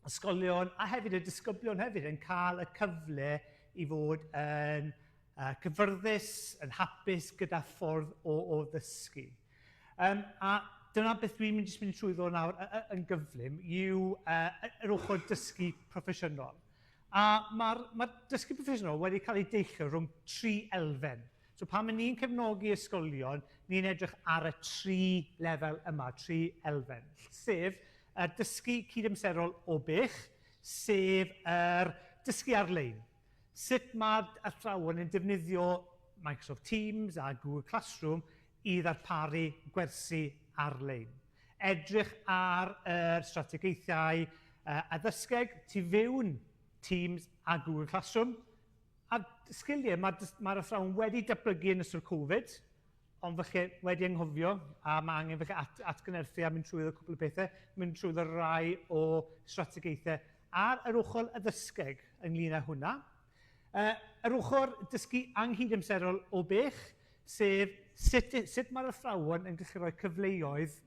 ysgolion a hefyd y disgyblion hefyd yn cael y cyfle i fod yn uh, cyfyrddus, yn hapus gyda ffordd o, o ddysgu. Um, a dyna beth dwi'n mynd, jyst mynd trwyddo nawr yn gyflym yw uh, yr ochr dysgu proffesiynol. A mae'r mae dysgu proffesiynol wedi cael ei deillio rhwng tri elfen. So pan maen ni'n cefnogi ysgolion, ni'n edrych ar y tri lefel yma, tri elfen, sef y dysgu cydamserol o bell, sef yr dysgu ar-lein. Sut mae athrawon yn defnyddio Microsoft Teams a Google Classroom i ddarparu gwersi ar-lein. Edrych ar yr strategaethau addysgeg tu fewn Teams a Google Classroom, A sgiliau mae'r mae athrawon wedi datblygu yn ystod Covid, ond falle wedi anghofio, a mae angen falle at, atgynerthu a mynd trwyddo cwpl o pethau, mynd trwyddo rai o strategaethau ar yr ochr addysgeg ynglyn â hwnna. Uh, yr ochr dysgu anghydamserol o bell, sef sut, sut mae'r athrawon yn gallu rhoi cyfleoedd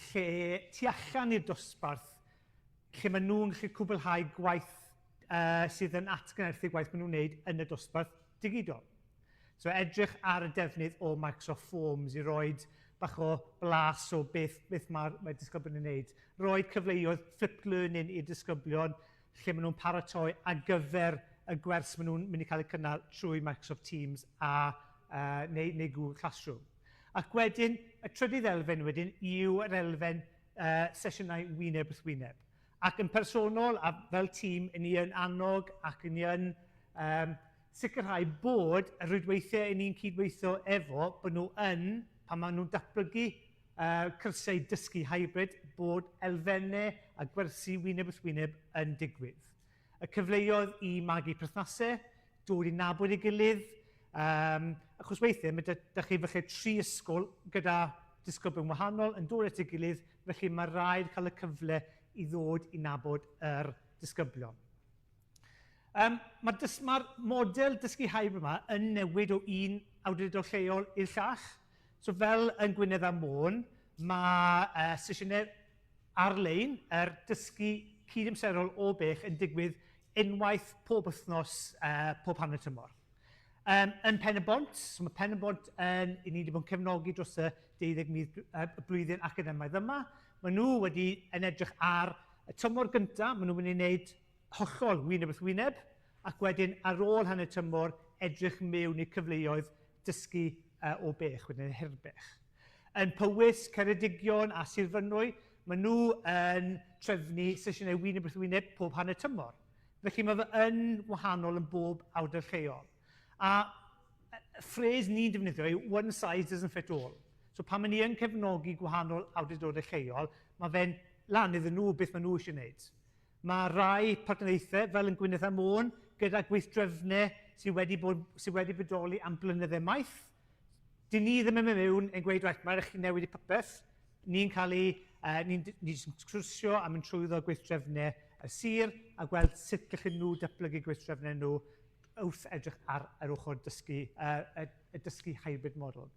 lle tu allan i'r dosbarth, lle maen nhw'n gallu cwblhau gwaith uh, sydd yn atgynerthu gwaith maen nhw'n wneud yn y dosbarth digidol. So edrych ar y defnydd o Microsoft Forms i roed bach o blas o beth, beth mae'r mae disgyblion yn wneud. Rhoi cyfleoedd flipped learning i'r disgyblion lle maen nhw'n paratoi ar gyfer y gwers maen nhw'n mynd i cael eu cynnal trwy Microsoft Teams a, uh, neu, neu Google Classroom. Ac wedyn, y trydydd elfen wedyn yw yr elfen uh, sesiynau wyneb wrth wyneb. Ac yn personol a fel tîm, i ni yn annog ac i ni yn um, sicrhau bod y rhwydweithiau i ni'n cydweithio efo, bod nhw yn, pan maen nhw'n datblygu uh, cyrsiau dysgu hybrid, bod elfennau a gwersi wyneb wrth wyneb yn digwydd. Y cyfleoedd i magu perthnasau, dod i nabod ei gilydd, um, achos weithiau mae da chi falle tri ysgol gyda disgyblion wahanol yn dod at ei gilydd, felly mae rhaid cael y cyfle i ddod i nabod yr disgyblion. Um, Mae'r dys, mae model dysgu hybrid yma yn newid o un awdurdod lleol i'r llall. So fel yn Gwynedd a Môn, mae uh, sesiynau ar-lein, yr dysgu cydamserol o bell yn digwydd unwaith pob wythnos, uh, pob hanner tymor. Um, yn Pen y Bont, so mae Pen y Bont yn, i ni wedi bod yn cefnogi dros y 12 mis y blwyddyn academaidd yma. Maen nhw wedi yn edrych ar y tymor gyntaf, maen nhw'n mynd i wneud hollol wyneb wrth wyneb, ac wedyn ar ôl hanner tymor edrych mewn i cyfleoedd dysgu uh, o bell, wedyn yn hirbell. Yn Powys, Ceredigion a Sir Fynwy, maen nhw yn trefnu sesiynau wyneb wrth wyneb pob hanner tymor. Felly mae fe yn wahanol yn bob awdur lleol. A ffres ni'n defnyddio yw one size doesn't fit all. So pan maen ni yn cefnogi gwahanol awdurdodau lleol, mae fe'n lan iddyn nhw beth maen nhw eisiau gwneud. Mae rai partneriaethau, fel yn Gwynedd a Môn, gyda gweithdrefnau sydd wedi, bod, sydd wedi bodoli am blynyddau maith, Dyn ni ddim yn mynd mewn yn gweud, reit, mae'n rhaid chi newid i popeth. Ni'n cael ei, uh, ni'n ni jyst yn sgwrsio a mynd trwyddo gweithdrefnau y sir a gweld sut gallen nhw datblygu gweithdrefnau nhw wrth edrych ar yr ochr dysgu, uh, y, y dysgu hybrid model.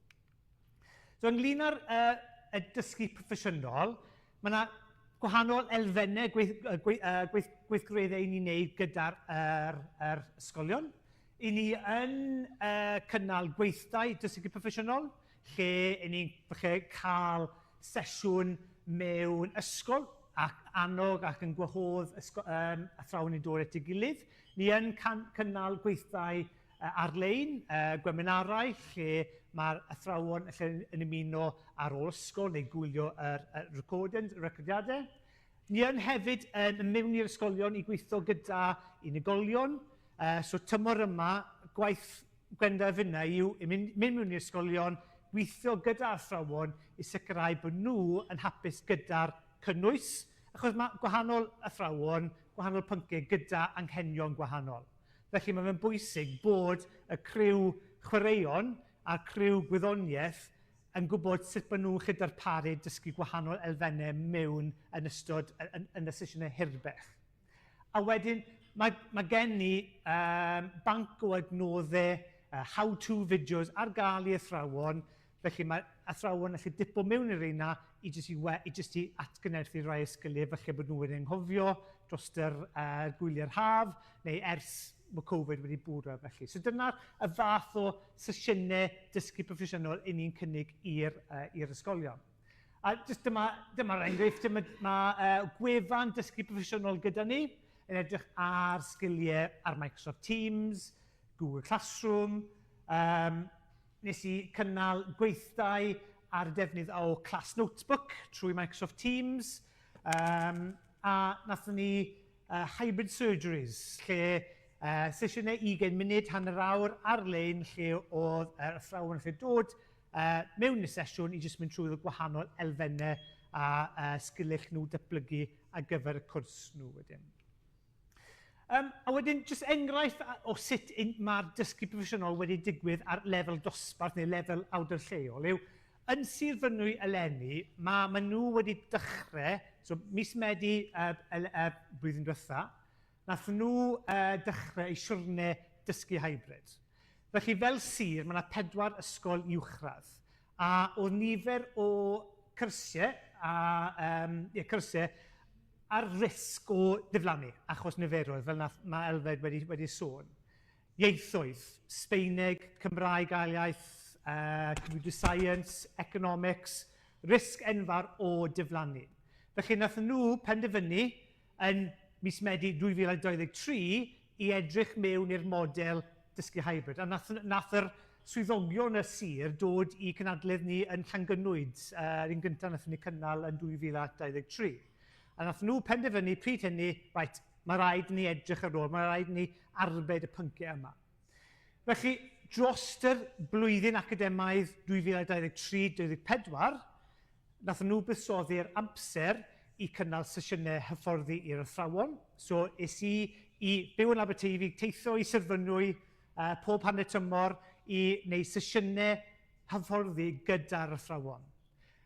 So ynglyn â'r uh, y dysgu proffesiynol, mae yna gwahanol elfennau gweith, gweith, gweith, gweithgareddau i ni'n neud gyda'r er, er ysgolion. I ni yn uh, cynnal gweithdai dysgu proffesiynol, lle i ni'n falle cael sesiwn mewn ysgol ac annog ac yn gwahodd ysgo, um, athrawon i dod at ei gilydd. Ni yn can, cynnal gweithdai ar-lein, gweminarau lle mae'r athrawon lle yn ymuno ar ôl ysgol neu gwylio yr, yr recordings, y recordiadau. Ni yn hefyd yn mewn i'r ysgolion i gweithio gyda unigolion. So tymor yma, gwaith Gwenda a finna yw i mynd, mynd mewn i'r ysgolion, gweithio gyda athrawon i sicrhau bod nhw yn hapus gyda'r cynnwys, achos mae gwahanol athrawon, gwahanol pynciau gyda anghenion gwahanol. Felly mae fe'n bwysig bod y criw chwaraeon a'r criw gwyddoniaeth yn gwybod sut maen nhw'n gallu darparu dysgu gwahanol elfennau mewn yn ystod yn, yn y sesiynau hirbell. A wedyn mae, mae gen i um, banc o adnoddau, how-to videos ar gael i athrawon, felly mae athrawon allu dipo mewn i'r reina i jyst i, we, i, jyst i atgynerthu rhai o sgiliau falle bod nhw wedi anghofio dros yr uh, gwyliau'r haf neu ers mae Covid wedi bwrw felly. So dyna'r y fath o sesiynau dysgu proffesiynol i ni'n cynnig i'r uh, i'r ysgolion. A jyst dyma, dyma'r enghraifft, mae, ma, uh, gwefan dysgu proffesiynol gyda ni yn edrych ar sgiliau ar Microsoft Teams, Google Classroom, um, nes i cynnal gweithdai ar y defnydd o Class Notebook trwy Microsoft Teams, um, a nathon ni uh, hybrid surgeries, lle uh, sesiynau 20 munud, hanner awr ar-lein, lle oedd yr athrawon yn lle dod uh, mewn y sesiwn i jyst mynd trwy y gwahanol elfennau a uh, sgiliau nhw datblygu ar gyfer y cwrs nhw wedyn. Um, a wedyn, jyst enghraifft o sut mae'r dysgu proffesiynol wedi digwydd ar lefel dosbarth neu lefel awdur lleol yw, yn Sir Fynwy eleni, mae, ma nhw wedi dechrau, so mis Medi uh, uh, blwyddyn diwetha, nath nhw uh, dechrau eu siwrne dysgu hybrid. Felly fel sir, mae yna pedwar ysgol uwchradd, a oedd nifer o cyrsiau, a, um, ie, cyrsiau ar risg o ddiflannu achos niferoedd, fel nath, mae Elfed wedi, wedi sôn. Ieithoedd, Sbeineg, Cymraeg ail iaith, uh, computer science, economics, risg enfawr o diflannu. Felly nath nhw penderfynu yn mis Medi 2023 i edrych mewn i'r model dysgu hybrid. A nath, nath yr swyddogion y sir dod i cynadledd ni yn Llangynwyd, uh, yr un gyntaf nath ni cynnal yn 2023. A nath nhw penderfynu pryd hynny, right, mae rhaid ni edrych ar ôl, mae rhaid ni arbed y pynciau yma. Felly, dros yr blwyddyn academaidd 2023-2024, nath nhw buddsoddi'r amser i cynnal sesiynau hyfforddi i'r athrawon. So, es i i byw yn Aberteifi, teithio i Sir Fynwy uh, pob hanner tymor i wneud sesiynau hyfforddi gyda'r athrawon.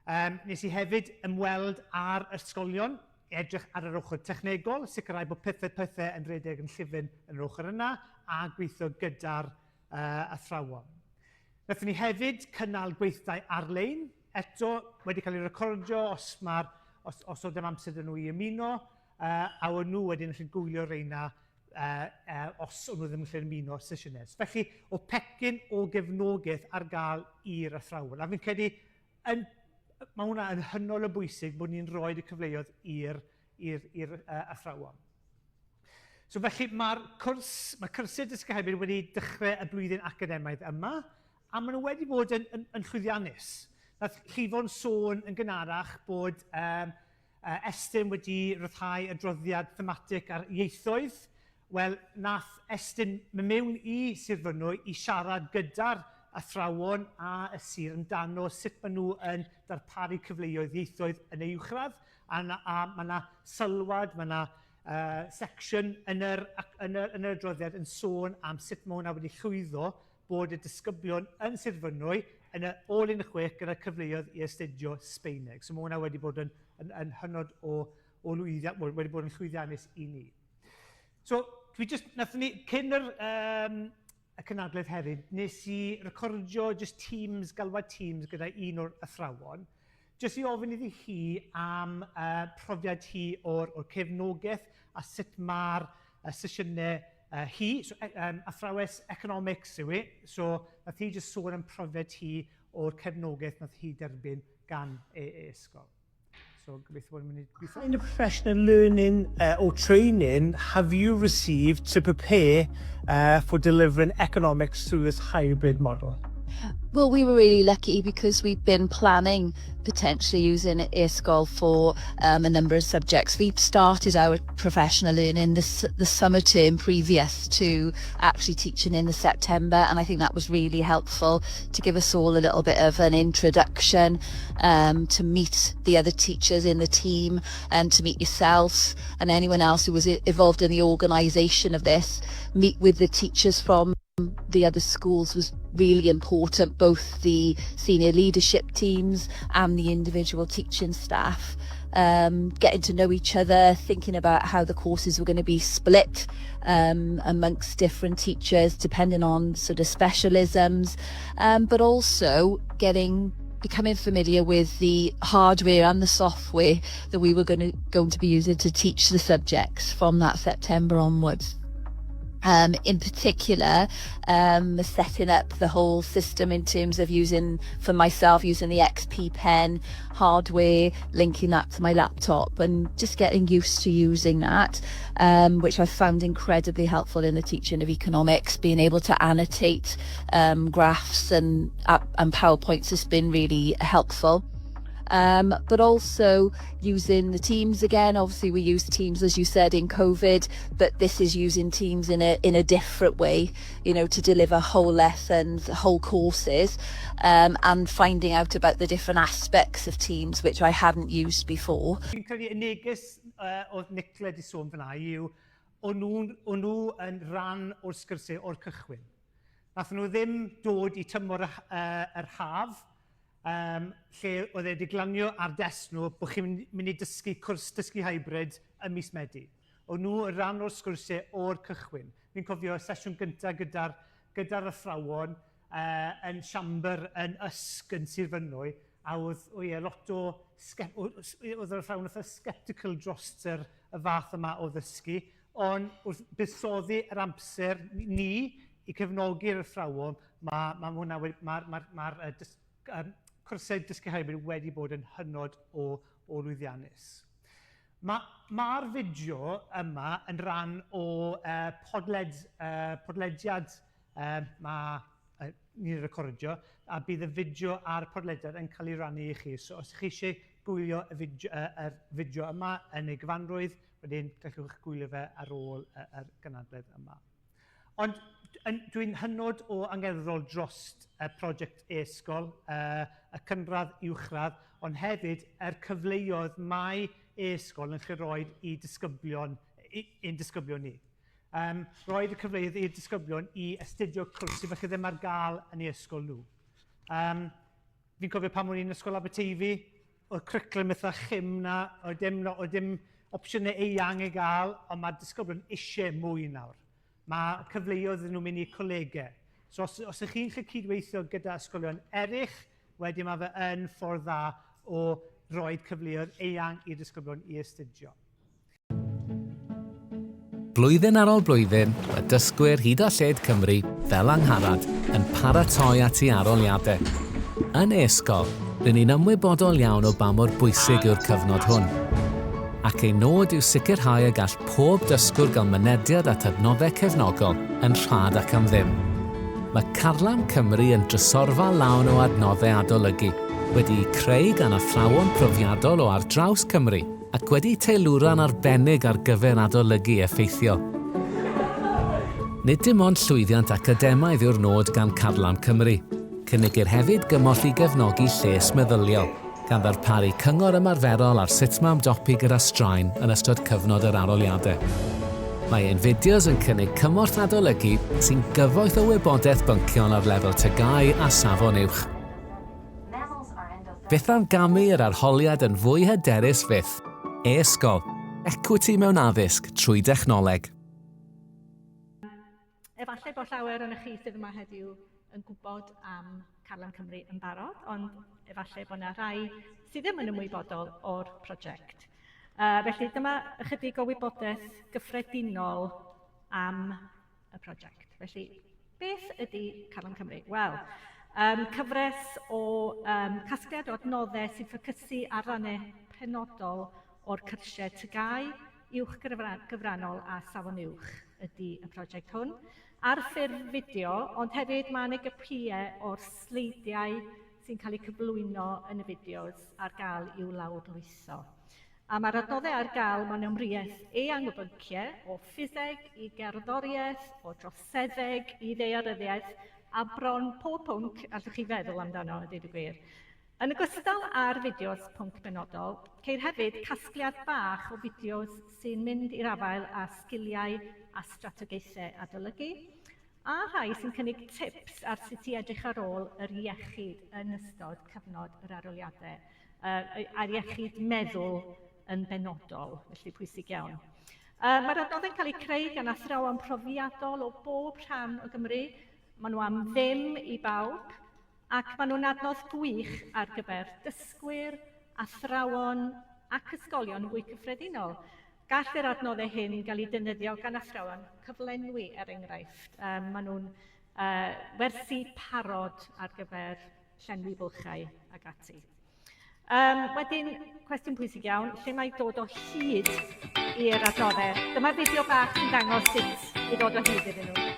Um, nes i hefyd ymweld â'r ysgolion, edrych ar yr ochr technegol, sicrhau bod pethau pethau yn rhedeg yn llifyn yn yr ochr yna, a gweithio gyda'r uh, athrawon. Wnaethon ni hefyd cynnal gweithdai ar-lein, eto wedi cael ei recordio os, mae'r, os, os oedd dim amser dyn nhw i ymuno, uh, a o'n nhw wedyn yn gallu gwylio reina uh, uh, os o'n nhw ddim yn gallu ymuno o'r sesiynau. Felly, o pecyn o gefnogaeth ar gael i'r athrawon. A fi'n credu, yn, mae hwnna yn hynol o bwysig bod ni'n rhoi y cyfleoedd i'r i'r i'r uh, athrawon. So felly mae'r cwrs, mae cyrsiau dysgu hybrid wedi dechrau y blwyddyn academaidd yma, a maen nhw wedi bod yn, yn, yn llwyddiannus. Nath Llifon sôn yn gynharach bod um, Estyn wedi rhyddhau adroddiad thematig ar ieithoedd. Wel, nath Estyn mynd mewn i Sir Fynwy i siarad gyda'r athrawon a y sir amdano sut maen nhw yn darparu cyfleoedd ieithoedd yn ei uwchradd, a, na, a mae yna sylwad, mae yna uh, section yn yr, yn, yr, yn yr adroddiad yn sôn am sut mae hwnna wedi llwyddo bod y disgyblion yn Sir Fynwy yn y ôl 16 gyda cyfleoedd i astudio Sbeineg. So mae hwnna wedi bod yn, yn, yn hynod o, o lwyddiant, wedi bod yn llwyddiannus i ni. So, dwi just, nathon ni, cyn yr, um, y cynadledd hefyd, nes i recordio just Teams, galwad Teams gyda un o'r athrawon, jyst i ofyn iddi hi am uh, profiad hi o'r, or cefnogaeth a sut mae'r uh, sesiynau uh, hi, so, um, athrawes economics yw hi, so nath hi jyst sôn am profiad hi o'r cefnogaeth nath hi derbyn gan e-ysgol. So gobeithio bod yn mynd i gweithio. What kind of professional learning uh, or training have you received to prepare uh, for delivering economics through this hybrid model? Well, we were really lucky because we've been planning potentially using e-sgol for um, a number of subjects. We started our professional learning this, the summer term previous to actually teaching in the September, and I think that was really helpful to give us all a little bit of an introduction um, to meet the other teachers in the team and to meet yourself and anyone else who was involved in the organisation of this, meet with the teachers from the other schools was really important, both the senior leadership teams and the individual teaching staff. Um, getting to know each other, thinking about how the courses were going to be split um, amongst different teachers, depending on sort of specialisms, um, but also getting becoming familiar with the hardware and the software that we were going to, going to be using to teach the subjects from that September onwards. Um, in particular, um, setting up the whole system in terms of using, for myself, using the XP pen hardware, linking that to my laptop and just getting used to using that, um, which I found incredibly helpful in the teaching of economics, being able to annotate um, graphs and, uh, and PowerPoints has been really helpful. Um, but also using the Teams again. Obviously, we use Teams, as you said, in COVID, but this is using Teams in a in a different way, you know, to deliver whole lessons, whole courses, um, and finding out about the different aspects of Teams, which I hadn't used before. Fi'n credu y neges uh, oedd Nicola di sôn fyna yw, o'n nhw, o'n nhw yn rhan o'r sgyrsiau o'r cychwyn. Nath nhw ddim dod i tymor y, uh, yr haf, um, lle oedd e wedi glanio ar desg nhw bod chi'n mynd i dysgu cwrs dysgu hybrid ym mis Medi. O'n nhw yn rhan o'r sgwrsiau o'r cychwyn. Fi'n cofio y sesiwn gyntaf gyda'r gyda athrawon uh, yn siambr yn Ysg yn Sir Fynwy, a oedd o ie, lot o, oedd yr athrawon eitha sceptical dros yr, y fath yma o ddysgu, ond wrth buddsoddi yr amser ni i cefnogi'r athrawon, mae ma hwnna wedi, mae'r ma, ma, ma, um, cwrsau dysgu hybrid wedi bod yn hynod o, o lwyddiannus. Mae'r ma fideo yma yn rhan o uh, podled, uh, podlediad uh, mae uh, ni'n recordio, a bydd y fideo a'r podlediad yn cael ei rannu i chi. So os chi eisiau gwylio y fideo, uh, yr fideo yma yn ei gyfanrwydd, wedyn gallwch gwylio fe ar ôl yr, yr gynadledd yma. Ond dwi'n hynod o angerddol drost y prosiect e-sgol, y cynradd uwchradd, ond hefyd yr cyfleoedd mae e-sgol yn lle roed i disgyblion, i'n disgyblion ni. Um, roed y cyfleoedd i'r disgyblion i astudio cwrs sydd falle ddim ar gael yn ei ysgol nhw. Um, fi'n cofio pan o'n i'n ysgol Aberteifi, oedd cwricwlwm eitha chym na, oedd dim, oedd dim opsiynau eang i gael, ond mae disgyblion eisiau mwy nawr. Mae cyfleoedd iddyn nhw'n mynd i colegau. So os, os ych chi'n gallu cydweithio gyda ysgolion eraill, wedyn mae fe yn ffordd dda o roi cyfleoedd eang i'r disgyblion i astudio. Blwyddyn ar ôl blwyddyn, mae dysgwyr hyd a lled Cymru, fel Angharad, yn paratoi at eu arholiadau. Yn e-sgol, rŷn ni'n ymwybodol iawn o ba mor bwysig yw'r cyfnod hwn. Ac ein nod yw sicrhau y gall pob dysgwr gael mynediad at adnoddau cefnogol yn rhad ac am ddim. Mae Carlam Cymru yn drysorfa lawn o adnoddau adolygu, wedi'u creu gan athrawon profiadol o ar draws Cymru, ac wedi teilwra'n arbennig ar gyfer adolygu effeithiol. Nid dim ond llwyddiant academaidd yw'r nod gan Carlam Cymru. Cynigir hefyd gymorth i gefnogi lles meddyliol, gan ddarparu cyngor ymarferol ar sut mae ymdopi gyda straen yn ystod cyfnod yr arholiadau. Mae ein fideos yn cynnig cymorth adolygu sy'n gyfoeth o wybodaeth bynciol ar lefel TGAU a Safon Uwch. Beth am gamu yr arholiad yn fwy hyderus fyth? E-sgol, Equity mewn addysg trwy dechnoleg. Efallai bod llawer o'n chi sydd yma heddiw yn gwybod am Carlam Cymru yn barod, ond efallai bod yna rhai sydd ddim yn ymwybodol o'r prosiect. Uh, felly dyma ychydig o wybodaeth gyffredinol am y prosiect. Felly, beth ydy Carlam Cymru? Wel, Um, cyfres o um, casgliad o adnoddau sy'n ffocysu ar rannau penodol o'r cyrsiau TGAU, uwch gyfrannol a safon uwch ydy y prosiect hwn. Ar ffurf fideo, ond hefyd mae yna gopïau o'r sleidiau sy'n cael eu cyflwyno yn y fideos ar gael i'w lawrlwytho. A mae'r adnoddau ar gael mewn amrywiaeth eang o bynciau, o ffiseg i gerddoriaeth, o droseddeg i ddaearyddiaeth, a bron pob pwnc allwch chi feddwl amdano, a dweud y gwir. Yn ogystal â'r fideos pwnc benodol, ceir hefyd casgliad bach o fideos sy'n mynd i'r afael â sgiliau a strategaethau adolygu, a rhai sy'n cynnig tips ar sut i edrych ar ôl yr iechyd yn ystod cyfnod yr arholiadau, uh, a'r iechyd meddwl yn benodol, felly pwysig iawn. Uh, Mae'r adnoddau'n cael eu creu gan athrawon profiadol o bob rhan o Gymru. Maen nhw am ddim i bawb, ac maen nhw'n adnodd gwych ar gyfer dysgwyr, athrawon ac ysgolion fwy cyffredinol. Gall yr adnoddau hyn gael eu defnyddio gan athrawon cyflenwi, er enghraifft. Um, maen nhw'n uh, wersi parod ar gyfer llenwi bylchau ac ati. Um, wedyn, cwestiwn pwysig iawn, lle mae dod o hyd i'r adnoddau? Dyma'r fideo bach sy'n dangos sut i ddod o hyd iddyn nhw.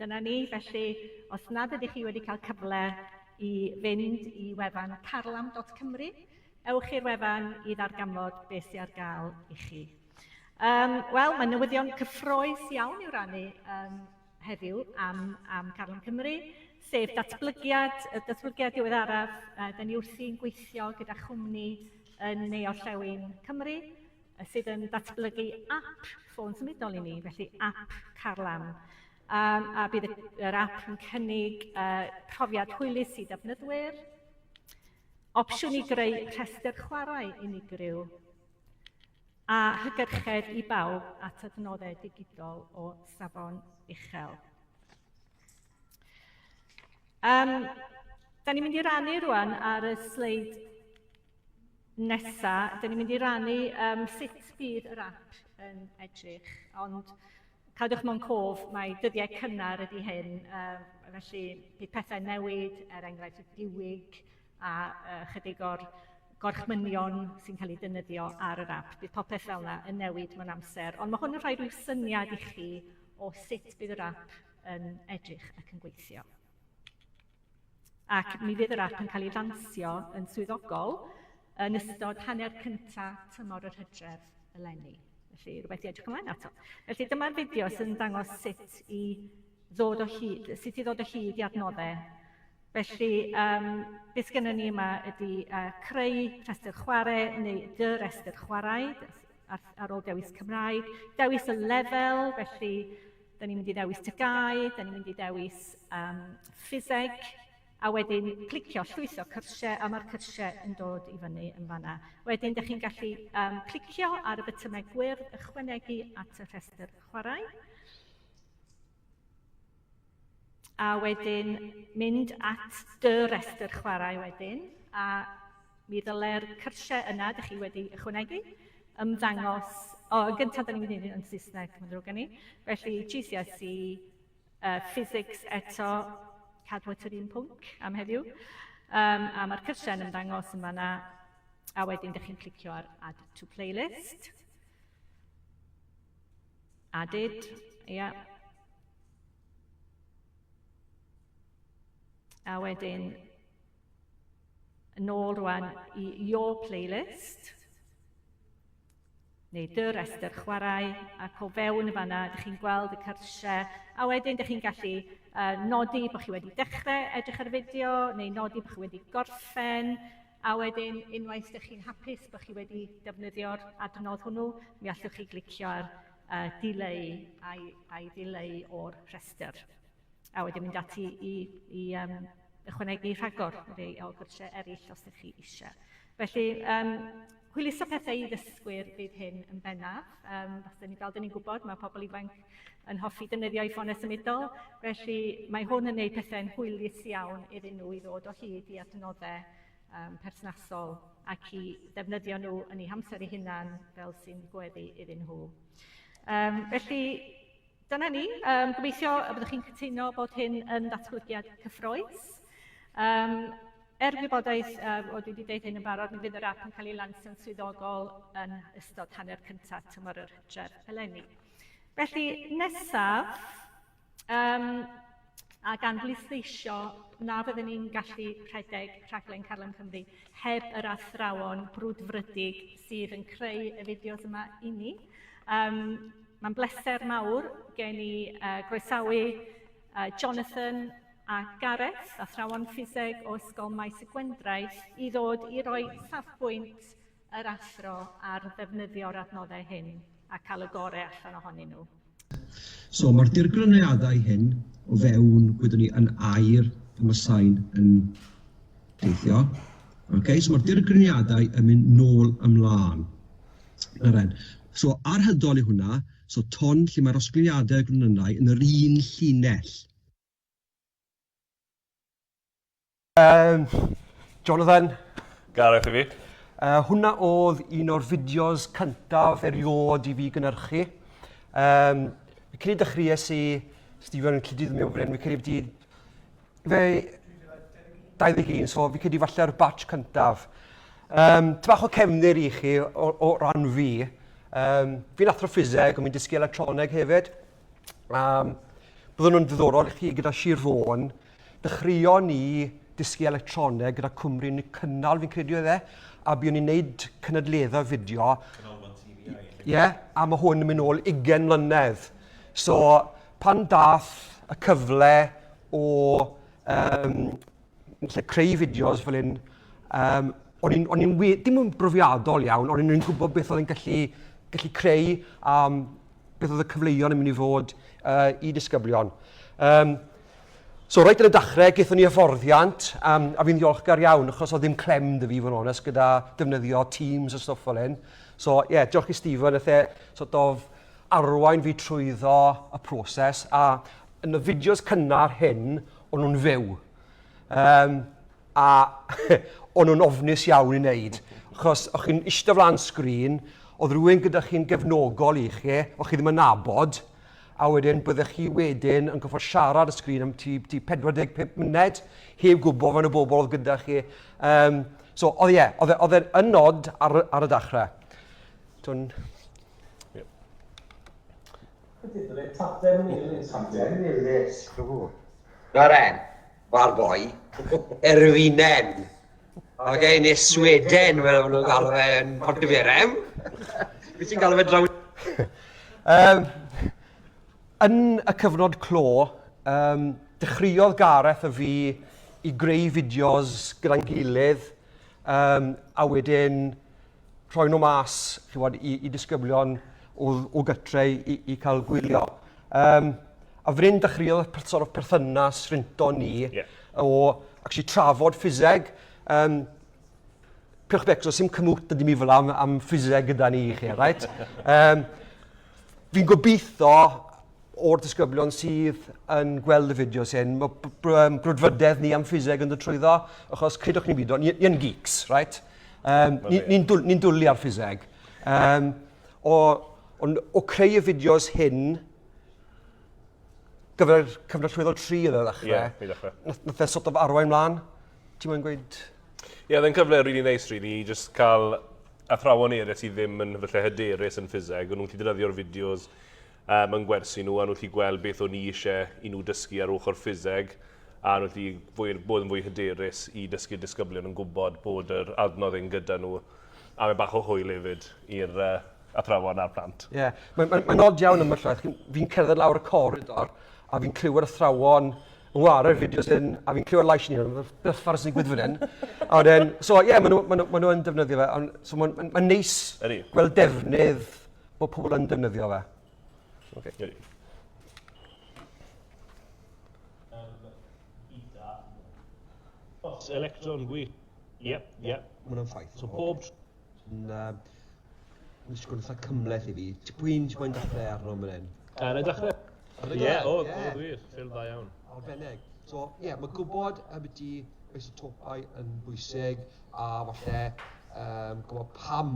Dyna ni, felly os nad ydych chi wedi cael cyfle i fynd i wefan carlam.cymru, ewch i'r wefan i ddarganfod beth sydd ar gael i chi. Um, Wel, mae newyddion cyffroes iawn i'w rannu um, heddiw am, am Carlam Cymru, sef datblygiad, y datblygiad diweddaraf. Uh, da ni wrthi'n gweithio gyda chwmni yn neu-orllewin Cymru, sydd yn datblygu app ffôn symudol i ni, felly app Carlam. Um, a bydd yr app yn cynnig uh, profiad hwylus i ddefnyddwyr, opsiwn i greu rhestr chwarae unigryw, a hygyrchedd i bawb at adnoddau digidol o safon uchel. Um, da ni'n mynd i rannu rwan ar y sleid nesa. Da ni'n mynd i rannu um, sut bydd yr app yn edrych, ond cadwch mewn cof, mae dyddiau cynnar ydy hyn, uh, felly bydd pethau newid, er enghraifft y diwyg a uh, chydig o'r gorchmynion sy'n cael eu defnyddio ar yr app. Bydd popeth fel yna yn newid mewn amser, ond mae hwn yn rhoi rhyw syniad i chi o sut bydd yr app yn edrych ac yn gweithio. Ac mi fydd yr app yn cael ei lansio yn swyddogol yn ystod hanner cyntaf tymor yr hydref eleni. Felly, rhywbeth i edrych ymlaen ato. Felly, dyma'r fideo sy'n dangos sut i ddod o hyd, sut i ddod o hyd i adnoddau. Felly, um, beth sgynnon ni yma ydy uh, creu rhestr chwarae neu dy restr chwarae ar, ar ôl dewis Cymraeg, dewis y lefel, felly Da ni'n mynd i ddewis TGAU, da ni'n mynd i ddewis um, ffiseg, a wedyn clicio llwytho cyrsiau, a mae'r cyrsiau yn dod i fyny yn fanna. Wedyn, da chi'n gallu um, clicio ar y bytymau gwyrdd, ychwanegu at y rhestr chwarae. A wedyn mynd at dy restr chwarae wedyn, a Mi ddyle'r cyrsiau yna, dych chi wedi ychwanegu, ymddangos... O, yn gyntaf, da ni'n mynd i wneud yn Saesneg, mae'n ddrwg gen i. Felly, GCSE, uh, Physics eto, cadw at yr un pwnc am heddiw. Um, a mae'r cyrsiau yn ymddangos yn fanna, a wedyn dych chi'n clicio ar Add to Playlist. Added, ia. Yeah. A wedyn Yn ôl rwan i Your Playlist, neu dy restr chwarae, ac o fewn y fanna, dych chi'n gweld y cyrsiau, a wedyn dych chi'n gallu uh, nodi bod chi wedi dechrau edrych ar y fideo, neu nodi bod chi wedi gorffen, a wedyn unwaith dych chi'n hapus bod chi wedi defnyddio'r adnodd hwnnw, mi allwch chi glicio ar uh, dileu a'i, a'i ddileu o'r rhestr. A wedyn mynd ati i, i um, ychwanegu rhagor neu o gyrsiau eraill os ydych chi eisiau. Felly, um, hwyluso pethau i ddysgwyr fydd hyn yn bennaf. Um, falle ni, fel dyn ni'n gwybod, mae pobl ifanc yn hoffi defnyddio eu ffonau symudol, felly mae hwn yn gwneud pethau'n hwylus iawn iddyn nhw i ddod o hyd i adnoddau um, perthnasol ac i ddefnyddio nhw yn eu hamser eu hunan fel sy'n gweddu iddyn nhw. Um, felly, dyna ni. Um, gobeithio y byddwch chi'n cytuno bod hyn yn ddatblygiad cyffroes. Um, er gwybodaeth, uh, o dwi wedi dweud hyn yn barod, mi fydd yr app yn cael ei lansio'n swyddogol yn ystod hanner cyntaf tymor yr hydref eleni. Felly, nesaf, um, a gan bwysleisio na fyddwn ni'n gallu rhedeg rhaglen Carlam Cymru heb yr athrawon brwdfrydig sydd yn creu y fideos yma i ni. Um, Mae'n bleser mawr gen i uh, groesawu uh, Jonathan a Gareth, athrawon ffiseg o Ysgol Maes y Gwendraeth, i ddod i roi safbwynt yr athro ar ddefnyddio'r adnoddau hyn a cael y gorau allan ohonyn nhw. So mae'r dirgryniadau hyn o fewn, gwydwn ni, yn air pan mae sain yn teithio. Okay, so mae'r dirgryniadau yn mynd nôl ymlaen. Yren. So arhydol i hwnna, so ton lle mae'r osgiliadau gronynnau yn yr un llinell. Um, Jonathan. Gareth i fi. Uh, hwnna oedd un o'r fideos cyntaf erioed i fi gynhyrchu. Um, fi credu dechreuais i, Stephen yn cludydd mewn fan hyn, fi credu di, fe 21, so fi credu falle'r batch cyntaf. Um, bach o cefndir i chi o, o ran fi. Um, fi'n athro ffiseg, ond fi'n dysgu electroneg hefyd. Um, byddwn nhw'n ddiddorol i chi gyda Sir Fôn, Dechreuon ni dysgu electroneg gyda Cymru yn cynnal, fi'n credu oedd e, a buon ni'n neud cynadleddau fideo. Canolfan TVI. Ie, yeah, a mae hwn yn mynd nôl 20 mlynedd. So, pan dath y cyfle o um, lle creu fideos fel hyn, um, o'n i'n, o'n i'n dim yn brofiadol iawn, ond o'n i'n gwybod beth oedd yn gallu, gallu creu a um, beth oedd y cyfleoedd yn mynd i fod uh, i disgyblion. Um, So reit ar y dechrau, gaethon ni hyfforddiant, um, a fi'n ddiolchgar iawn, achos oedd ddim clem dy fi, fod yn onest, gyda defnyddio Teams a stwff fel hyn. So ie, yeah, diolch i Stephen, nath e sort of arwain fi trwyddo y proses, a yn y fideos cynnar hyn, o'n nhw'n fyw. Um, a o'n nhw'n ofnus iawn i wneud. Achos o'ch chi'n eistedd flaen sgrin, oedd rhywun gyda chi'n gefnogol i chi, o'ch chi ddim yn nabod, a wedyn byddech chi wedyn yn gorfod siarad y sgrin am ti, ti 45 munud, heb gwybod fan y bobl oedd gyda chi. Um, so, oedd ie, oedd e, oedd e yn nod ar, ar y dechrau. Twn... Yep. Tadem Ellis. Tadem Ellis. Loren, mae'r boi, Erfinen. Oce, neu Sweden, fel maen nhw'n galw fe yn Pontyberem. Beth ti'n galw fe draw? um, yn y cyfnod clo, um, dechreuodd Gareth a fi i greu fideos gyda'n gilydd, um, a wedyn rhoi nhw mas chywod, i, i disgyblion o, o gytre i, i cael gwylio. Um, a fan hyn dechreuodd y sort of perthynas rhynto ni yeah. o actually trafod ffiseg. Um, Pwch becso, sy'n cymwt na dim i fel am, am ffiseg gyda ni i chi, right? Um, fi'n gobeithio o'r disgyblion sydd yn gweld y fideos hyn, mae brwdfrydedd ni am ffiseg yn dod trwyddo, achos credwch ni'n byd, ni, ni yn geeks, right? Um, ni'n ni, ni, ni dwlu ar ffiseg. Um, o, on, o creu y fideos hyn, gyfer cyfnod llwyddol 3 oedd e ddechrau. Ie, yeah, i ddechrau. Nath, nath e sort of arwain mlaen. Ti'n moyn gweud? Ie, yeah, oedd e'n cyfle really neis, really, i just cael athrawon eraill sydd ddim yn falle hyderus yn ffiseg, o'n nhw'n gallu defnyddio'r fideos um, yn gwersi nhw, a nhw'n gallu gweld beth o'n i eisiau i nhw dysgu ar ochr ffiseg. A nhw gallu fwy, bod yn fwy hyderus i dysgu disgyblion yn gwybod bod yr adnodd hyn gyda nhw. A mae bach o hwyl hefyd i'r uh, athrawon a'r plant. Ie, yeah. mae'n mae, mae od iawn yma llwaith. Fi'n cerdded lawr y coridor a fi'n clywed athrawon yn ware'r fideos hyn, a fi'n clywed lais ni, beth ffordd sy'n digwydd fan hyn. A wedyn, so ie, yeah, maen nhw, ma nhw, ma nhw yn defnyddio fe, ond so mae'n ma, ma neis gweld defnydd bod pobl yn defnyddio fe. Okay. Ydy. Os electron gwych. Ie, ie. Mae hwnna'n ffaith. So pob... Yn, uh, Mae'n disgwyl eitha cymhleth i fi. Ti pwy'n ti moyn dechrau arno fan hyn? Uh, na i dechrau? Ie, o, o, wir. Ffilm dda iawn. Arbennig. So, ie, yeah, mae gwybod ambiti isotopau yn bwysig a falle um, gwybod pam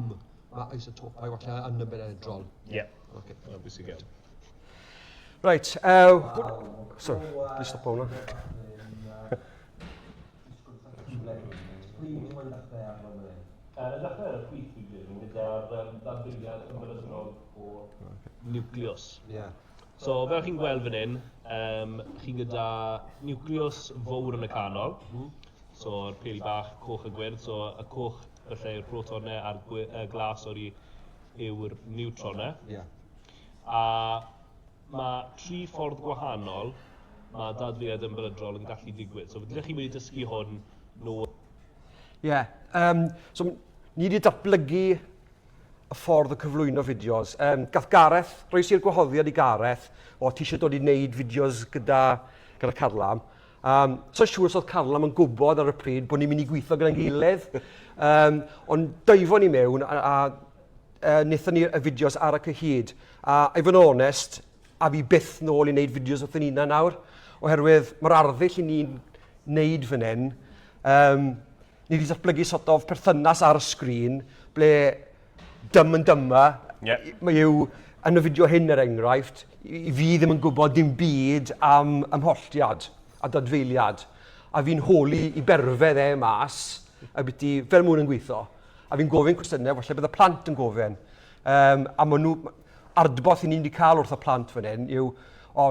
mae isotopau falle yn ymbelydrol. Ie. Yeah. Okay. Mae'n bwysig iawn. Right, uh, sorry, please stop hwnna. Yn y dechrau ar y chwith fi'n credu, gyda'r um, dadfeiliad ymbelydrol o niwclews. Yeah. So, fel chi'n gweld fan hyn, um, chi'n gyda niwclews fawr yn y canol. Mm. So, yr peli bach coch a gwyrdd. So, y coch felly yw'r protonau a'r uh, glas o'r yw'r niwtronau. Yeah. A mae tri ffordd gwahanol mae dadfeiliad ymbelydrol yn gallu digwydd. So, ydych chi wedi dysgu hwn nôl Ie. Yeah. Um, so, ni wedi datblygu y ffordd o cyflwyno fideos. Um, gath Gareth, roes i'r gwahoddiad i Gareth, o ti eisiau dod i wneud fideos gyda, gyda Carlam. Um, so siŵr os oedd Carlam yn gwybod ar y pryd bod ni'n mynd i gweithio gyda'n gilydd. Um, ond deifon ni mewn a, a uh, wnaethon ni y fideos ar y cyhyd. A i fod yn onest, a fi byth nôl i wneud fideos wrth yn hunan nawr, oherwydd mae'r arddull i ni'n wneud fan hyn, um, ni wedi datblygu sort of perthynas ar y sgrin, ble dym yn dyma, yeah. mae yw, yn y fideo hyn er enghraifft, i fi ddim yn gwybod dim byd am ymholltiad a dadfeiliad. A fi'n holi i berfedd e mas, a biti fel mwyn yn gweithio. A fi'n gofyn cwestiynau, falle bydd y plant yn gofyn. Um, a maen nhw, adborth i ni wedi cael wrth y plant fan hyn yw, o,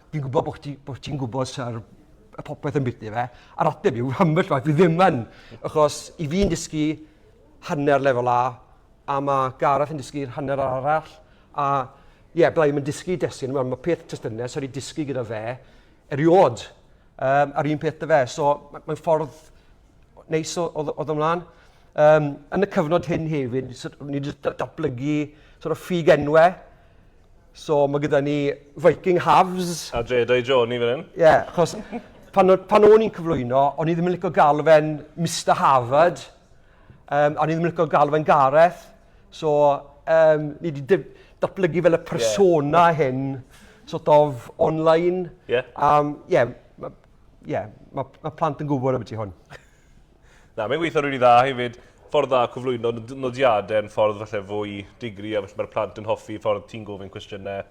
fi'n gwybod bod ti, bod ti'n gwybod syr y popeth yn bwyty fe. A'r ateb yw, ambell waith, fi ddim yn. Achos i fi'n dysgu hanner lefel A, a mae Gareth yn dysgu'r hanner arall. A ie, yeah, byddai ddim yn dysgu destun, wel, mae peth testunau sydd wedi dysgu gyda fe eriod. Um, a'r un peth dy fe. So mae'n mae ffordd neis o, o, o ymlaen. Um, yn y cyfnod hyn hefyd, ni wedi datblygu sort of ffug enwau. So mae gyda ni Viking Halves. A Jedi Johnny fan hyn. Ie, yeah, achos pan, pan o'n i'n cyflwyno, o'n i ddim yn licio galw fe'n Mr Harvard. Um, o'n i ddim yn licio galw fe'n Gareth. So, um, ni wedi datblygu fel y persona yeah. hyn, sort of online. Yeah. Um, yeah, mae yeah, ma, ma plant yn gwybod am hwn. Na, mae'n gweithio rili dda hefyd. Ffordd dda cyflwyno nodiadau yn ffordd falle fwy digri a felly mae'r plant yn hoffi ffordd ti'n gofyn cwestiynau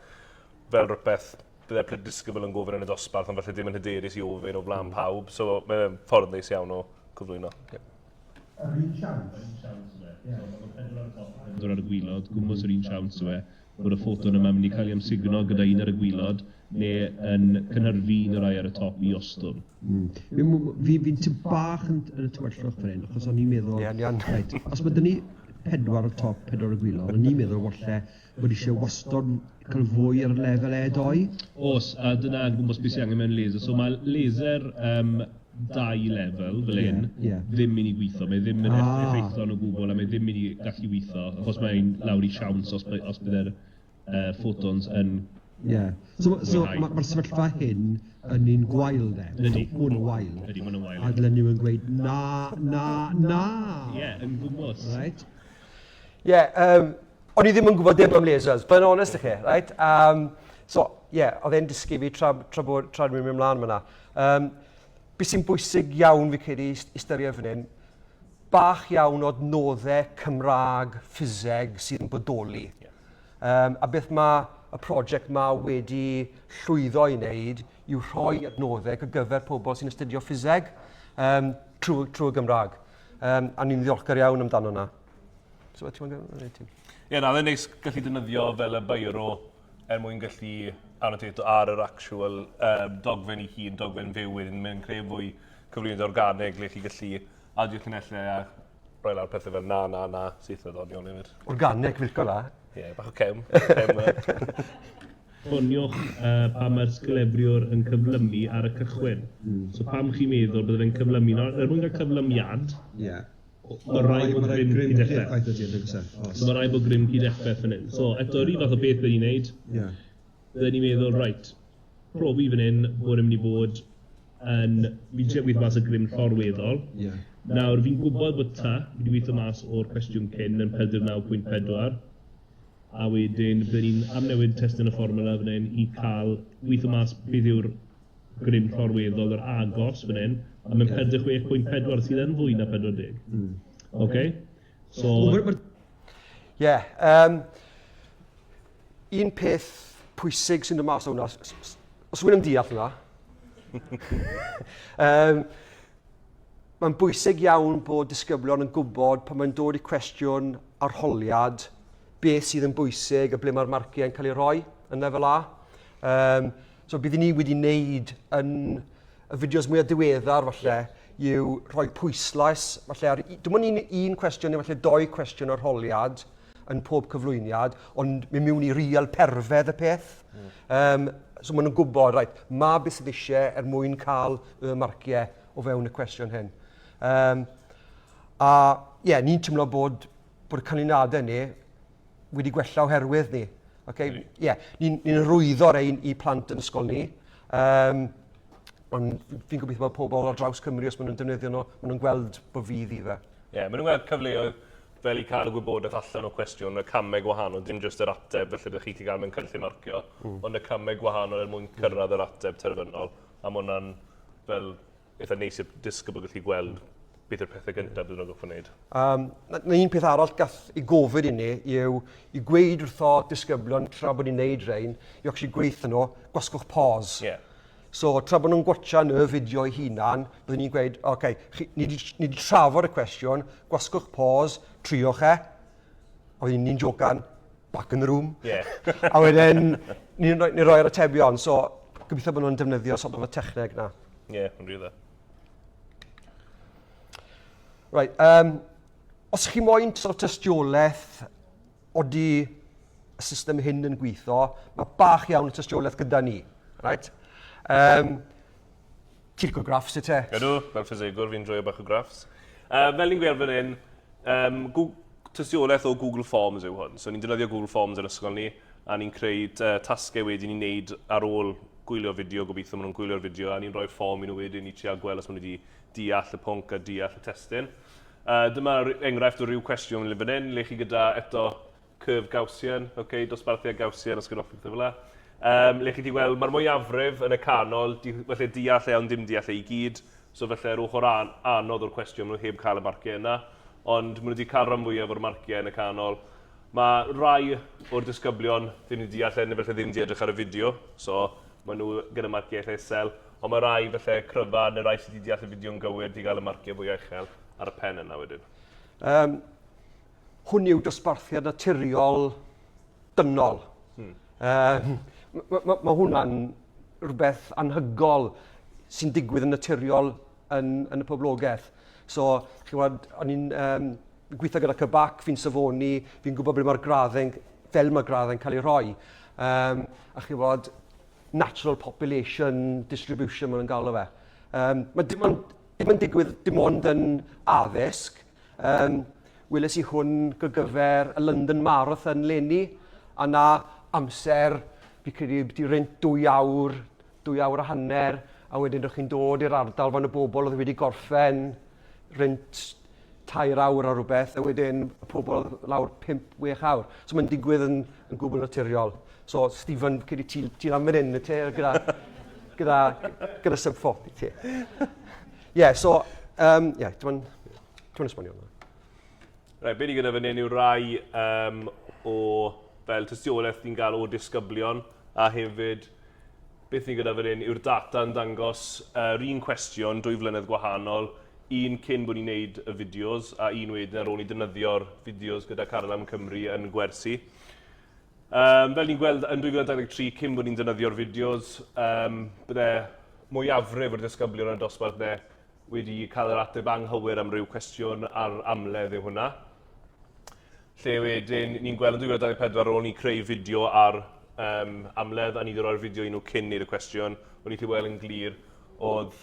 fel rhywbeth bydde plant disgybl yn gofyn yn y dosbarth ond falle ddim yn hyderus i ofyn o flaen pawb. So mae'n ffordd neis iawn o cyflwyno. Yeah. Yr un siawns. Yr un siawns yw e. So mae pedwar ar y top a pedwar ar y gwylod, gwmws yr un siawns yw e bod y ffoton yma'n mynd i cael ei amsugno gyda un ar y gwylod neu yn cynhyrfu un o'r rai ar y top i ostwng. Mm. Fi, fi'n tip bach yn, yn y tywyllwch fan hyn, achos o'n i'n meddwl, yeah, yeah. right, os mae dyn ni pedwar o'r top, pedwar o'r gwylod, o'n i'n meddwl falle bod eisiau wastod cael fwy ar lefel E 2. Os, a dyna yn gwmws beth sy'n angen mewn laser. So mae laser um, dau lefel fel hyn yeah, yeah. ddim mynd i gweithio. Mae ddim yn ah. effeithlon o gwbl a mae ddim mynd i gallu weithio achos mae'n lawr i siawns os, os bydde'r uh, photons yn Yeah. So, so mae'r ma sefyllfa hyn yn un gwael de. Ydy. Mwyn yn wael. Ydy, mwyn yn wael. A dylen nhw yn gweud na, na, na. Ie, yeah, yn gwmws. Right? Ie, yeah, um, o'n i ddim yn gwybod dim am lasers, but yn honest i chi, right? Um, so, ie, yeah, oedd e'n dysgu fi tra, tra, bod, tra dwi'n mynd ymlaen fyna. Um, beth sy'n bwysig iawn fi credu i ystyried fan hyn, bach iawn o adnoddau Cymraeg ffiseg sydd yn bodoli. Yeah. Um, a beth mae y prosiect ma wedi llwyddo i wneud yw rhoi adnoddau ar gyfer pobl sy'n astudio ffiseg um, trwy, trwy Gymraeg. Um, a ni'n ddiolchgar iawn amdano na. So, ti'n mynd Ie, na, fe'n neis gallu defnyddio fel y beiro er mwyn gallu annotato ar yr actual um, dogfen i hun, dogfen fyw wedyn, mae'n creu fwy cyflwyniad organig le chi gallu adio llinellau a rhoi lawr pethau fel na, na, na, syth yn ddoniol hefyd. Organic, fi'n licio 'na. Ie, yeah, bach o cem. cem Ffoniwch uh, pam mae'r sglefriwr yn cyflymu ar y cychwyn. So pam chi'n meddwl bydde fe'n cyflymu? Nawr, er mwyn cael cyflymiad, yeah. mae rhaid bod grym cyd-effaith. So mae rhaid bod grym cyd-effaith fan hyn. So eto, yr un fath o beth byddwn ni'n neud, yeah. byddwn ni'n meddwl, right, profi fan hyn bod yn mynd i fod yn... Fi'n trio gweithio mas y grym llorweddol. Yeah. Nawr, fi'n gwybod bod ta, fi wedi gweithio mas o'r cwestiwn cyn yn 49.4, a wedyn byddwn ni'n amnewid testun y fformwla fan hyn i cael gweithio mas beth yw'r grym llorweddol yr agos fan hyn, a mae'n 46.4 sydd yn fwy na 40. Mm. OK? So... Ie. Yeah, um, un peth pwysig sy'n dod mas o hwnna, os rwy'n yn deall hwnna, um, mae'n bwysig iawn bod disgyblion yn gwybod pan mae'n dod i cwestiwn arholiad beth sydd yn bwysig a ble mae'r marciau yn cael eu rhoi yn lefel A. Um, so bydd ni wedi wneud yn y fideos mwyaf diweddar falle yw rhoi pwyslais falle ar, dim ond un, un cwestiwn neu falle doi cwestiwn arholiad yn pob cyflwyniad, ond mynd mewn i real perfedd y peth. Mm. Um, so maen nhw'n gwybod, right, ma beth sydd eisiau er mwyn cael y marciau o fewn y cwestiwn hyn. Um, a ie, yeah, ni'n teimlo bod, bod y canlyniadau ni wedi gwella oherwydd ni. Okay? Yeah, ni'n ni rwyddo rein i plant yn ysgol ni. Um, ond fi'n gobeithio bod pobl ar draws Cymru, os maen nhw'n defnyddio nhw, maen nhw'n gweld bod fydd i fe. Ie, yeah, maen nhw'n gweld cyfleoedd fel i cael y gwybodaeth allan o cwestiwn, y camau gwahanol, dim jyst yr ateb felly ydych chi gael mewn cynllun marcio, ond y camau gwahanol er mwyn cyrraedd yr ateb terfynol, a mae hwnna'n fel eitha neis i'r disgybl gallu gweld beth yw'r pethau gyntaf bydden nhw'n gorfod wneud. Um, na, na un peth arall gath i gofyn i ni yw i gweud wrtho disgyblion tra bod ni'n neud rhain, i actually gweithio nhw, gwasgwch pause. Yeah. So, tra bod nhw'n gwatchan y fideo eu hunan, byddwn ni'n gweud, oce, okay, ni wedi trafod y cwestiwn, gwasgwch pause, triwch e. A wedyn ni'n jocan, back in the room. Yeah. a wedyn, ni'n rhoi, ni roi'r atebion, so gobeithio bod nhw'n defnyddio sort of y techneg na. Ie, yeah, yn rhy dda. Right, um, os chi moyn sort of tystiolaeth odi y system hyn yn gweithio, mae bach iawn o tystiolaeth gyda ni. Right? Um, ti'n licio graffs i te? Ydw, fel ffisegwr fi'n joio bach o graffs. Uh, fel ni'n gweld fan hyn, um, tystiolaeth o Google Forms yw hwn. So ni'n defnyddio Google Forms yn ysgol ni, a ni'n creu uh, tasgau wedyn i wneud ar ôl gwylio fideo, gobeithio maen nhw'n gwylio'r fideo, a ni'n rhoi fform i nhw wedyn i trio gweld os maen nhw wedi deall y pwnc a deall y testun. Uh, dyma enghraifft o ryw cwestiwn fan hyn, le chi gyda eto curve Gaussian, okay, dosbarthiad Gaussian os gyda pethau fel 'na. Um, le chi di gweld, mae'r mwyafrif yn y canol, di, felly deall e ond dim deall e i gyd, so felly yr ochr an, anodd o'r cwestiwn, maen nhw heb cael y marciau yna, ond maen nhw wedi cael rhan fwyaf o'r marciau yn y canol. Mae rai o'r disgyblion ddim wedi deall e, neu felly ddim wedi edrych ar y fideo, so maen nhw gyda marciau eitha isel, ond mae rai felly cryfa, neu rai sydd wedi deall y fideo'n gywir, wedi cael y marciau fwy uchel ar y pen yna wedyn. Um, hwn yw dosbarthiad naturiol dynol. Hmm. Um, mae ma, ma hwnna'n rhywbeth anhygol sy'n digwydd yn naturiol yn, yn y poblogaeth. So, chi'n gwybod, o'n i'n um, gweithio gyda Cybac, fi'n safoni, fi'n gwybod ble mae'r graddau'n, fel mae'r graddau'n cael ei rhoi. Um, a chi'n gwybod, natural population distribution maen nhw'n galw fe. Um, mae dim ond, dim ond digwydd dim ond yn addysg. Um, weles i hwn gyfer y London Marathon leni, a na amser, fi credu, byti rent dwy awr, dwy awr a hanner, a wedyn rydych chi'n dod i'r ardal fan y bobl oedd wedi gorffen rent tair awr a rhywbeth, a wedyn y pobl lawr 5-6 awr. So mae'n digwydd yn, yn gwbl naturiol. So Stephen, credu ti, ti lan fan hyn, te, gyda, gyda, gyda sub 40 ti. Yeah, so, um, yeah, dwi'n dwi esbonio hwnna. Right, be ni gyda fan hyn yw rai um, o fel tystiolaeth ni'n gael o disgyblion a hefyd beth ni gyda fan hyn yw'r data yn dangos yr uh, un cwestiwn dwy flynedd gwahanol, un cyn bod ni'n neud y fideos a un wedyn ar ôl ni defnyddio'r fideos gyda Carlam Cymru yn gwersi. Um, fel ni'n gweld yn 2023, cyn bod ni'n defnyddio'r fideos, um, bydde mwyafrif o'r disgyblion yn y dosbarth ne wedi cael yr ateb anghywir am ryw cwestiwn ar amledd yw hwnna. Lle wedyn ni'n gweld yn 2024 ar ôl ni creu fideo ar um, amledd a ni wedi rhoi'r fideo i nhw cyn neud y cwestiwn, o'n i'n gallu weld yn glir oedd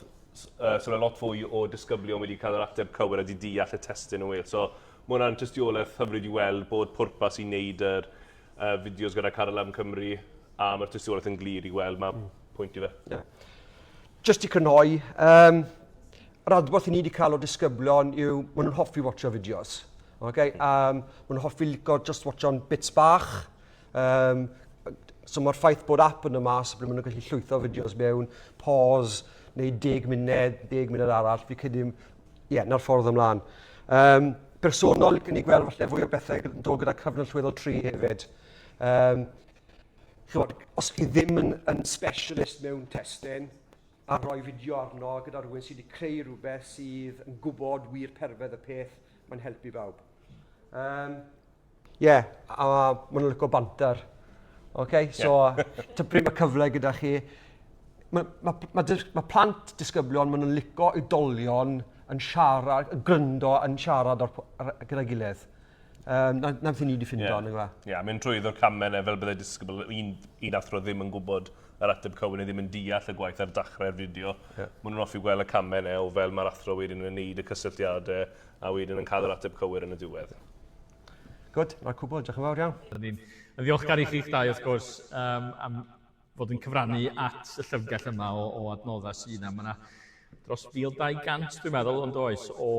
uh, so lot fwy o disgyblion wedi cael yr ateb cywir a wedi deall y testun yn well. So mae hwnna'n tystiolaeth hyfryd i weld bod pwrpas i wneud yr uh, fideos gyda Carlam Cymru a mae'r tystiolaeth yn glir i weld mae mm. pwynt i fe. Yeah. Just i crynhoi, um, yr adborth i ni wedi cael o disgyblion yw maen nhw'n hoffi watcho fideos. Okay? Um, maen nhw'n hoffi licio just watcho'n bits bach. Um, so mae'r ffaith bod app yn y mas ble maen nhw'n gallu llwytho fideos mewn, pause, neu 10 munud, 10 munud arall, fi credu, ie, yeah, na'r ffordd ymlaen. Um, personol, gen i gweld falle fwy o bethau yn dod gyda cyfnod allweddol 3 hefyd. Um, chybod, os chi ddim yn, yn specialist mewn testun, a rhoi fideo arno gyda rhywun sydd wedi creu rhywbeth sydd yn gwybod wir perfedd y peth, mae'n helpu bawb. Um, yeah, a maen nhw'n licio banter. Okay, so yeah. pryd mae cyfle gyda chi. Mae ma, ma, ma plant disgyblion, maen nhw'n licio oedolion yn siarad, yn gryndo, yn siarad ar, ar, gyda'i gilydd. Um, na, na beth i ni wedi ffindo, yeah. nag Ie, yeah, mynd trwyddo'r camau yna fel byddai disgybl un, un athro ddim yn gwybod yr ateb cywir neu ddim yn deall y gwaith ar dechrau'r fideo. Yeah. Maen nhw'n hoffi gweld y camau yna o fel mae'r athro wedyn yn gwneud y cysylltiadau a wedyn yn cael yr ateb cywir yn y diwedd. Good, na'r cwbl, diolch yn fawr iawn. Ni'n ddiolchgar i chi'ch dau, wrth gwrs, um, am fod yn cyfrannu at y llyfrgell yma o, o adnoddau sydd yna. Mae yna dros 1,200, dwi'n meddwl, ond oes, o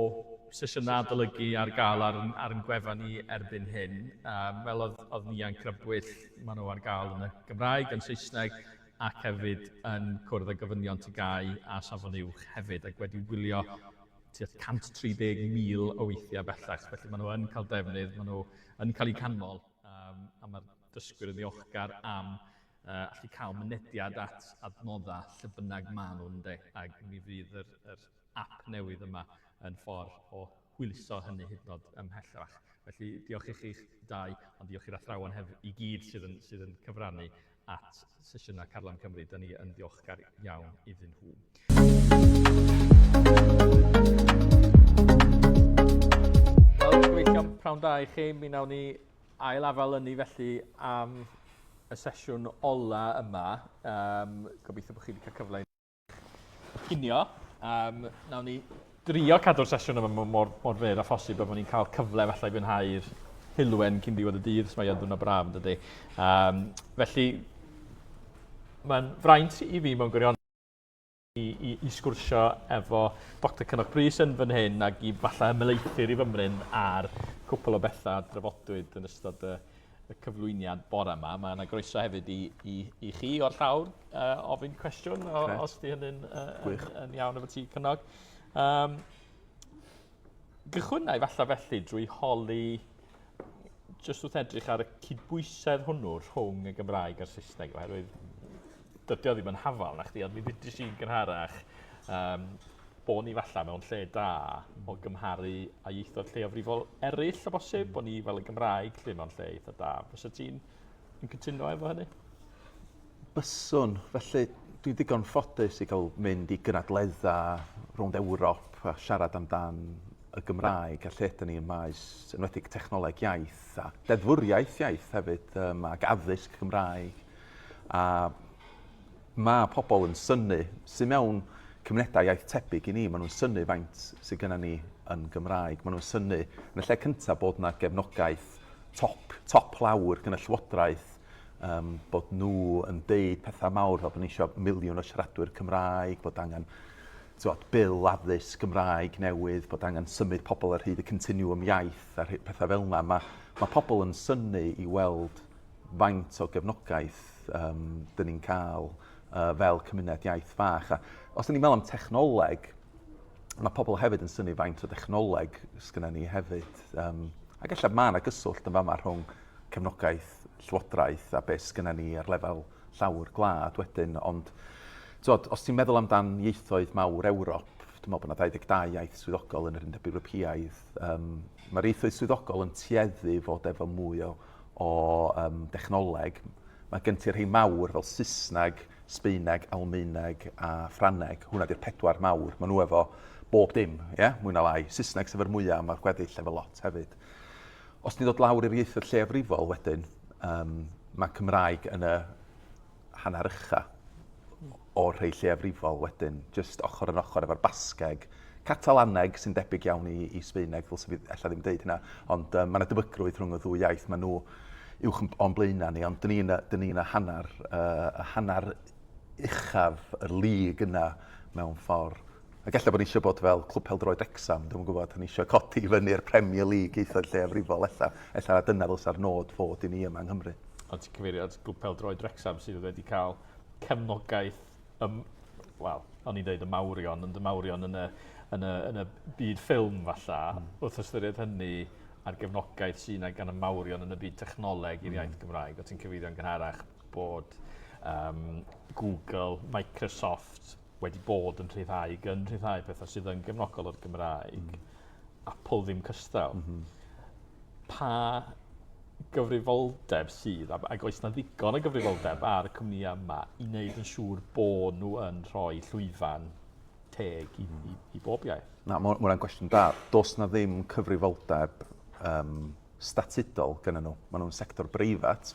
sesiynau adolygu ar gael ar, ar yn gwefan ni erbyn hyn. Um, fel oedd, oedd Nia'n crybwyll, maen nhw ar gael yn y Gymraeg, yn Saesneg, ac hefyd yn cwrdd â gofynion TGAU a Safon Uwch hefyd, ac wedi wylio tua 130,000 o weithiau bellach. Felly maen nhw yn cael defnydd, maen nhw yn cael eu canmol, um, a mae'r dysgwyr yn ddiolchgar am uh, allu cael mynediad at adnoddau lle bynnag maen nhw'n de, ac mi fydd yr, yr app newydd yma yn ffordd o hwyluso hynny hyd yn oed ymhellach. Felly diolch i chi'ch dau, ond diolch i'r athrawon hefyd i gyd sydd yn, sydd yn cyfrannu at sesiynau Carlam Cymru. Da ni yn ddiolchgar iawn iddyn nhw. Wel, gobeithio prawn da i chi. Mi nawn ni ail afael yn ni felly am y sesiwn ola yma. Um, gobeithio bod chi wedi cael cyfle i cinio. Um, nawn ni drio cadw'r sesiwn yma mor, mor, mor fyr a phosib a bod ni'n cael cyfle falle i fwynhau'r hulwen cyn diwedd y dydd, mae o'n ddwrnod braf yn dydy. Um, felly, mae'n fraint i fi mewn gwirionedd i, i, i sgwrsio efo Dr Cynog Prys yn fan hyn ac i falle ymhelaethu i fymryn ar cwpl o bethau drafodwyd yn ystod y, y cyflwyniad bore yma. Mae yna groeso hefyd i, i, i chi o'r llawr uh, ofyn cwestiwn o, os di hynny'n uh, yn, yn iawn efo ti, Cynog. Um, gychwynnau falle felly drwy holi jyst wrth edrych ar y cydbwysedd hwnnw rhwng y Gymraeg a'r Saesneg, oherwydd dydy o ddim yn hafal na chdi, ond mi ddudis i'n gynharach um, bod ni falle mewn lle da o gymharu â ieithoedd lleiafrifol eraill o bosib, bod ni fel y Gymraeg lle mewn lle eitha da. Fysa ti'n yn cytuno efo hynny? Byswn. Felly, dwi'n digon ffodus i gael mynd i gynadledda rownd Ewrop a siarad amdan y Gymraeg a lle ydyn ni ym maes, enwedig technoleg iaith a deddfwriaeth iaith hefyd, um, ac addysg Gymraeg. A mae pobl yn synnu, sy'n mewn cymunedau iaith tebyg i ni, maen nhw'n synnu faint sydd gennym ni yn Gymraeg. Maen nhw'n synnu yn y lle cyntaf bod yna gefnogaeth top, top lawr gan y Llywodraeth, um, bod nhw yn deud pethau mawr fel bod ni eisiau miliwn o siaradwyr Cymraeg, bod angen tywod, bil addysg Gymraeg newydd, bod angen symud pobl ar hyd y continuum iaith a pethau fel yna. Mae, mae pobl yn synnu i weld faint o gefnogaeth um, dyn ni'n cael uh, fel cymuned iaith fach. A os dyn ni'n meddwl am technoleg, mae pobl hefyd yn synnu faint o dechnoleg sgynna ni hefyd. Um, ac ella mae yna gyswllt yn fama rhwng cefnogaeth llywodraeth a beth sgynna ni ar lefel llawr gwlad wedyn, ond twod, os ti'n meddwl amdan ieithoedd mawr Ewrop, dwi'n meddwl bod yna 22 iaith swyddogol yn yr Undeb Ewropeaidd. Um, Mae'r ieithoedd swyddogol yn tueddu fod efo mwy o, o um, dechnoleg, mae gen ti rhai mawr fel Saesneg, Sbaeneg, Almaeneg a Ffrangeg. Hwnna di'r pedwar mawr. Maen nhw efo bob dim, ie, yeah? Mwy na lai. Saesneg sef yr mwyaf, mae'r gweddill efo lot hefyd. Os ti'n dod lawr i'r ieithoedd lleiafrifol wedyn, um, mae Cymraeg yn y hanner ucha o'r rhai lleiafrifol wedyn, jyst ochr yn ochr efo'r Basgeg, Catalaneg sy'n debyg iawn i, i Sbaeneg, ddylse fi ella ddim deud hynna, ond um, mae yna debygrwydd rhwng y ddwy iaith, maen nhw uwch o'n blaenau ni, ond dyn ni'n dyn ni hanner, uh, hanner uchaf yr lig yna mewn ffordd. Ac ella bod ni eisiau bod fel Clwb Pêl-droed Wrecsam, dwi'm yn gwybod, ni eisiau codi i fyny'r Premier League ieithoedd lleiafrifol ella, ella dyna ddylsa'r nod fod i ni yma yng Nghymru. Ond ti'n cyfeirio at Glwb Pêl-droed Wrecsam sydd wedi cael cefnogaeth, ym, wel, o'n i'n dweud y mawrion, ond y mawrion yn y, yn y, yn y byd ffilm falla. wrth ystyried hynny a'r gefnogaeth sydd yna gan y mawrion yn y byd technoleg i'r iaith Gymraeg, o ti'n cyfeirio'n gynharach bod um, Google, Microsoft, wedi bod yn rhyddhau, yn rhyddhau pethau sydd yn gefnogol o'r Gymraeg, Apple ddim cystal. Pa gyfrifoldeb sydd, ac oes na ddigon o gyfrifoldeb ar y cwmnïau yma i wneud yn siŵr bod nhw yn rhoi llwyfan teg i, i, i bob iaith? Na, mae hwnna'n gwestiwn da. Does na ddim cyfrifoldeb um, statudol gyda nhw. Maen nhw'n sector breifat,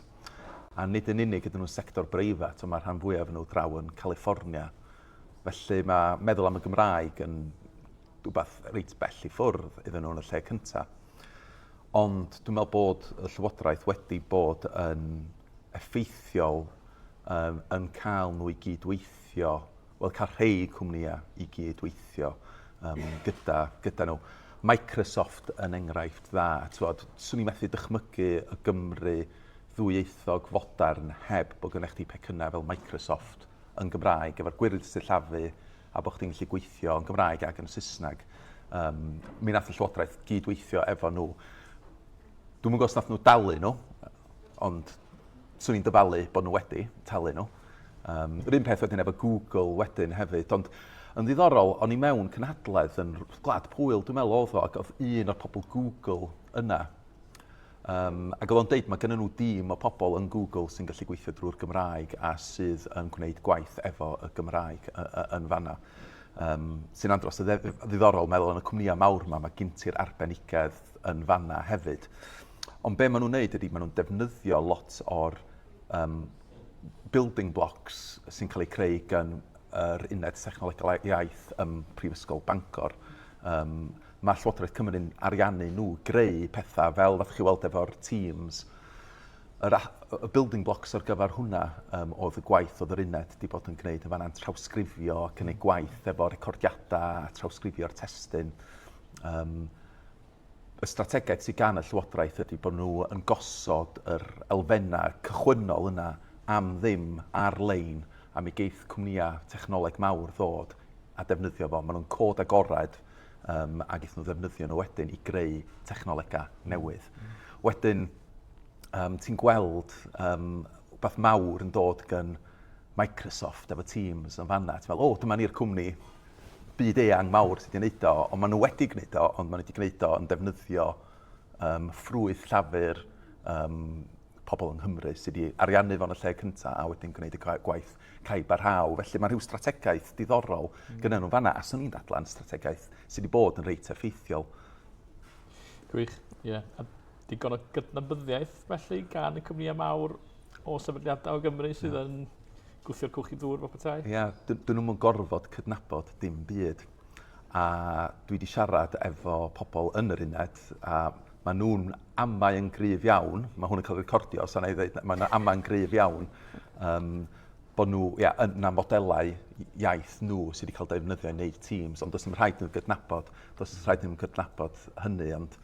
a nid yn unig ydyn nhw'n sector breifat, ond mae'r rhan fwyaf nhw draw yn California. Felly mae meddwl am y Gymraeg yn rhywbeth reit bell i ffwrdd iddyn nhw yn y lle cyntaf. Ond dwi'n meddwl bod y Llywodraeth wedi bod yn effeithiol um, yn cael nhw i gydweithio, wel cael rhai cwmnïau i gydweithio um, gyda, gyda nhw. Microsoft yn enghraifft dda. T'wod, swn i'n methu dychmygu y Gymru ddwyieithog fodern heb bod gennych chdi pecynnau fel Microsoft yn Gymraeg efo'r gwyrdd sillafu a bod chdi'n gallu gweithio yn Gymraeg ac yn Saesneg. Um, mi nath y Llywodraeth gydweithio efo nhw. Dwi'm yn gwybod os nath nhw dalu nhw, ond swn i'n dyfalu bod nhw wedi talu nhw. Um, yr un peth wedyn efo Google wedyn hefyd, ond yn ddiddorol, o'n i mewn cynhadledd yn Gwlad Pwyl, dwi'n meddwl oedd o, ac oedd un o'r pobl Google yna. Um, ac oedd o'n deud, mae gennym nhw dîm o pobl yn Google sy'n gallu gweithio drwy'r Gymraeg a sydd yn gwneud gwaith efo y Gymraeg yn fanna. Um, sy'n andros o ddiddorol meddwl yn y cwmnïau mawr yma, mae gen ti'r arbenigedd yn fanna hefyd. Ond be maen nhw'n neud ydy, maen nhw'n defnyddio lot o'r um, building blocks sy'n cael eu creu gan yr Uned Technolegol Iaith ym Prifysgol Bangor. Um, mae Llywodraeth Cymru'n ariannu nhw greu pethau fel fath chi weld efo'r Teams. Yr, y building blocks ar gyfer hwnna um, oedd y gwaith oedd yr uned wedi bod yn gwneud yn fanna'n trawsgrifio ac yn ei gwaith efo recordiadau a trawsgrifio'r testun. Um, y strategaeth sydd gan y Llywodraeth ydy bod nhw yn gosod yr elfennau cychwynnol yna am ddim ar-lein a mi geith cwmnïau technoleg mawr ddod a defnyddio fo. Maen nhw'n cod agored um, a geith nhw ddefnyddio nhw wedyn i greu technolegau newydd. Wedyn, um, ti'n gweld um, rhywbeth mawr yn dod gan Microsoft efo Teams yn fanna. Ti'n meddwl, o, dyma ni'r cwmni byd eang mawr sydd wedi gwneud o, ond maen nhw wedi gwneud o, ond maen nhw wedi gwneud o yn defnyddio um, ffrwyth llafur um, pobl yng Nghymru sydd wedi ariannu fo'n y lle cyntaf a wedyn gwneud y gwaith caib a rhaw. Felly mae rhyw strategaeth diddorol mm. gyda nhw'n fanna, a swn i'n dadla'n strategaeth sydd wedi bod yn reit effeithiol. Gwych, ie. Yeah. A digon o gydnabyddiaeth felly gan y cwmnïau mawr o sefydliadau o Gymru sydd yeah. yn gwthio'r cwch i ddŵr fel petai? Ie, yeah, dyn nhw'n gorfod cydnabod dim byd. A dwi wedi siarad efo pobl yn yr uned, a maen nhw'n amau yn gryf iawn, mae hwn yn cael ei recordio, so na i ddweud, maen nhw'n amau'n gryf iawn, um, bod nhw, ia, yna modelau iaith nhw sydd wedi cael defnyddio i wneud Teams, ond does dim rhaid nhw gydnabod, does rhaid nhw'n cydnabod hynny, ond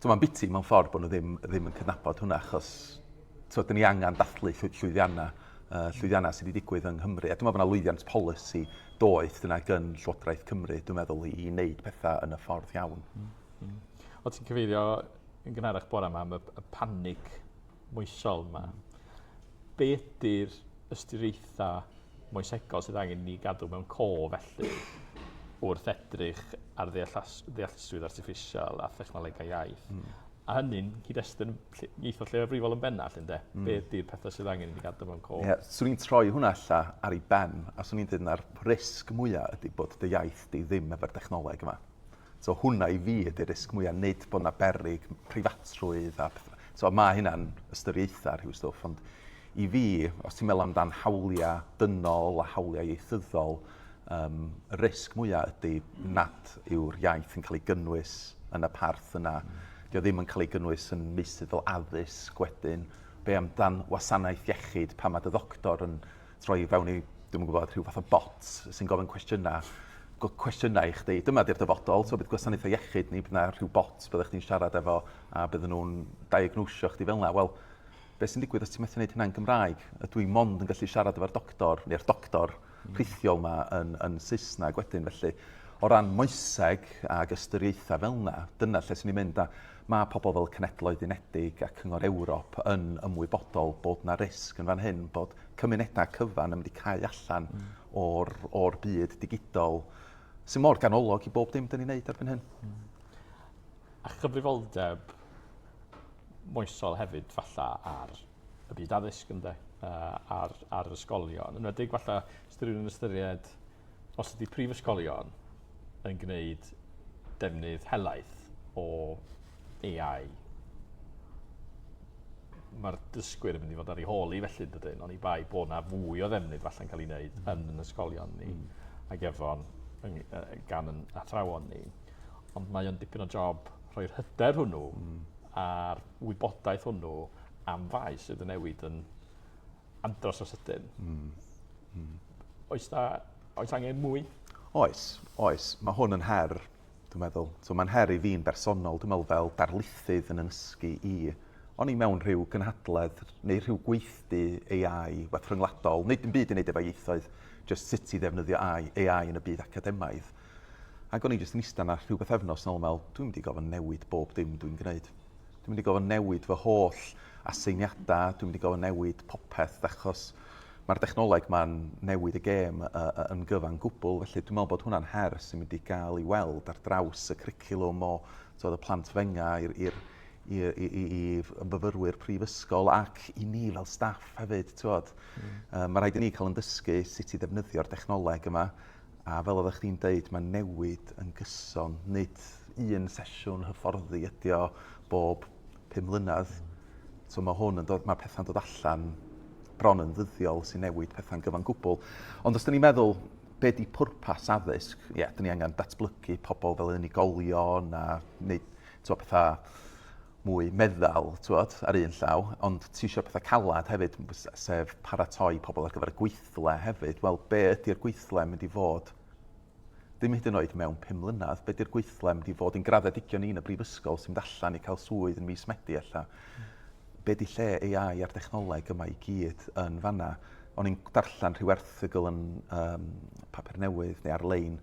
so, mae'n biti mewn ffordd bod nhw ddim, ddim yn cydnabod hwnna, achos so, dyn ni angen dathlu llwyddiannau, uh, llwyddiannau sydd wedi digwydd yng Nghymru. A dwi'n meddwl bod yna lwyddiant polisi doeth dyna gyn Llywodraeth Cymru, dwi'n meddwl, i, i wneud pethau yn y ffordd iawn. Mm. Mm. O ti'n cyfeirio yn gynharach bore yma am y, y panig moesol yma. Be ydy'r ystyriaethau moesegol sydd angen ni gadw mewn co felly wrth edrych ar ddeallusrwydd artiffisial a thechnolegau iaith? Mm. A hynny'n cyd-destun ieithoedd lleiafrifol yn bennaf, ynde? Be ydy'r pethau sydd angen i ni gadw mewn cof? Ie, swn i'n troi hwnna ella ar ei ben, a swn i'n dweud na'r risg mwyaf ydy bod dy iaith di ddim efo'r dechnoleg yma. So hwnna i fi ydy'r risg mwyaf, nid bod 'na beryg preifatrwydd a pethau. So mae hynna'n ystyriaethau rhyw stwff, ond i fi, os ti'n meddwl amdan hawliau dynol a hawliau ieithyddol, um, y risg mwyaf ydy nad yw'r iaith yn cael ei gynnwys yn y parth yna. Dio ddim yn cael ei gynnwys yn meysydd fel addysg wedyn. Be amdan wasanaeth iechyd pan mae dy ddoctor yn troi i fewn i, dwi'm yn gwybod, rhyw fath o bot sy'n gofyn cwestiynau, cwestiynau i chdi. Dyma di'r dyfodol, so bydd gwasanaethau iechyd ni, bydd yna rhyw bot byddech chdi'n siarad efo a bydden nhw'n diagnosio chdi fel yna. Wel, beth sy'n digwydd os ti'n methu gwneud hynna'n Gymraeg? Ydw i mond yn gallu siarad efo'r doctor, neu'r doctor rhithiol yma yn, yn Saesneg wedyn. Felly, o ran moeseg ag ystyriaethau fel yna, dyna lle sy'n ni'n mynd. A mae pobl fel Cenhedloedd Unedig a Cyngor Ewrop yn ymwybodol bod na risg yn fan hyn, bod cymunedau cyfan yn mynd i cau allan o'r, or byd digidol sy'n mor ganolog i bob dim dyn ni'n neud erbyn hyn. A chyfrifoldeb moesol hefyd falla ar y byd addysg ynde, uh, ar, ar yr ysgolion. Yn enwedig falla, os rhywun yn ystyried, os ydy prifysgolion yn gwneud defnydd helaeth o AI, mae'r dysgwyr yn mynd i fod ar ei hôl i felly, dydyn, ond i bai bod yna fwy o ddefnydd falle'n cael ei wneud yn yn ysgolion ni ac efo'n gan yn athrawon ni. Ond mae o'n dipyn o job rhoi'r hyder hwnnw a'r wybodaeth hwnnw am faes sydd yn newid yn andros o sydyn. Oes, na, oes angen mwy? Oes, oes. Mae hwn yn her, dwi'n meddwl. So, mae'n her i fi'n bersonol, dwi'n meddwl fel darlithydd yn ynysgu i. O'n i mewn rhyw gynhadledd neu rhyw gweithdy AI waith rhyngwladol, neu dim byd i wneud efo ieithoedd, jyst sut i ddefnyddio AI, AI yn y byd academaidd. Ac o'n i jyst yn eistedd 'na rhyw bythefnos nôl yn meddwl, dwi'n mynd i gorfod newid bob dim dwi'n gwneud. Dwi'n mynd i gorfod newid fy holl aseiniadau, dwi'n mynd i gorfod newid popeth achos mae'r dechnoleg ma'n newid y gêm yn gyfan gwbl. Felly dwi'n meddwl bod hwnna'n her sy'n mynd i gael ei weld ar draws y cwricwlwm o tibod, y plant fenga i'r i'r i, i, i, i fyfyrwyr prifysgol ac i ni fel staff hefyd, tibod. Mae rhaid i ni cael yn dysgu sut i ddefnyddio'r dechnoleg yma. A fel oeddech chdi'n deud, mae'n newid yn gyson. Nid un sesiwn hyfforddi ydi o bob 5 mlynedd. So mae hwn yn dod, mae pethau'n dod allan bron yn ddyddiol sy'n newid pethau'n gyfan gwbl. Ond os dyn ni'n meddwl, be di pwrpas addysg? Ie, yeah, dyn ni angen datblygu pobl fel unigolion a wneud pethau mwy meddal, t'wod, ar un llaw, ond ti eisiau pethau calad hefyd, sef paratoi pobl ar gyfer y gweithle hefyd. Wel, be ydy'r gweithle yn mynd i fod? Ddim hyd yn oed mewn 5 mlynedd, be ydy'r gweithle yn mynd i fod i'n graddedigion ni yn y brifysgol sy'n mynd allan i cael swydd yn mis Medi ella? Be ydy lle AI a'r dechnoleg yma i gyd yn fanna? O'n i'n darllen rhyw erthygl yn um, papur newydd neu ar-lein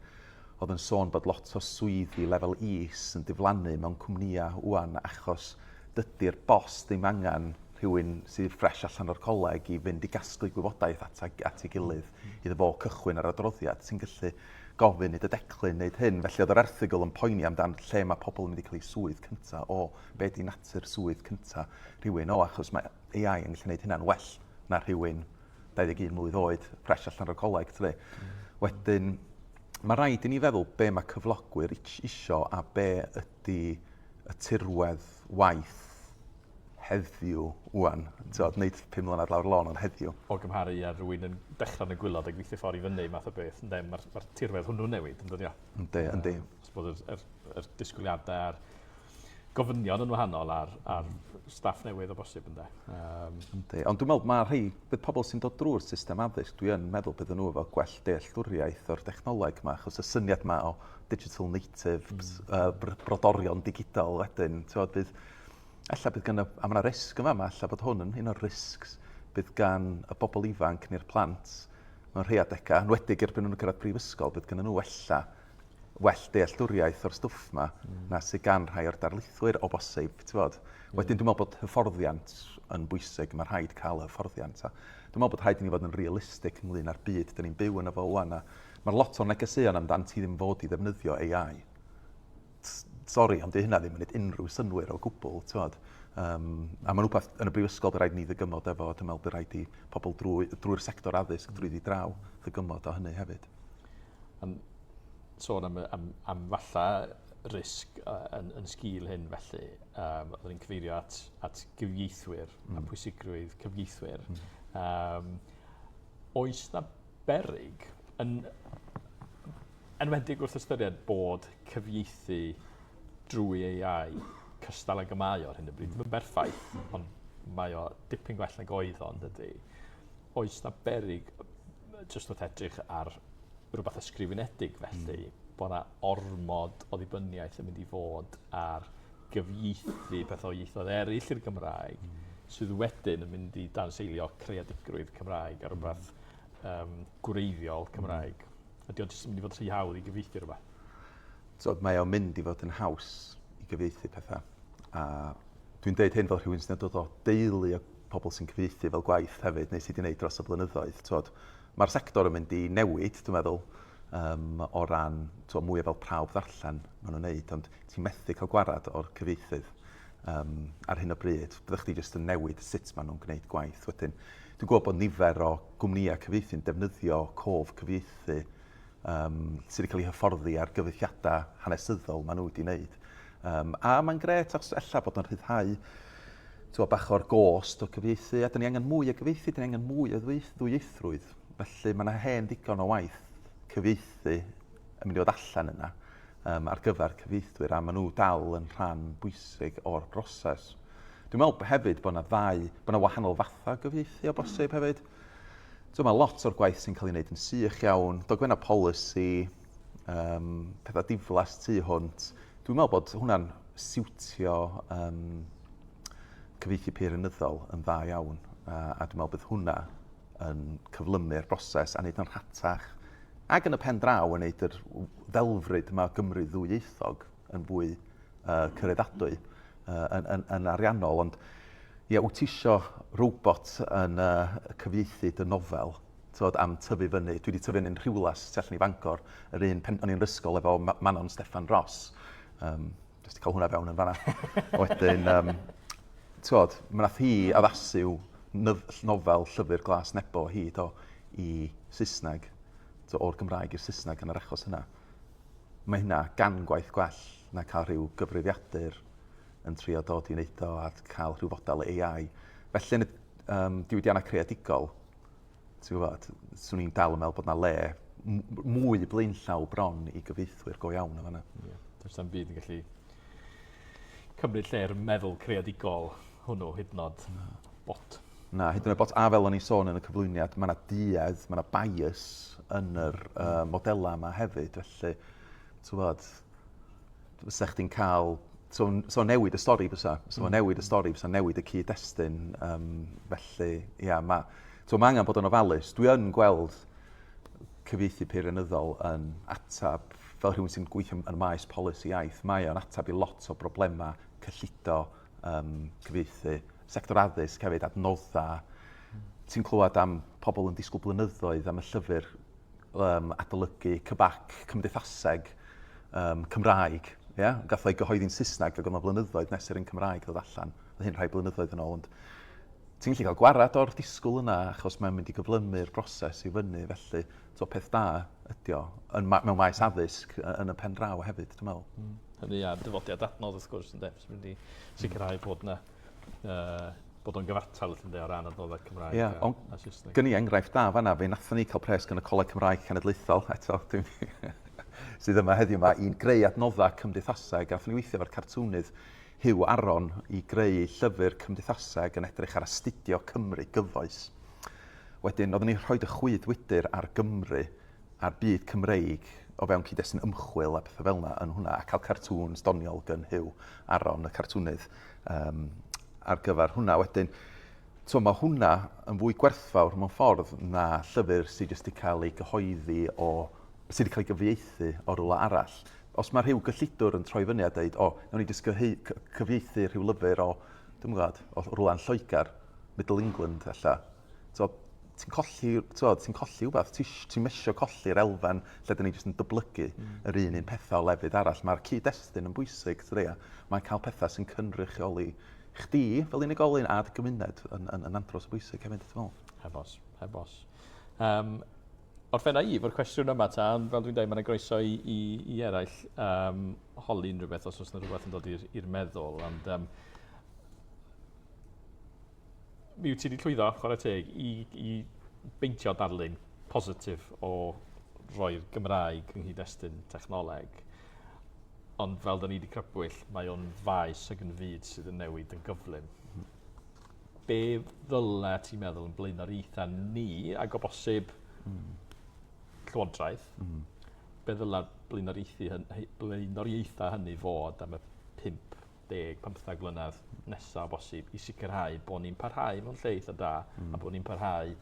oedd yn sôn bod lot o swyddi lefel is yn diflannu mewn cwmnïau ŵan achos dydy'r boss ddim angen rhywun sydd ffresh allan o'r coleg i fynd i gasglu gwybodaeth at, at ei gilydd iddo fo cychwyn ar adroddiad. Ti'n gallu gofyn i dy declyn wneud hyn. Felly oedd yr erthygl yn poeni amdan lle mae pobl yn mynd i cael eu swydd cyntaf o, be di natur swydd cyntaf rhywun o, achos mae AI yn gallu gwneud hynna'n well na rhywun 21 mlwydd oed, ffresh allan o'r coleg, tydi. Wedyn, mae rhaid i ni feddwl be mae cyflogwyr isio a be ydy y tirwedd waith heddiw ŵan. Tibod, nid 5 mlynedd lawr lôn, ond heddiw. O gymharu â rhywun yn dechrau yn y gwylod a gweithio ffordd i fyny, math o beth. Ynde, mae'r ma tirwedd hwnnw'n newid, yn dydi o? Yndi, yndi. Os bod yr, yr, yr disgwyliadau a'r gofynion yn wahanol ar, ar staff newydd o bosib, ynde. Yndi, ond dwi'n meddwl mae rhai, bydd pobl sy'n dod drwy'r system addysg, dwi yn meddwl bydden nhw efo gwell dealltwriaeth o'r dechnoleg yma, achos y syniad yma o digital natives, brodorion digidol wedyn, ti'n bydd, ella bydd gan y, a mae yna risg yn fama, ella bod hwn yn un o'r risgs bydd gan y bobl ifanc neu'r plant mewn rhai adegau, enwedig erbyn nhw'n cyrraedd prifysgol, bydd gan nhw ella well dealltwriaeth o'r stwff 'ma na sydd gan rhai o'r darlithwyr o bosib, ti'n Wedyn dwi'n meddwl bod hyfforddiant yn bwysig, mae rhaid cael hyfforddiant. A dwi'n meddwl bod rhaid i ni fod yn realistig ynglyn â'r byd dyn ni'n byw yno fo ŵan. A mae lot o'r negeseuon amdan ti ddim fod i ddefnyddio AI. Sori, ond 'di hynna ddim yn neud unrhyw synnwyr o gwbl, t'mod. Um, a mae'n rhywbeth yn y brifysgol bydd rhaid ni ddygymod efo, dwi'n meddwl bydd rhaid i pobl drwy'r drwy sector addysg drwyddi draw ddygymod o hynny hefyd. Am, sôn am, am, am falla risg yn, yn sgil hyn felly, um, oedden ni'n cyfeirio at, at gyfieithwyr mm. a pwysigrwydd cyfieithwyr. Mm. Um, oes na beryg yn enwedig wrth ystyried bod cyfieithu drwy AI cystal ag y mae o ar hyn o bryd. Ddim yn berffaith, ond mae o dipyn gwell nag oedd o, yndydi? Oes na beryg, jyst wrth edrych ar rhywbeth ysgrifenedig felly, mm. bod yna ormod o ddibyniaeth yn mynd i fod ar gyfieithu pethau o ieithoedd eraill i'r Gymraeg, mm. sydd wedyn yn mynd i danseilio creadigrwydd Cymraeg a rhywbeth um, gwreiddiol Cymraeg. Mm. Ydy o'n jyst yn mynd i fod rhy hawdd i gyfieithu rhywbeth? So, mae o'n mynd i fod yn haws i gyfieithu pethau. A dwi'n deud hyn fel rhywun sy'n dod o deulu o pobl sy'n cyfieithu fel gwaith hefyd, neu sydd wedi gwneud dros y blynyddoedd. Twod, mae'r sector yn mynd i newid, dwi'n meddwl, um, o ran twod, mwy o fel prawf ddarllen maen nhw'n neud, ond ti'n methu cael gwarad o'r cyfieithydd um, ar hyn o bryd. Byddech chdi jyst yn newid sut maen nhw'n gwneud gwaith wedyn. Dwi'n gwybod bod nifer o gwmnïau cyfieithu'n defnyddio cof cyfieithu um, sydd wedi cael ei hyfforddi ar gyfieithiadau hanesyddol maen nhw wedi wneud. Um, a mae'n gret achos ella bod o'n rhyddhau twa, bach o'r gost o cyfieithu, a dyn ni angen mwy o gyfieithu, dyn ni angen mwy o ddwyieithrwydd. Felly mae yna hen ddigon o waith cyfieithu yn mynd i fod allan yna um, ar gyfer cyfieithwyr, a maen nhw dal yn rhan bwysig o'r broses. Dwi'n meddwl hefyd bod yna ddau, bod yna wahanol fathau o gyfieithu o bosib hefyd. So mae lot o'r gwaith sy'n cael ei wneud yn sych iawn, dogfennau polisi, um, pethau diflas tu hwnt. Dwi'n meddwl bod hwnna'n siwtio um, cyfieithu peirianyddol yn dda iawn, a, a dwi'n meddwl bydd hwnna yn cyflymu'r broses a wneud yn rhatach ac yn y pen draw yn wneud yr ddelfryd yma o Gymru ddwyieithog yn fwy uh, cyraeddadwy uh, yn, yn, yn ariannol. Ond ie, wyt ti isio robot yn uh, cyfieithu dy nofel tywod, am tyfu fyny. Dwi wedi tyfu fyny'n Rhiwlas, tu allan i Fangor, yr un pen, o'n i'n ysgol efo Manon Steffan Ross. Um, jyst i cael hwnna fewn yn fanna. Wedyn, um, tywod, mae nath hi addasu nofel Llyfr Glas Nebo hi do i Saesneg, so, o'r Gymraeg i'r Saesneg yn yr achos yna. Mae hynna gan gwaith gwell na cael rhyw gyfrifiadur yn trio dod i wneud o a cael rhyw fodel AI. Felly yn y um, diwydiannau creadigol, ti'n gwybod, swn i'n dal yn meddwl bod 'na le mwy blaenllaw bron i gyfieithwyr go iawn yn fan'na. Ie, does na'm byd yn gallu cymryd lle'r meddwl creadigol hwnnw hyd yn oed bot. Na, hyd yn oed bot. A fel o'n i'n sôn yn y cyflwyniad, mae yna duedd, mae yna bias yn yr uh, modelau yma hefyd, felly, ti'n gwybod, fysa chdi'n cael... So, so newid y stori fysa. So mm. newid y stori fysa, newid y cyd-destun. Um, felly, ia, yeah, mae... So mae angen bod yn ofalus. Dwi yn gweld cyfieithu peirianyddol yn atab, fel rhywun sy'n gweithio yn y maes polisi iaith, mae o'n atab i lot o broblemau cyllido um, cyfieithu, sector addysg hefyd, adnoddau. Ti'n clywed am pobl yn disgwyl blynyddoedd am y llyfr um, adolygu cybac cymdeithaseg um, Cymraeg. Yeah? Gath o'i gyhoeddi'n Saesneg ac oedd yna blynyddoedd nes i'r un Cymraeg ddod allan. Oedd hyn rhai blynyddoedd yn ôl, ond ti'n gallu cael gwarad o'r disgwyl yna achos mae'n mynd i gyflymu'r broses i fyny, felly so, peth da ydi o yn, ma mewn maes addysg yn y pen draw hefyd, dwi'n meddwl. Mm. Hynny a dyfodiad adnodd wrth gwrs, ynddo, sy'n mynd i sicrhau bod yna uh, bod o'n gyfartal ynde, o ran adnoddau Cymraeg yeah, a, a Saesneg. Gen i enghraifft da fanna, fe nathon ni cael pres gan y Coleg Cymraeg Cenedlaethol, eto, dwi'n sydd yma heddiw yma, i'n greu adnoddau cymdeithaseg, a nathon ni weithio efo'r cartŵnydd Huw Aron i greu llyfr cymdeithaseg yn edrych ar astudio Cymru gyfoes. Wedyn, oeddwn ni'n rhoi y chwyd wydr ar Gymru a'r byd Cymreig o fewn cyd-destun ymchwil a pethau fel yna yn hwnna, a cael cartŵn doniol gan Huw Aron, y cartŵnydd, um, ar gyfer hwnna. Wedyn, so mae hwnna yn fwy gwerthfawr mewn ffordd na llyfr sydd jyst wedi cael ei gyhoeddi o, sydd wedi cael ei gyfieithu o rywle arall. Os mae rhyw gyllidwr yn troi fyny a dweud, o, nawn ni jyst cyfieithu rhyw lyfr o, dwi'n gwybod, o rywle yn Lloegr, Middle England ella. So, ti'n colli, t'wod, ti'n colli wbath, ti ti'm isio colli'r elfen lle 'dan ni jyst yn dyblygu yr un un petha o lefydd arall. Mae'r cyd-destun yn bwysig, tydi, a mae cael pethau sy'n cynrychioli chdi fel unigolyn a dy gymuned yn, yn, yn andros o bwysig hefyd, dwi'n meddwl. Heb os, heb os. Um, orffenna i efo'r cwestiwn yma ta, ond fel dwi'n dweud, mae'n groeso i, i, i eraill um, holi unrhyw beth os oes yna rhywbeth yn dod i'r meddwl, ond um, mi wyt ti wedi llwyddo, chwarae teg, i, i beintio darlun positif o roi'r Gymraeg yng nghyd-destun technoleg. Ond fel da ni wedi crybwyll, mae o'n faes ag yn fyd sydd yn newid yn gyflym. Be ddyle ti'n meddwl yn blaenoriaethau ni, ac o bosib Llywodraeth, be ddyle'r blaenoriaethau hynny fod am y 5 10, 15 mlynedd nesaf o bosib i sicrhau bod ni'n parhau mewn lle eitha da mm. a bod ni'n parhau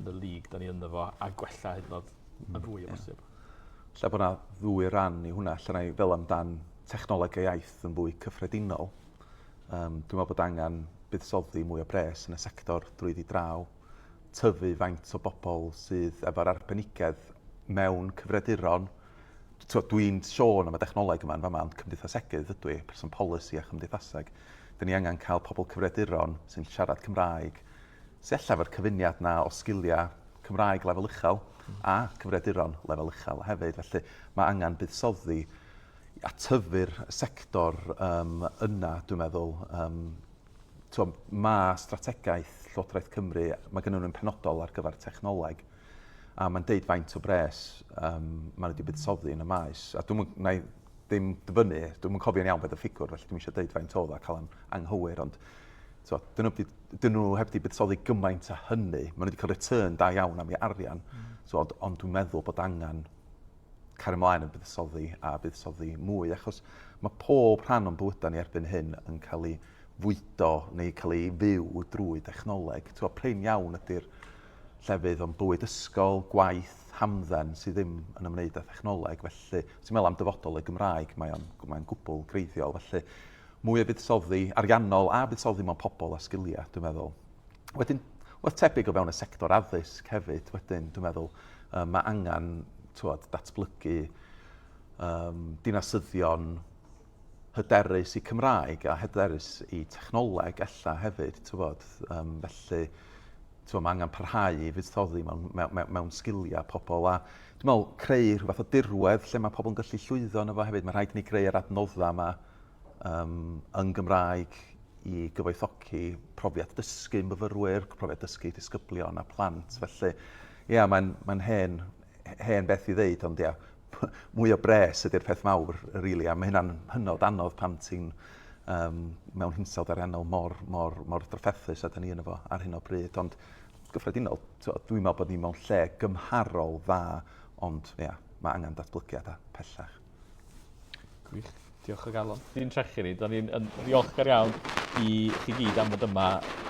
yn y lig da ni ynddo fo a gwella hyd yn oed yn fwy o bosib. Lle bod yna ddwy ran i hwnna, lle na i fel amdan technoleg a iaith yn fwy cyffredinol. Um, dwi'n meddwl bod angen buddsoddi mwy o bres yn y sector drwyddi draw, tyfu faint o bobl sydd efo'r arbenigedd mewn cyfrifiaduron Tibod, dwi'n sôn am y dechnoleg yma yn fama, ond cymdeithasegydd ydw i, person polisi a chymdeithaseg. Dyn ni angen cael pobl cyfrifiaduron sy'n siarad Cymraeg, sy ella efo'r cyfuniad 'na o sgiliau Cymraeg lefel uchel a cyfrifiaduron lefel uchel hefyd. Felly mae angen buddsoddi a tyfu'r sector um, yna, dwi'n meddwl. Um, tibod, mae strategaeth Llywodraeth Cymru, mae gen nhw'n penodol ar gyfer technoleg, a mae'n deud faint o bres um, maen nhw wedi buddsoddi yn y maes. A dwi'n na i ddim dyfynnu, dwi'n cofio'n iawn beth y ffigwr, felly dwi'n eisiau deud faint oedd a cael yn anghywir, ond so, dyn nhw, dyn nhw heb wedi buddsoddi gymaint a hynny. Maen nhw wedi cael return da iawn am ei arian, so, ond, ond dwi'n meddwl bod angen cario ymlaen yn buddsoddi a buddsoddi mwy, achos mae pob rhan o'n bywydau ni erbyn hyn yn cael ei fwydo neu cael ei fyw drwy dechnoleg. Ti'n prin iawn ydy'r llefydd o'n bywyd ysgol, gwaith, hamdden sydd ddim yn ymwneud â thechnoleg. Felly, os ti'n meddwl am dyfodol y Gymraeg, mae o'n mae gwbl greiddiol. Felly, mwy o fuddsoddi ariannol a buddsoddi mewn pobl a sgiliau, dwi'n meddwl. Wedyn, wrth tebyg o fewn y sector addysg hefyd, wedyn, dwi'n meddwl, um, mae angen tywod, datblygu um, dinasyddion hyderus i Cymraeg a hyderus i technoleg ella hefyd, tywod. Um, felly, tywod, mae angen parhau i fuddsoddi mewn, mewn, mewn, mewn sgiliau pobl a dwi'n meddwl creu rhyw fath o dirwedd lle mae pobl yn gallu llwyddo yno fo hefyd. Mae rhaid i ni greu yr adnoddau yma um, yn Gymraeg i gyfoethogi profiad dysgu myfyrwyr, profiad dysgu disgyblion a plant. Felly, ie, yeah, mae'n mae hen, hen beth i ddeud, ond ia, mwy o bres ydy'r peth mawr, really, a mae hynna'n hynod anodd pan ti'n um, mewn hinsawdd ariannol mor, mor, mor drafferthus a da ni yno fo ar hyn o bryd. Ond gyffredinol, dwi'n meddwl bod ni mewn lle gymharol dda, ond ia, mae angen datblygiad a pellach. Gwych. Diolch o galon. Ni'n trechu ni. Da ni'n ddiolchgar iawn i chi gyd am fod yma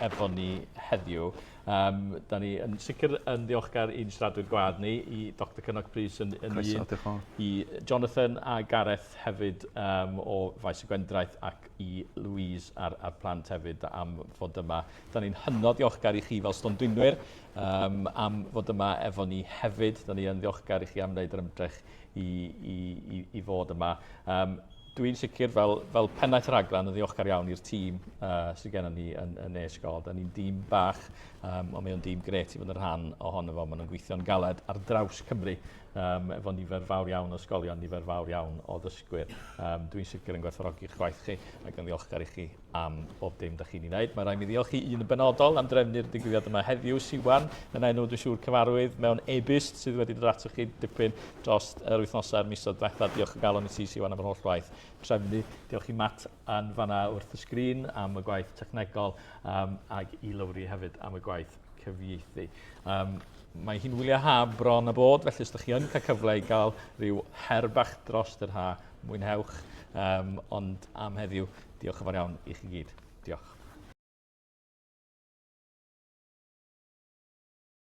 efo ni heddiw. Um, da ni yn sicr yn ddiolchgar i'n siaradwyr gwadd ni, i Dr Cynog Prys yn, yn Croeso, un, i Jonathan a Gareth hefyd um, o Faes y Gwendraeth ac i Louise a'r, a'r plant hefyd am fod yma. Da ni'n hynod ddiolchgar i chi fel stondinwyr um, am fod yma efo ni hefyd. Da ni yn ddiolchgar i chi am wneud yr ymdrech i, i, i, i fod yma. Um, dwi'n sicr fel, fel pennaeth rhaglen yn ddiolchgar iawn i'r tîm uh, sydd gennym ni yn, yn e-sgol. Da ni'n dîm bach, um, ond mae o'n dîm gret i fod yn rhan ohono fo. Maen nhw'n gweithio'n galed ar draws Cymru um, efo nifer fawr iawn o ysgolion, nifer fawr iawn o ddysgwyr. Um, dwi'n sicr yn gwerthfawrogi'ch gwaith chi ac yn ddiolchgar i chi am bob dim da chi'n ei wneud. Mae rhaid mi ddiolch i un yn benodol am drefnu'r digwyddiad yma heddiw, Siwan, yn enw dwi'n siŵr cyfarwydd mewn e-byst sydd wedi dod atoch chi dipyn dros yr wythnosau a'r misoedd diwethaf. Diolch o galon i ti, Siwan, am yr holl waith trefnu. Diolch i Matt yn fanna wrth y sgrin am y gwaith technegol um, ac i Lowri hefyd am y gwaith cyfieithu. Um, mae hi'n wyliau ha bron a bod, felly os ydych chi yn cael cyfle i gael rhyw her bach dros yr ha, mwynhewch. Um, ond am heddiw, diolch yn fawr iawn i chi gyd. Diolch.